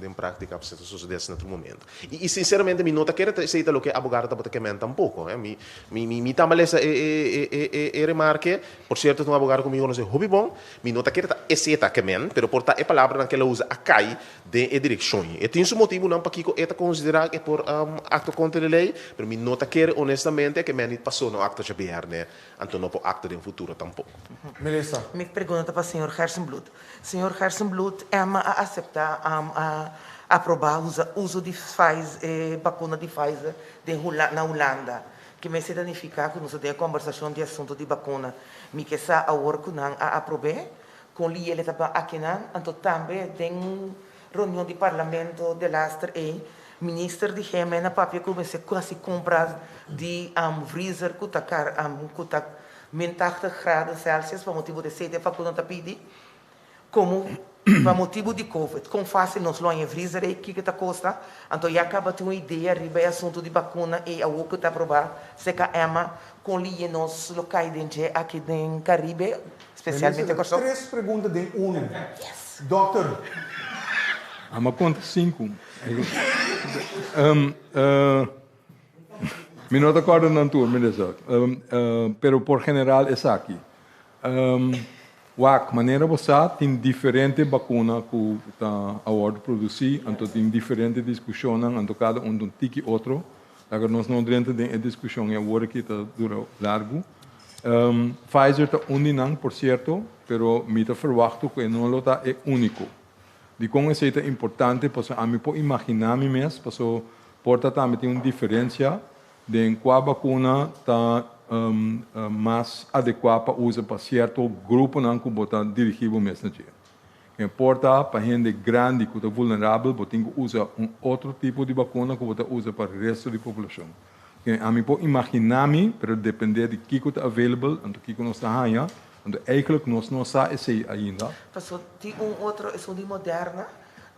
den práktika ta sosodé asina tur momentu. I i sinseramente mi no ta kere ta esei ta loke e abogado tabata kemen tampoko. Mi mi mi tamba lesa e e e e e remarke, por sierto ta un abogado ku mi konosé hopi bon, mi no ta kere ta esei ta kemen pero por ta e palabranan ku el a usa a kai Den e direkshon. E tin su motibunan pakiko e ta konsiderá ku e por aktua kontra di lei, pero mi no ta kere honestamente ku e meni pasó no aktua djabièrnè, anto no por aktua den futuro tampoko. Melissa. Mi pregunta ta pa señor Gerstenbluth. Señor Gerstenbluth, EMA a aseptá, a aprobá usa uso di Pfizer, e bakuna di Pfizer den Hula, na Hulanda. Ke mester ta nifiká ku nos ta den e kòmbersashon di asuntu di bakuna. Mi ke sa awor ku nan a aprob'é, Con Liele ta ba akinan, anto tambe den reunion di parlamento delaster ey, minister di GMN a papia cu mester haci compra di vriezer cu ta cu ta min tachtig graden Celsius pa motibo di esey ta e vacuna ta pidi. Como. Pa motibu di Covid, kon fásil nos lo haña vriezer ei, kiko ta kosta? Anto ya kaba tin un idea riba e asuntu di bakuna ei awor ku ta aprobá CKM, kon liye nos lo kai den dje aki den Karibe, spesialmente Minister, Kòrsou? tres pregunta den unu. Dòkter. Amo a konta sinku. Mi no ta kòrda nan tur, minister. Pero por general esaki. Wak, manera bo sa, tin diferente bakuna ku ta a wòrdu produsí, anto tin diferente diskushonnan, anto kada un ta un tiki otro. Laga nos no drenta den e diskushon e awor aki ta dura largu. Pfizer ta un di nan, por sierto, pero mi ta ferwachtu ku e no lo ta e úniko. Dikon esei ta importante? Pasobra ami por imaginá mi mes, pasobra por ta tambe tin un diferensia den kua bakuna ta mas adekuá pa usa pa sierto gruponan ku bo ta dirigí bo mes na dje. E por ta pa hende grandi ku ta vulnerabel bo tin ku usa un otro tipo di bakuna ku bo ta usa pa resto di populashon. Ami por imaginá mi, pero dependé di kiko ta available, anto kiko nos ta haña, anto eigenlijk nos no sa esei ainda. Paso tin un otro, esun di Moderna,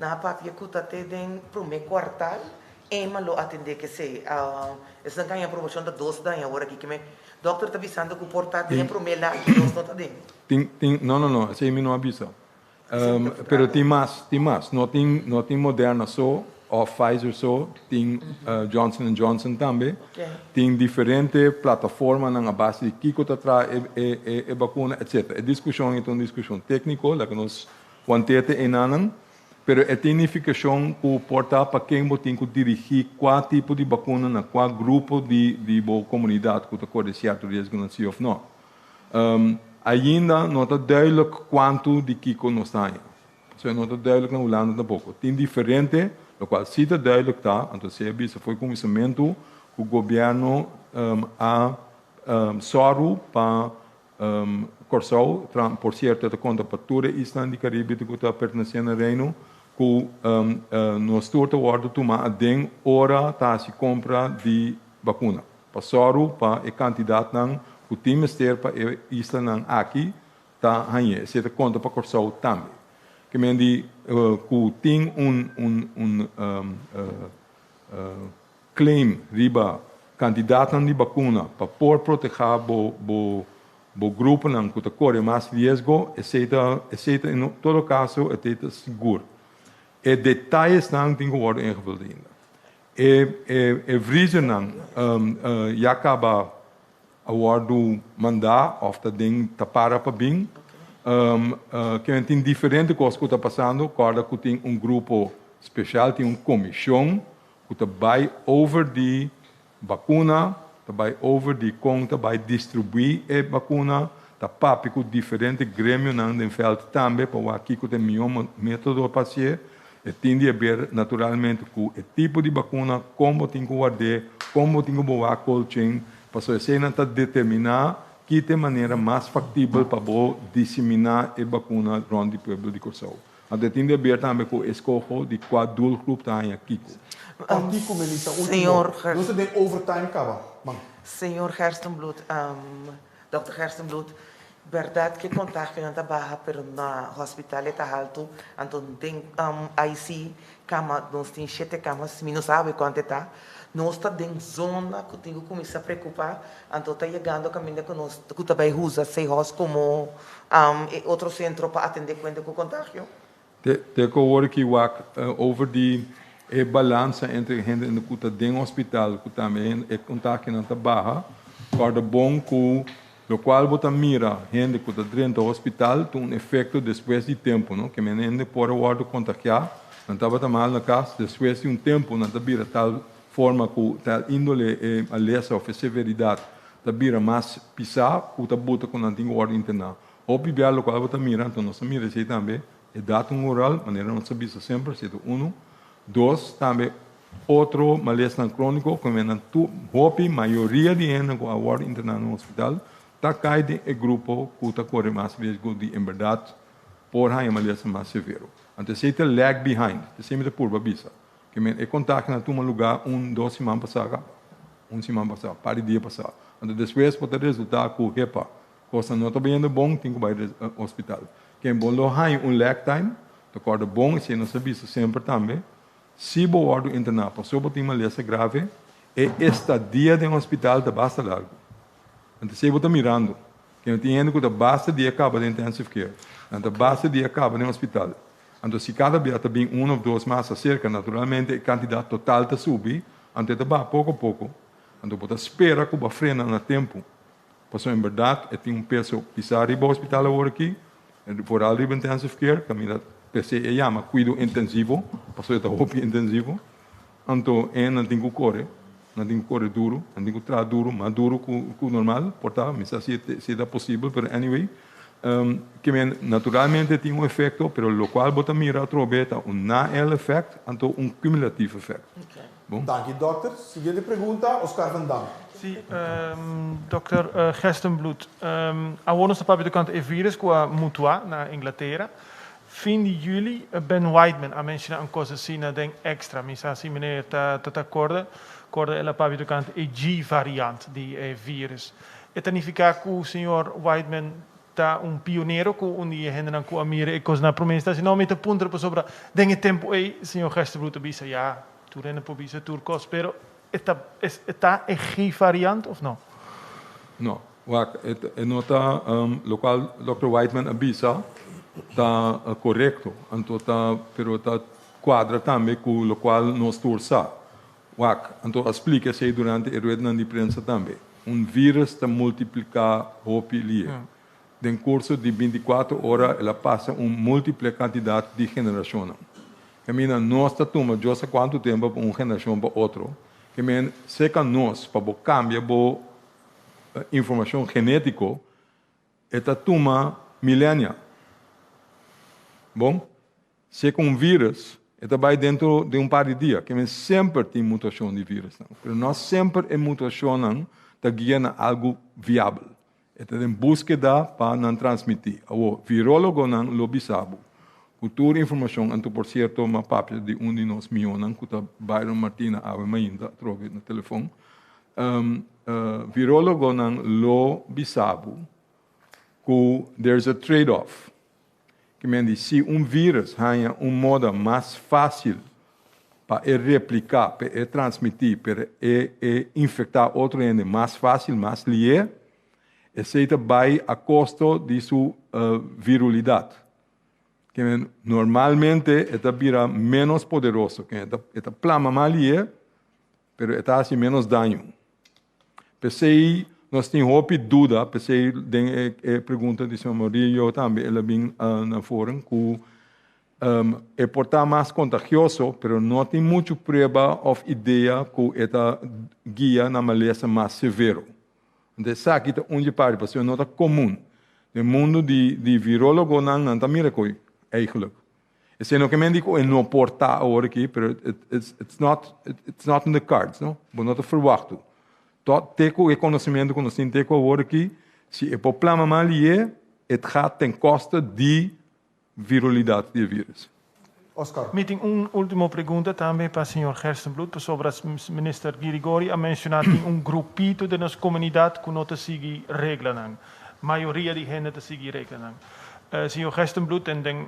nan a papia ku ta te den promé kuartal Emma lo atendé kesei. Esnan ka haña promocion ta dos daña awor aki. Keme dokter ta bisando ku por ta den e promé la aki nos no ta den. Tin, tin, no, no, no, esei mi no a bisa. Pero tin mas, tin mas. No tin, no tin Moderna so òf Pfizer so, tin Johnson and Johnson tambe. Tin diferente plataformanan a base di kiko ta traha e, e, e bakuna, etcetera. E diskushon ei ta un diskushon tékniko, laga nos want'é te einanan. Pero e tin nifikashon ku por ta pa ken bo tin ku dirigí kua tipo di bakuna na kua grupo di di bo komunidat ku ta kore sierto riesgonan si òf no. Ainda no ta duidelijk kuantu di kiko nos ta haña. Pasobra no ta duidelijk na Hulanda tampoko. Tin diferente, lokual si ta duidelijk ta, anto si a bisa for kuminsamentu ku gobièrnu a sòru pa Kòrsou, por sierto e ta konta pa tur e islanan di Karibe ku ta pertenesé na Reino, ku nos tur ta wòrdu tumá aden ora ta hasi kompra di bakuna. Pa sòru pa e kantidatnan ku tin mester pa e islanan aki ta hañ'é. Esei ta konta pa Kòrsou tambe. Ke men di ku tin un un Claim riba kandidatnan di bakuna pa por protehá bo bo bo gruponan ku ta kore mas riesgo, esei ta esei ta en todo kaso esei ta sigur. E detayesnan tin ku wòrdu ingevuld ainda. E e e vriezernan ya kaba a wòrdu mandá òf ta den ta para pa bin. Kimen tin diferente kos ku ta pasando, kòrda ku tin un grupo speshal, tin un komishon ku ta bai over di bakuna, ta bai over di kon ta bai distribuí e bakuna, ta papia ku diferente gremionan den vèlt tambe pa wak kiko ta e mihó método pa hasié. E tin di haber naturalmente ku e tipo di bakuna, kon bo tin ku ward'é, kon bo tin ku bo wak cold chain, pasobra eseinan ta determiná ki ta e manera mas faktibel pa bo diseminá e bakuna rònt di pueblo di Kòrsou. Anto e tin di haber tambe ku e eskoho di kua doelgroep ta haña kiko. Kiko, Melissa, último. Señor Nos ta den overtime kaba. Man. Señor Gerstenbluth, Dòkter Gerstenbluth, Berdad ke contagionan ta baha pero na hospital e ta halto, anto den IC cama nos tin shete camas, mi no sabe cuanto e ta, nos ta den zona cu tin cu cuminsa preocupa, anto ta yegando caminda cu nos cu ta bay usa Seahorse como e otro centro pa atende cuenta cu contagio. Te cu awor ki wak over di e balansa entre hende cu ta den hospital cu tambe e contagionan ta baha, corda bon cu locual bo ta mira hende cu ta drenta hospital ta un efecto despues di tempo, no? Ke men hende por a wordo contagia, nan tabata mal na cas, despues di un tempo nan ta bira tal forma cu tal indole e malesa of e severidad ta bira mas pisa cu ta buta cu nan tin cu wordo interna. Hopi bia lokual bo ta mira, anto nos ta mira esei tambe, e datum oral, manera nos ta bisa semper, esei ta unu. Dos, tambe otro malesnan króniko ku nan tur, hopi, mayoria di hende ku a wòrdu interná na hospital ta kai den e grupo ku ta kore mas riesgo di en bèrdat por haña malesa mas severo. Anto esei ta lag behind, esei mi ta purba bisa. Ke men e kontaktonan a tuma lugá un, dos siman pasá kaba, un siman pasá, par di dia pasá. Anto despues por ta resultá ku, hepa, Kosnan no ta bayendo bon, tin ku bai hospital. Ken bo lo haña un lag time, Ta kòrda bon, esei nos a bisa semper tambe, si bo wòrdu interná pasobra bo tin malesa grave, e estadia den hospital ta basta largu. Anto esei bo ta mirando, ke no tin hende ku ta basta dia kaba den intensive care, nan ta basta dia kaba den hospital. Anto si kada bia ta bin un òf dos mas aserka, naturalmente e kantidat total ta subi, anto e ta baha poko poko. Anto bo ta spera ku bo a frena na tempu. Pasobra en bèrdat e tin un peso pisá riba hospital awor aki, vooral riba intensive care, kaminda p'esei e yama kuido intensivo, pasobra e ta hopi intensivo. Anto e nan tin ku kore, nan tin ku kore duru, nan tin ku traha duru, mas duru ku normal, por ta, mi sa si e ta posibel, pero anyway, ke men naturalmente tin un efekto, pero lokual bo ta mira atrobe ta un na-el effect, anto un cumulatief effect. Bon. Danki dòkter. Siguiente pregunta, Oscar van Dam. Sí, dòkter Gerstenbluth, awor nos ta papia tokante e virus ku a mutuá na Inglatera. Fin di juli Ben Whiteman a menshoná un kos asina den Extra. Mi sa si meneer ta ta korda. Korda el a papia tokante e G-variant di e virus. E ta nifiká ku señor Whiteman ta un pionero ku un di e hendenan ku a mira e kos na promé instansia? No, mi ta puntra pasobra den e tempu ei señor Gerstenbluth a bisa ya, tur hende por bisa tur kos, pero e ta e ta e G-variant òf no? No. Wak, e no ta lokual Dòkter Whiteman a bisa ta korekto, anto ta pero ta kuadra tambe ku lokual nos tur sa. Wak, anto a splika esei durante e ruedanan di prensa tambe. Un vírus ta multipliká hopi lie. Den kurso di bintikuater ora el a pasa un múltiple kantidat di generashonnan. Kaminda nos ta tuma djosa kuantu tempu pa un generashon pa otro, ke men seka nos pa bo kambia bo informashon genétiko, e ta tuma milenia. Bon, si ku un vírus, e ta bai dentro di un par di dia. Ke men semper tin mutashon di vírusnan, pero no semper e mutashonnan ta guia na algu viabel. E ta den búskeda pa nan transmití. Awor, virólogonan lo bisa bo ku tur informashon, anto por sierto m'a papia di un di nos mihónan ku ta Byron Martina awe mainta atrobe na telefòn, Virólogonan lo bisa bo ku there's a trade-off. Ke men di si un vírus haña un moda mas fásil pa e repliká, pa e transmití, pa e e infektá otro hende mas fásil, mas lié, esei ta bai a kosto di su virulidat. Ke men normalmente e ta bira ménos poderoso, ke e ta plama mas lié, Pero e ta hasi ménos daño. P'esei nos tin hopi duda, p'esei den e e pregunta di señor Murillo tambe el a bin na voren ku e por ta mas kontagioso, pero no tin muchu prueba òf idea ku e ta guia na malesa mas severo. Anto esaki ta un dje parti, pasobra no ta komun. Den mundu di di virólogonan nan ta mira koe eigenlijk. Esei no ke men di ku e no por ta awor aki, pero it's not, it's not in the cards, no? Bo no ta ferwachtu. Tot te ku e konosementu ku nos tin te ku awor aki, si e por plama mal lié, et gaat ten koste di virulidad di e virus. Oscar. Mi tin un ultimo pregunta tambe pa señor Gerstenbluth, pasobra Minister Girigori a menciona tin un grupito den nos comunidad cu no ta sigui reglanan. Mayoria di hende ta sigui reglanan. Señor Gerstenbluth en den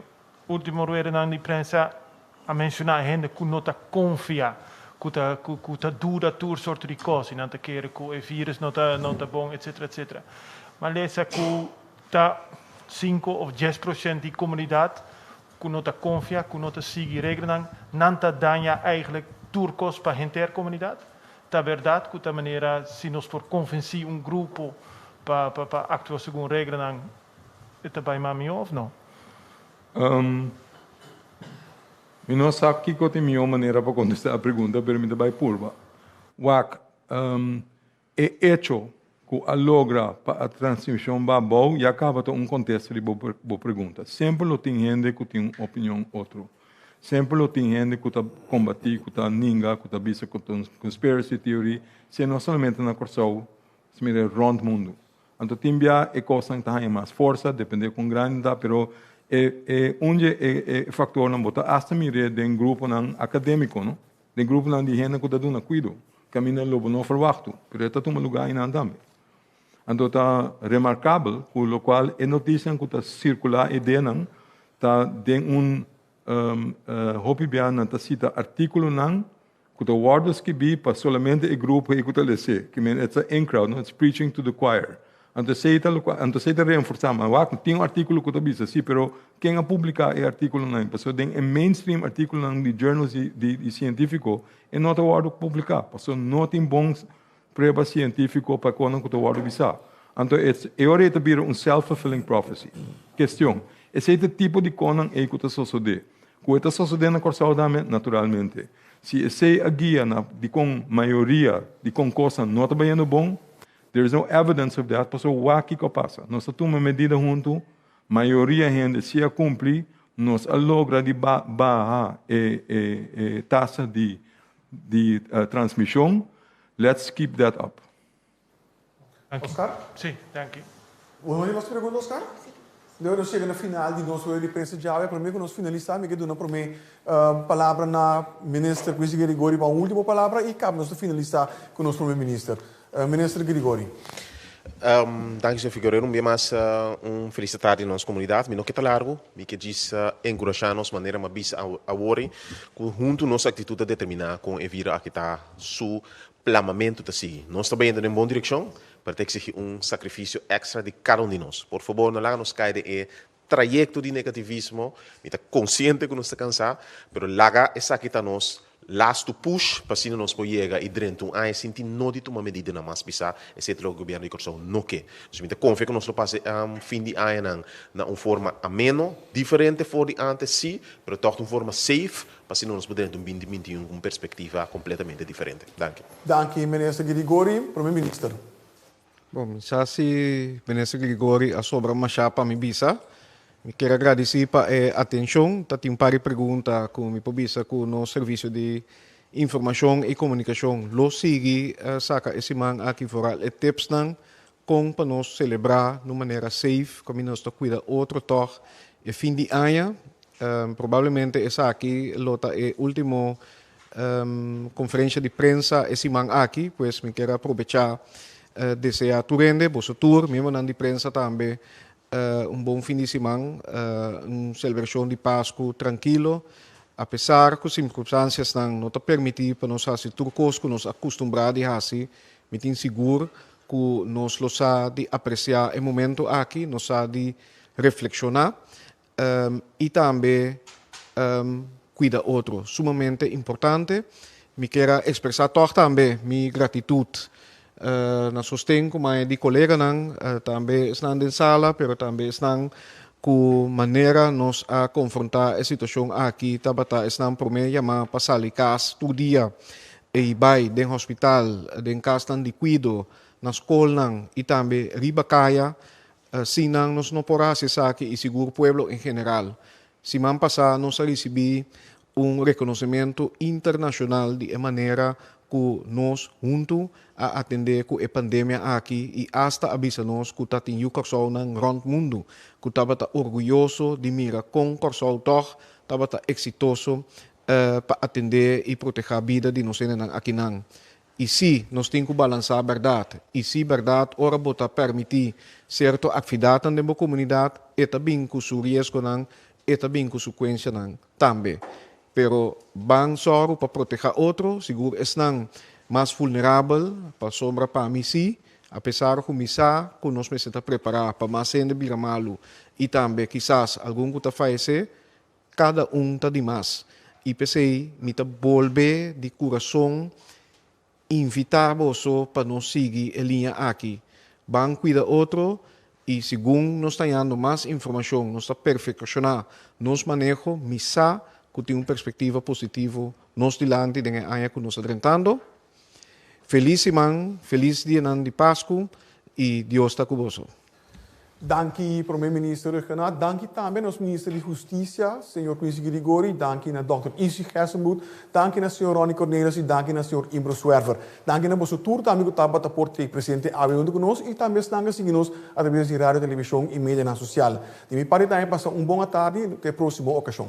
Ultimo ruedanan di prensa a menshoná hende ku no ta konfia, ku ta ku ta duda tur sorto di kos i nan ta kere ku e virus no ta no ta bon etsetera etsetera. Ma lesa ku ta sinku òf 10% di komunidat ku no ta konfia, ku no ta sigui reglanan, nan ta daña eigentlik tur kos pa henter komunidat. Ta bèrdat ku ta manera si nos por konvensí un grupo pa pa pa aktua segun reglanan E ta bai mas mihó òf no? Mi no sa kiko ta e mihó manera pa kontestá e pregunta, pero mi ta bai purba. Wak, e echo ku a logra pa a transmishon ba abou ya kaba ta un kontesta di bo bo pregunta. Semper lo tin hende ku tin un opinion otro. Semper lo tin hende ku ta kombatí, ku ta ninga, ku ta bisa ku ta un conspiracy theory, si no solamente na Kòrsou, si mira rònt mundu. Anto tin bia e kosnan ta haña mas forsa, depende kon grandi ta, pero e e un dje e e faktornan bo ta asta mir'é den gruponan akadémiko, no? Den gruponan di hende ku ta duna kuido, kaminda lo bo no ferwachtu, pero e ta tuma lugá einan tambe. Anto ta remarkabel ku lokual e notisianan ku ta sirkulá e ideanan ta den un. Hopi bia nan ta sita artíkulonan ku ta wòrdu skibí pa solamente e grupo ei ku ta les'é. Ke men it's a in crowd, no? It's preaching to the choir. Anto esei ta loke, anto esei ta reenforsá. Ma wak, tin un artíkulo ku ta bisa si, pero ken a publiká e artíkulonan ei? Pasobra den e mainstream artíkulonan di journals di di sientífiko e no ta wòrdu publiká, pasobra no tin bon prueba sientífiko pa e kosnan ku ta wòrdu bisá. Anto e ora ei ta bira un self-fulfilling prophecy. Kestion, Esei ta e tipo di kosnan ei ku ta sosodé. Ku e ta sosodé na Kòrsou tambe? Naturalmente. Si esei a guia na dikon mayoria di kon kosnan no ta bayendo bon, there is no evidence of that, pasobra wak kiko a pasa. Nos a tuma medida huntu, mayoria hende si a kumpli, nos a logra di baha e e tasa di di transmishon, let's keep that up. Oscar? Sí, danki. Bo no tin mas pregunta, Oscar? Leo nos yega na final di nos rueda di prensa djawe. Prome ku nos finalisá, mi ke duna prome palabra na Minister Quincy Girigorie pa un ultimo palabra i kaba nos ta finalisá ku nos Prome Minister. Minister Girigorie. Danki señor Figueredo. Un bia mas un felis tardi na nos komunidat. Mi no ke ta largu, mi ke djis enkurashá nos manera mi a bisa awor ku huntu nos aktitut ta determiná kon e viro aki ta su plamamentu ta sigui. Nos ta bayendo den bon direkshon, pero ta eksigí un sakrifisio èkstra di kada un di nos. Por fabor, no laga nos kai den e trayekto di negativismo. Mi ta konsiente ku nos ta kansá, pero laga esaki ta nos lastu push pa asina nos por yega i drenta un aña sin tin no di tuma medidanan mas pisá. Esei ta loke gobièrnu di Kòrsou no ke. Dus mi ta konfia ku nos lo pasa e fin di añanan na un forma ameno, diferente for di ántes sí, pero tòg un forma safe Pa asina nos por drenta un 2021 ku un perspektiva kompletamente diferente. Danki. Danki Minister Girigori. Prome Minister. Bon, mi sa si Minister Girigori a sobra mashá pa mi bisa. Mi kier a gradisí pa e atenshon. Ta tin un par di pregunta ku mi por bisa ku nos Servisio di Informashon i Komunikashon lo sigui saka e siman aki foral e tipsnan kon pa nos selebrá na un manera safe kaminda nos ta kuida otro tòg e fin di aña. Probablemente esaki lo ta e ultimo conferencia di prensa e siman aki, pues mi kier a probecha desea tur hende, boso tur, miembronan di prensa tambe, un bon fin di siman, un celebracion di Pascu trankilo, a pesar cu circunstanciasnan no ta permiti pa nos haci tur cos cu nos a custumbra di haci, mi tin sigur cu nos lo sa di aprecia e momento aki, nos sa di reflexiona. I tambe cuida otro, sumamente importante. Mi kier a expresa toch tambe mi gratitud na sosten cu mai di coleganan, tambe esnan den sala, pero tambe esnan cu manera nos a confronta e situacion aki tabata esnan prome yama pa sali cas tur dia y bay den hospital, den casnan di cuido, na scolnan y tambe riba caya. Sin nan nos no por hasi esaki i sigur pueblo en general. Siman pasá nos a risibí un rekonosementu internashonal di e manera ku nos huntu a atendé ku e pandemia aki i asta a bisa nos ku ta tin yu Kòrsounan rònt mundu ku tabata orguyoso di mira kon Kòrsou tòg tabata eksitoso pa atendé i protehá bida di nos hendenan akinan. I sí, nos tin ku balansá bèrdat. I sí, bèrdat, ora bo ta pèrmití sierto akvidatnan den bo komunidat, e ta bin ku su riesgonan, e ta bin ku su kuensianan tambe. Pero ban sòru pa protehá otro, sigur esnan mas vulnerabel, pasobra pa mi sí, apesar ku mi sa ku nos mester ta prepará pa mas hende bira malu i tambe kisas algun ku ta fayesé, Kada un ta di mas. I p'esei mi ta bolbe di kurason invitá boso pa nos sigui e liña aki. Ban kuida otro i segun nos ta hañando mas informashon, nos ta perfekashoná nos maneho, mi sa ku tin un perspektiva positivo nos dilanti den e aña ku nos ta drentando. Felis siman, felis dianan di Pasku i Dios ta ku boso. Danki Prome Minister Rhuggenaath, danki tambe nos Minister di Husticia, Señor Quincy Girigorie, danki na Dòkter Izzy Gerstenbluth, danki na Señor Ronnie Cornelius y danki na Señor Imbro Zwerver. Danki na boso tur tambe cu tabata por t'ey presente awe hunto cu nos y tambe esnan a sigui nos a traves di radio, television y medianan social. Di mi parti tambe pasa un bon atardi, te e proximo ocasion.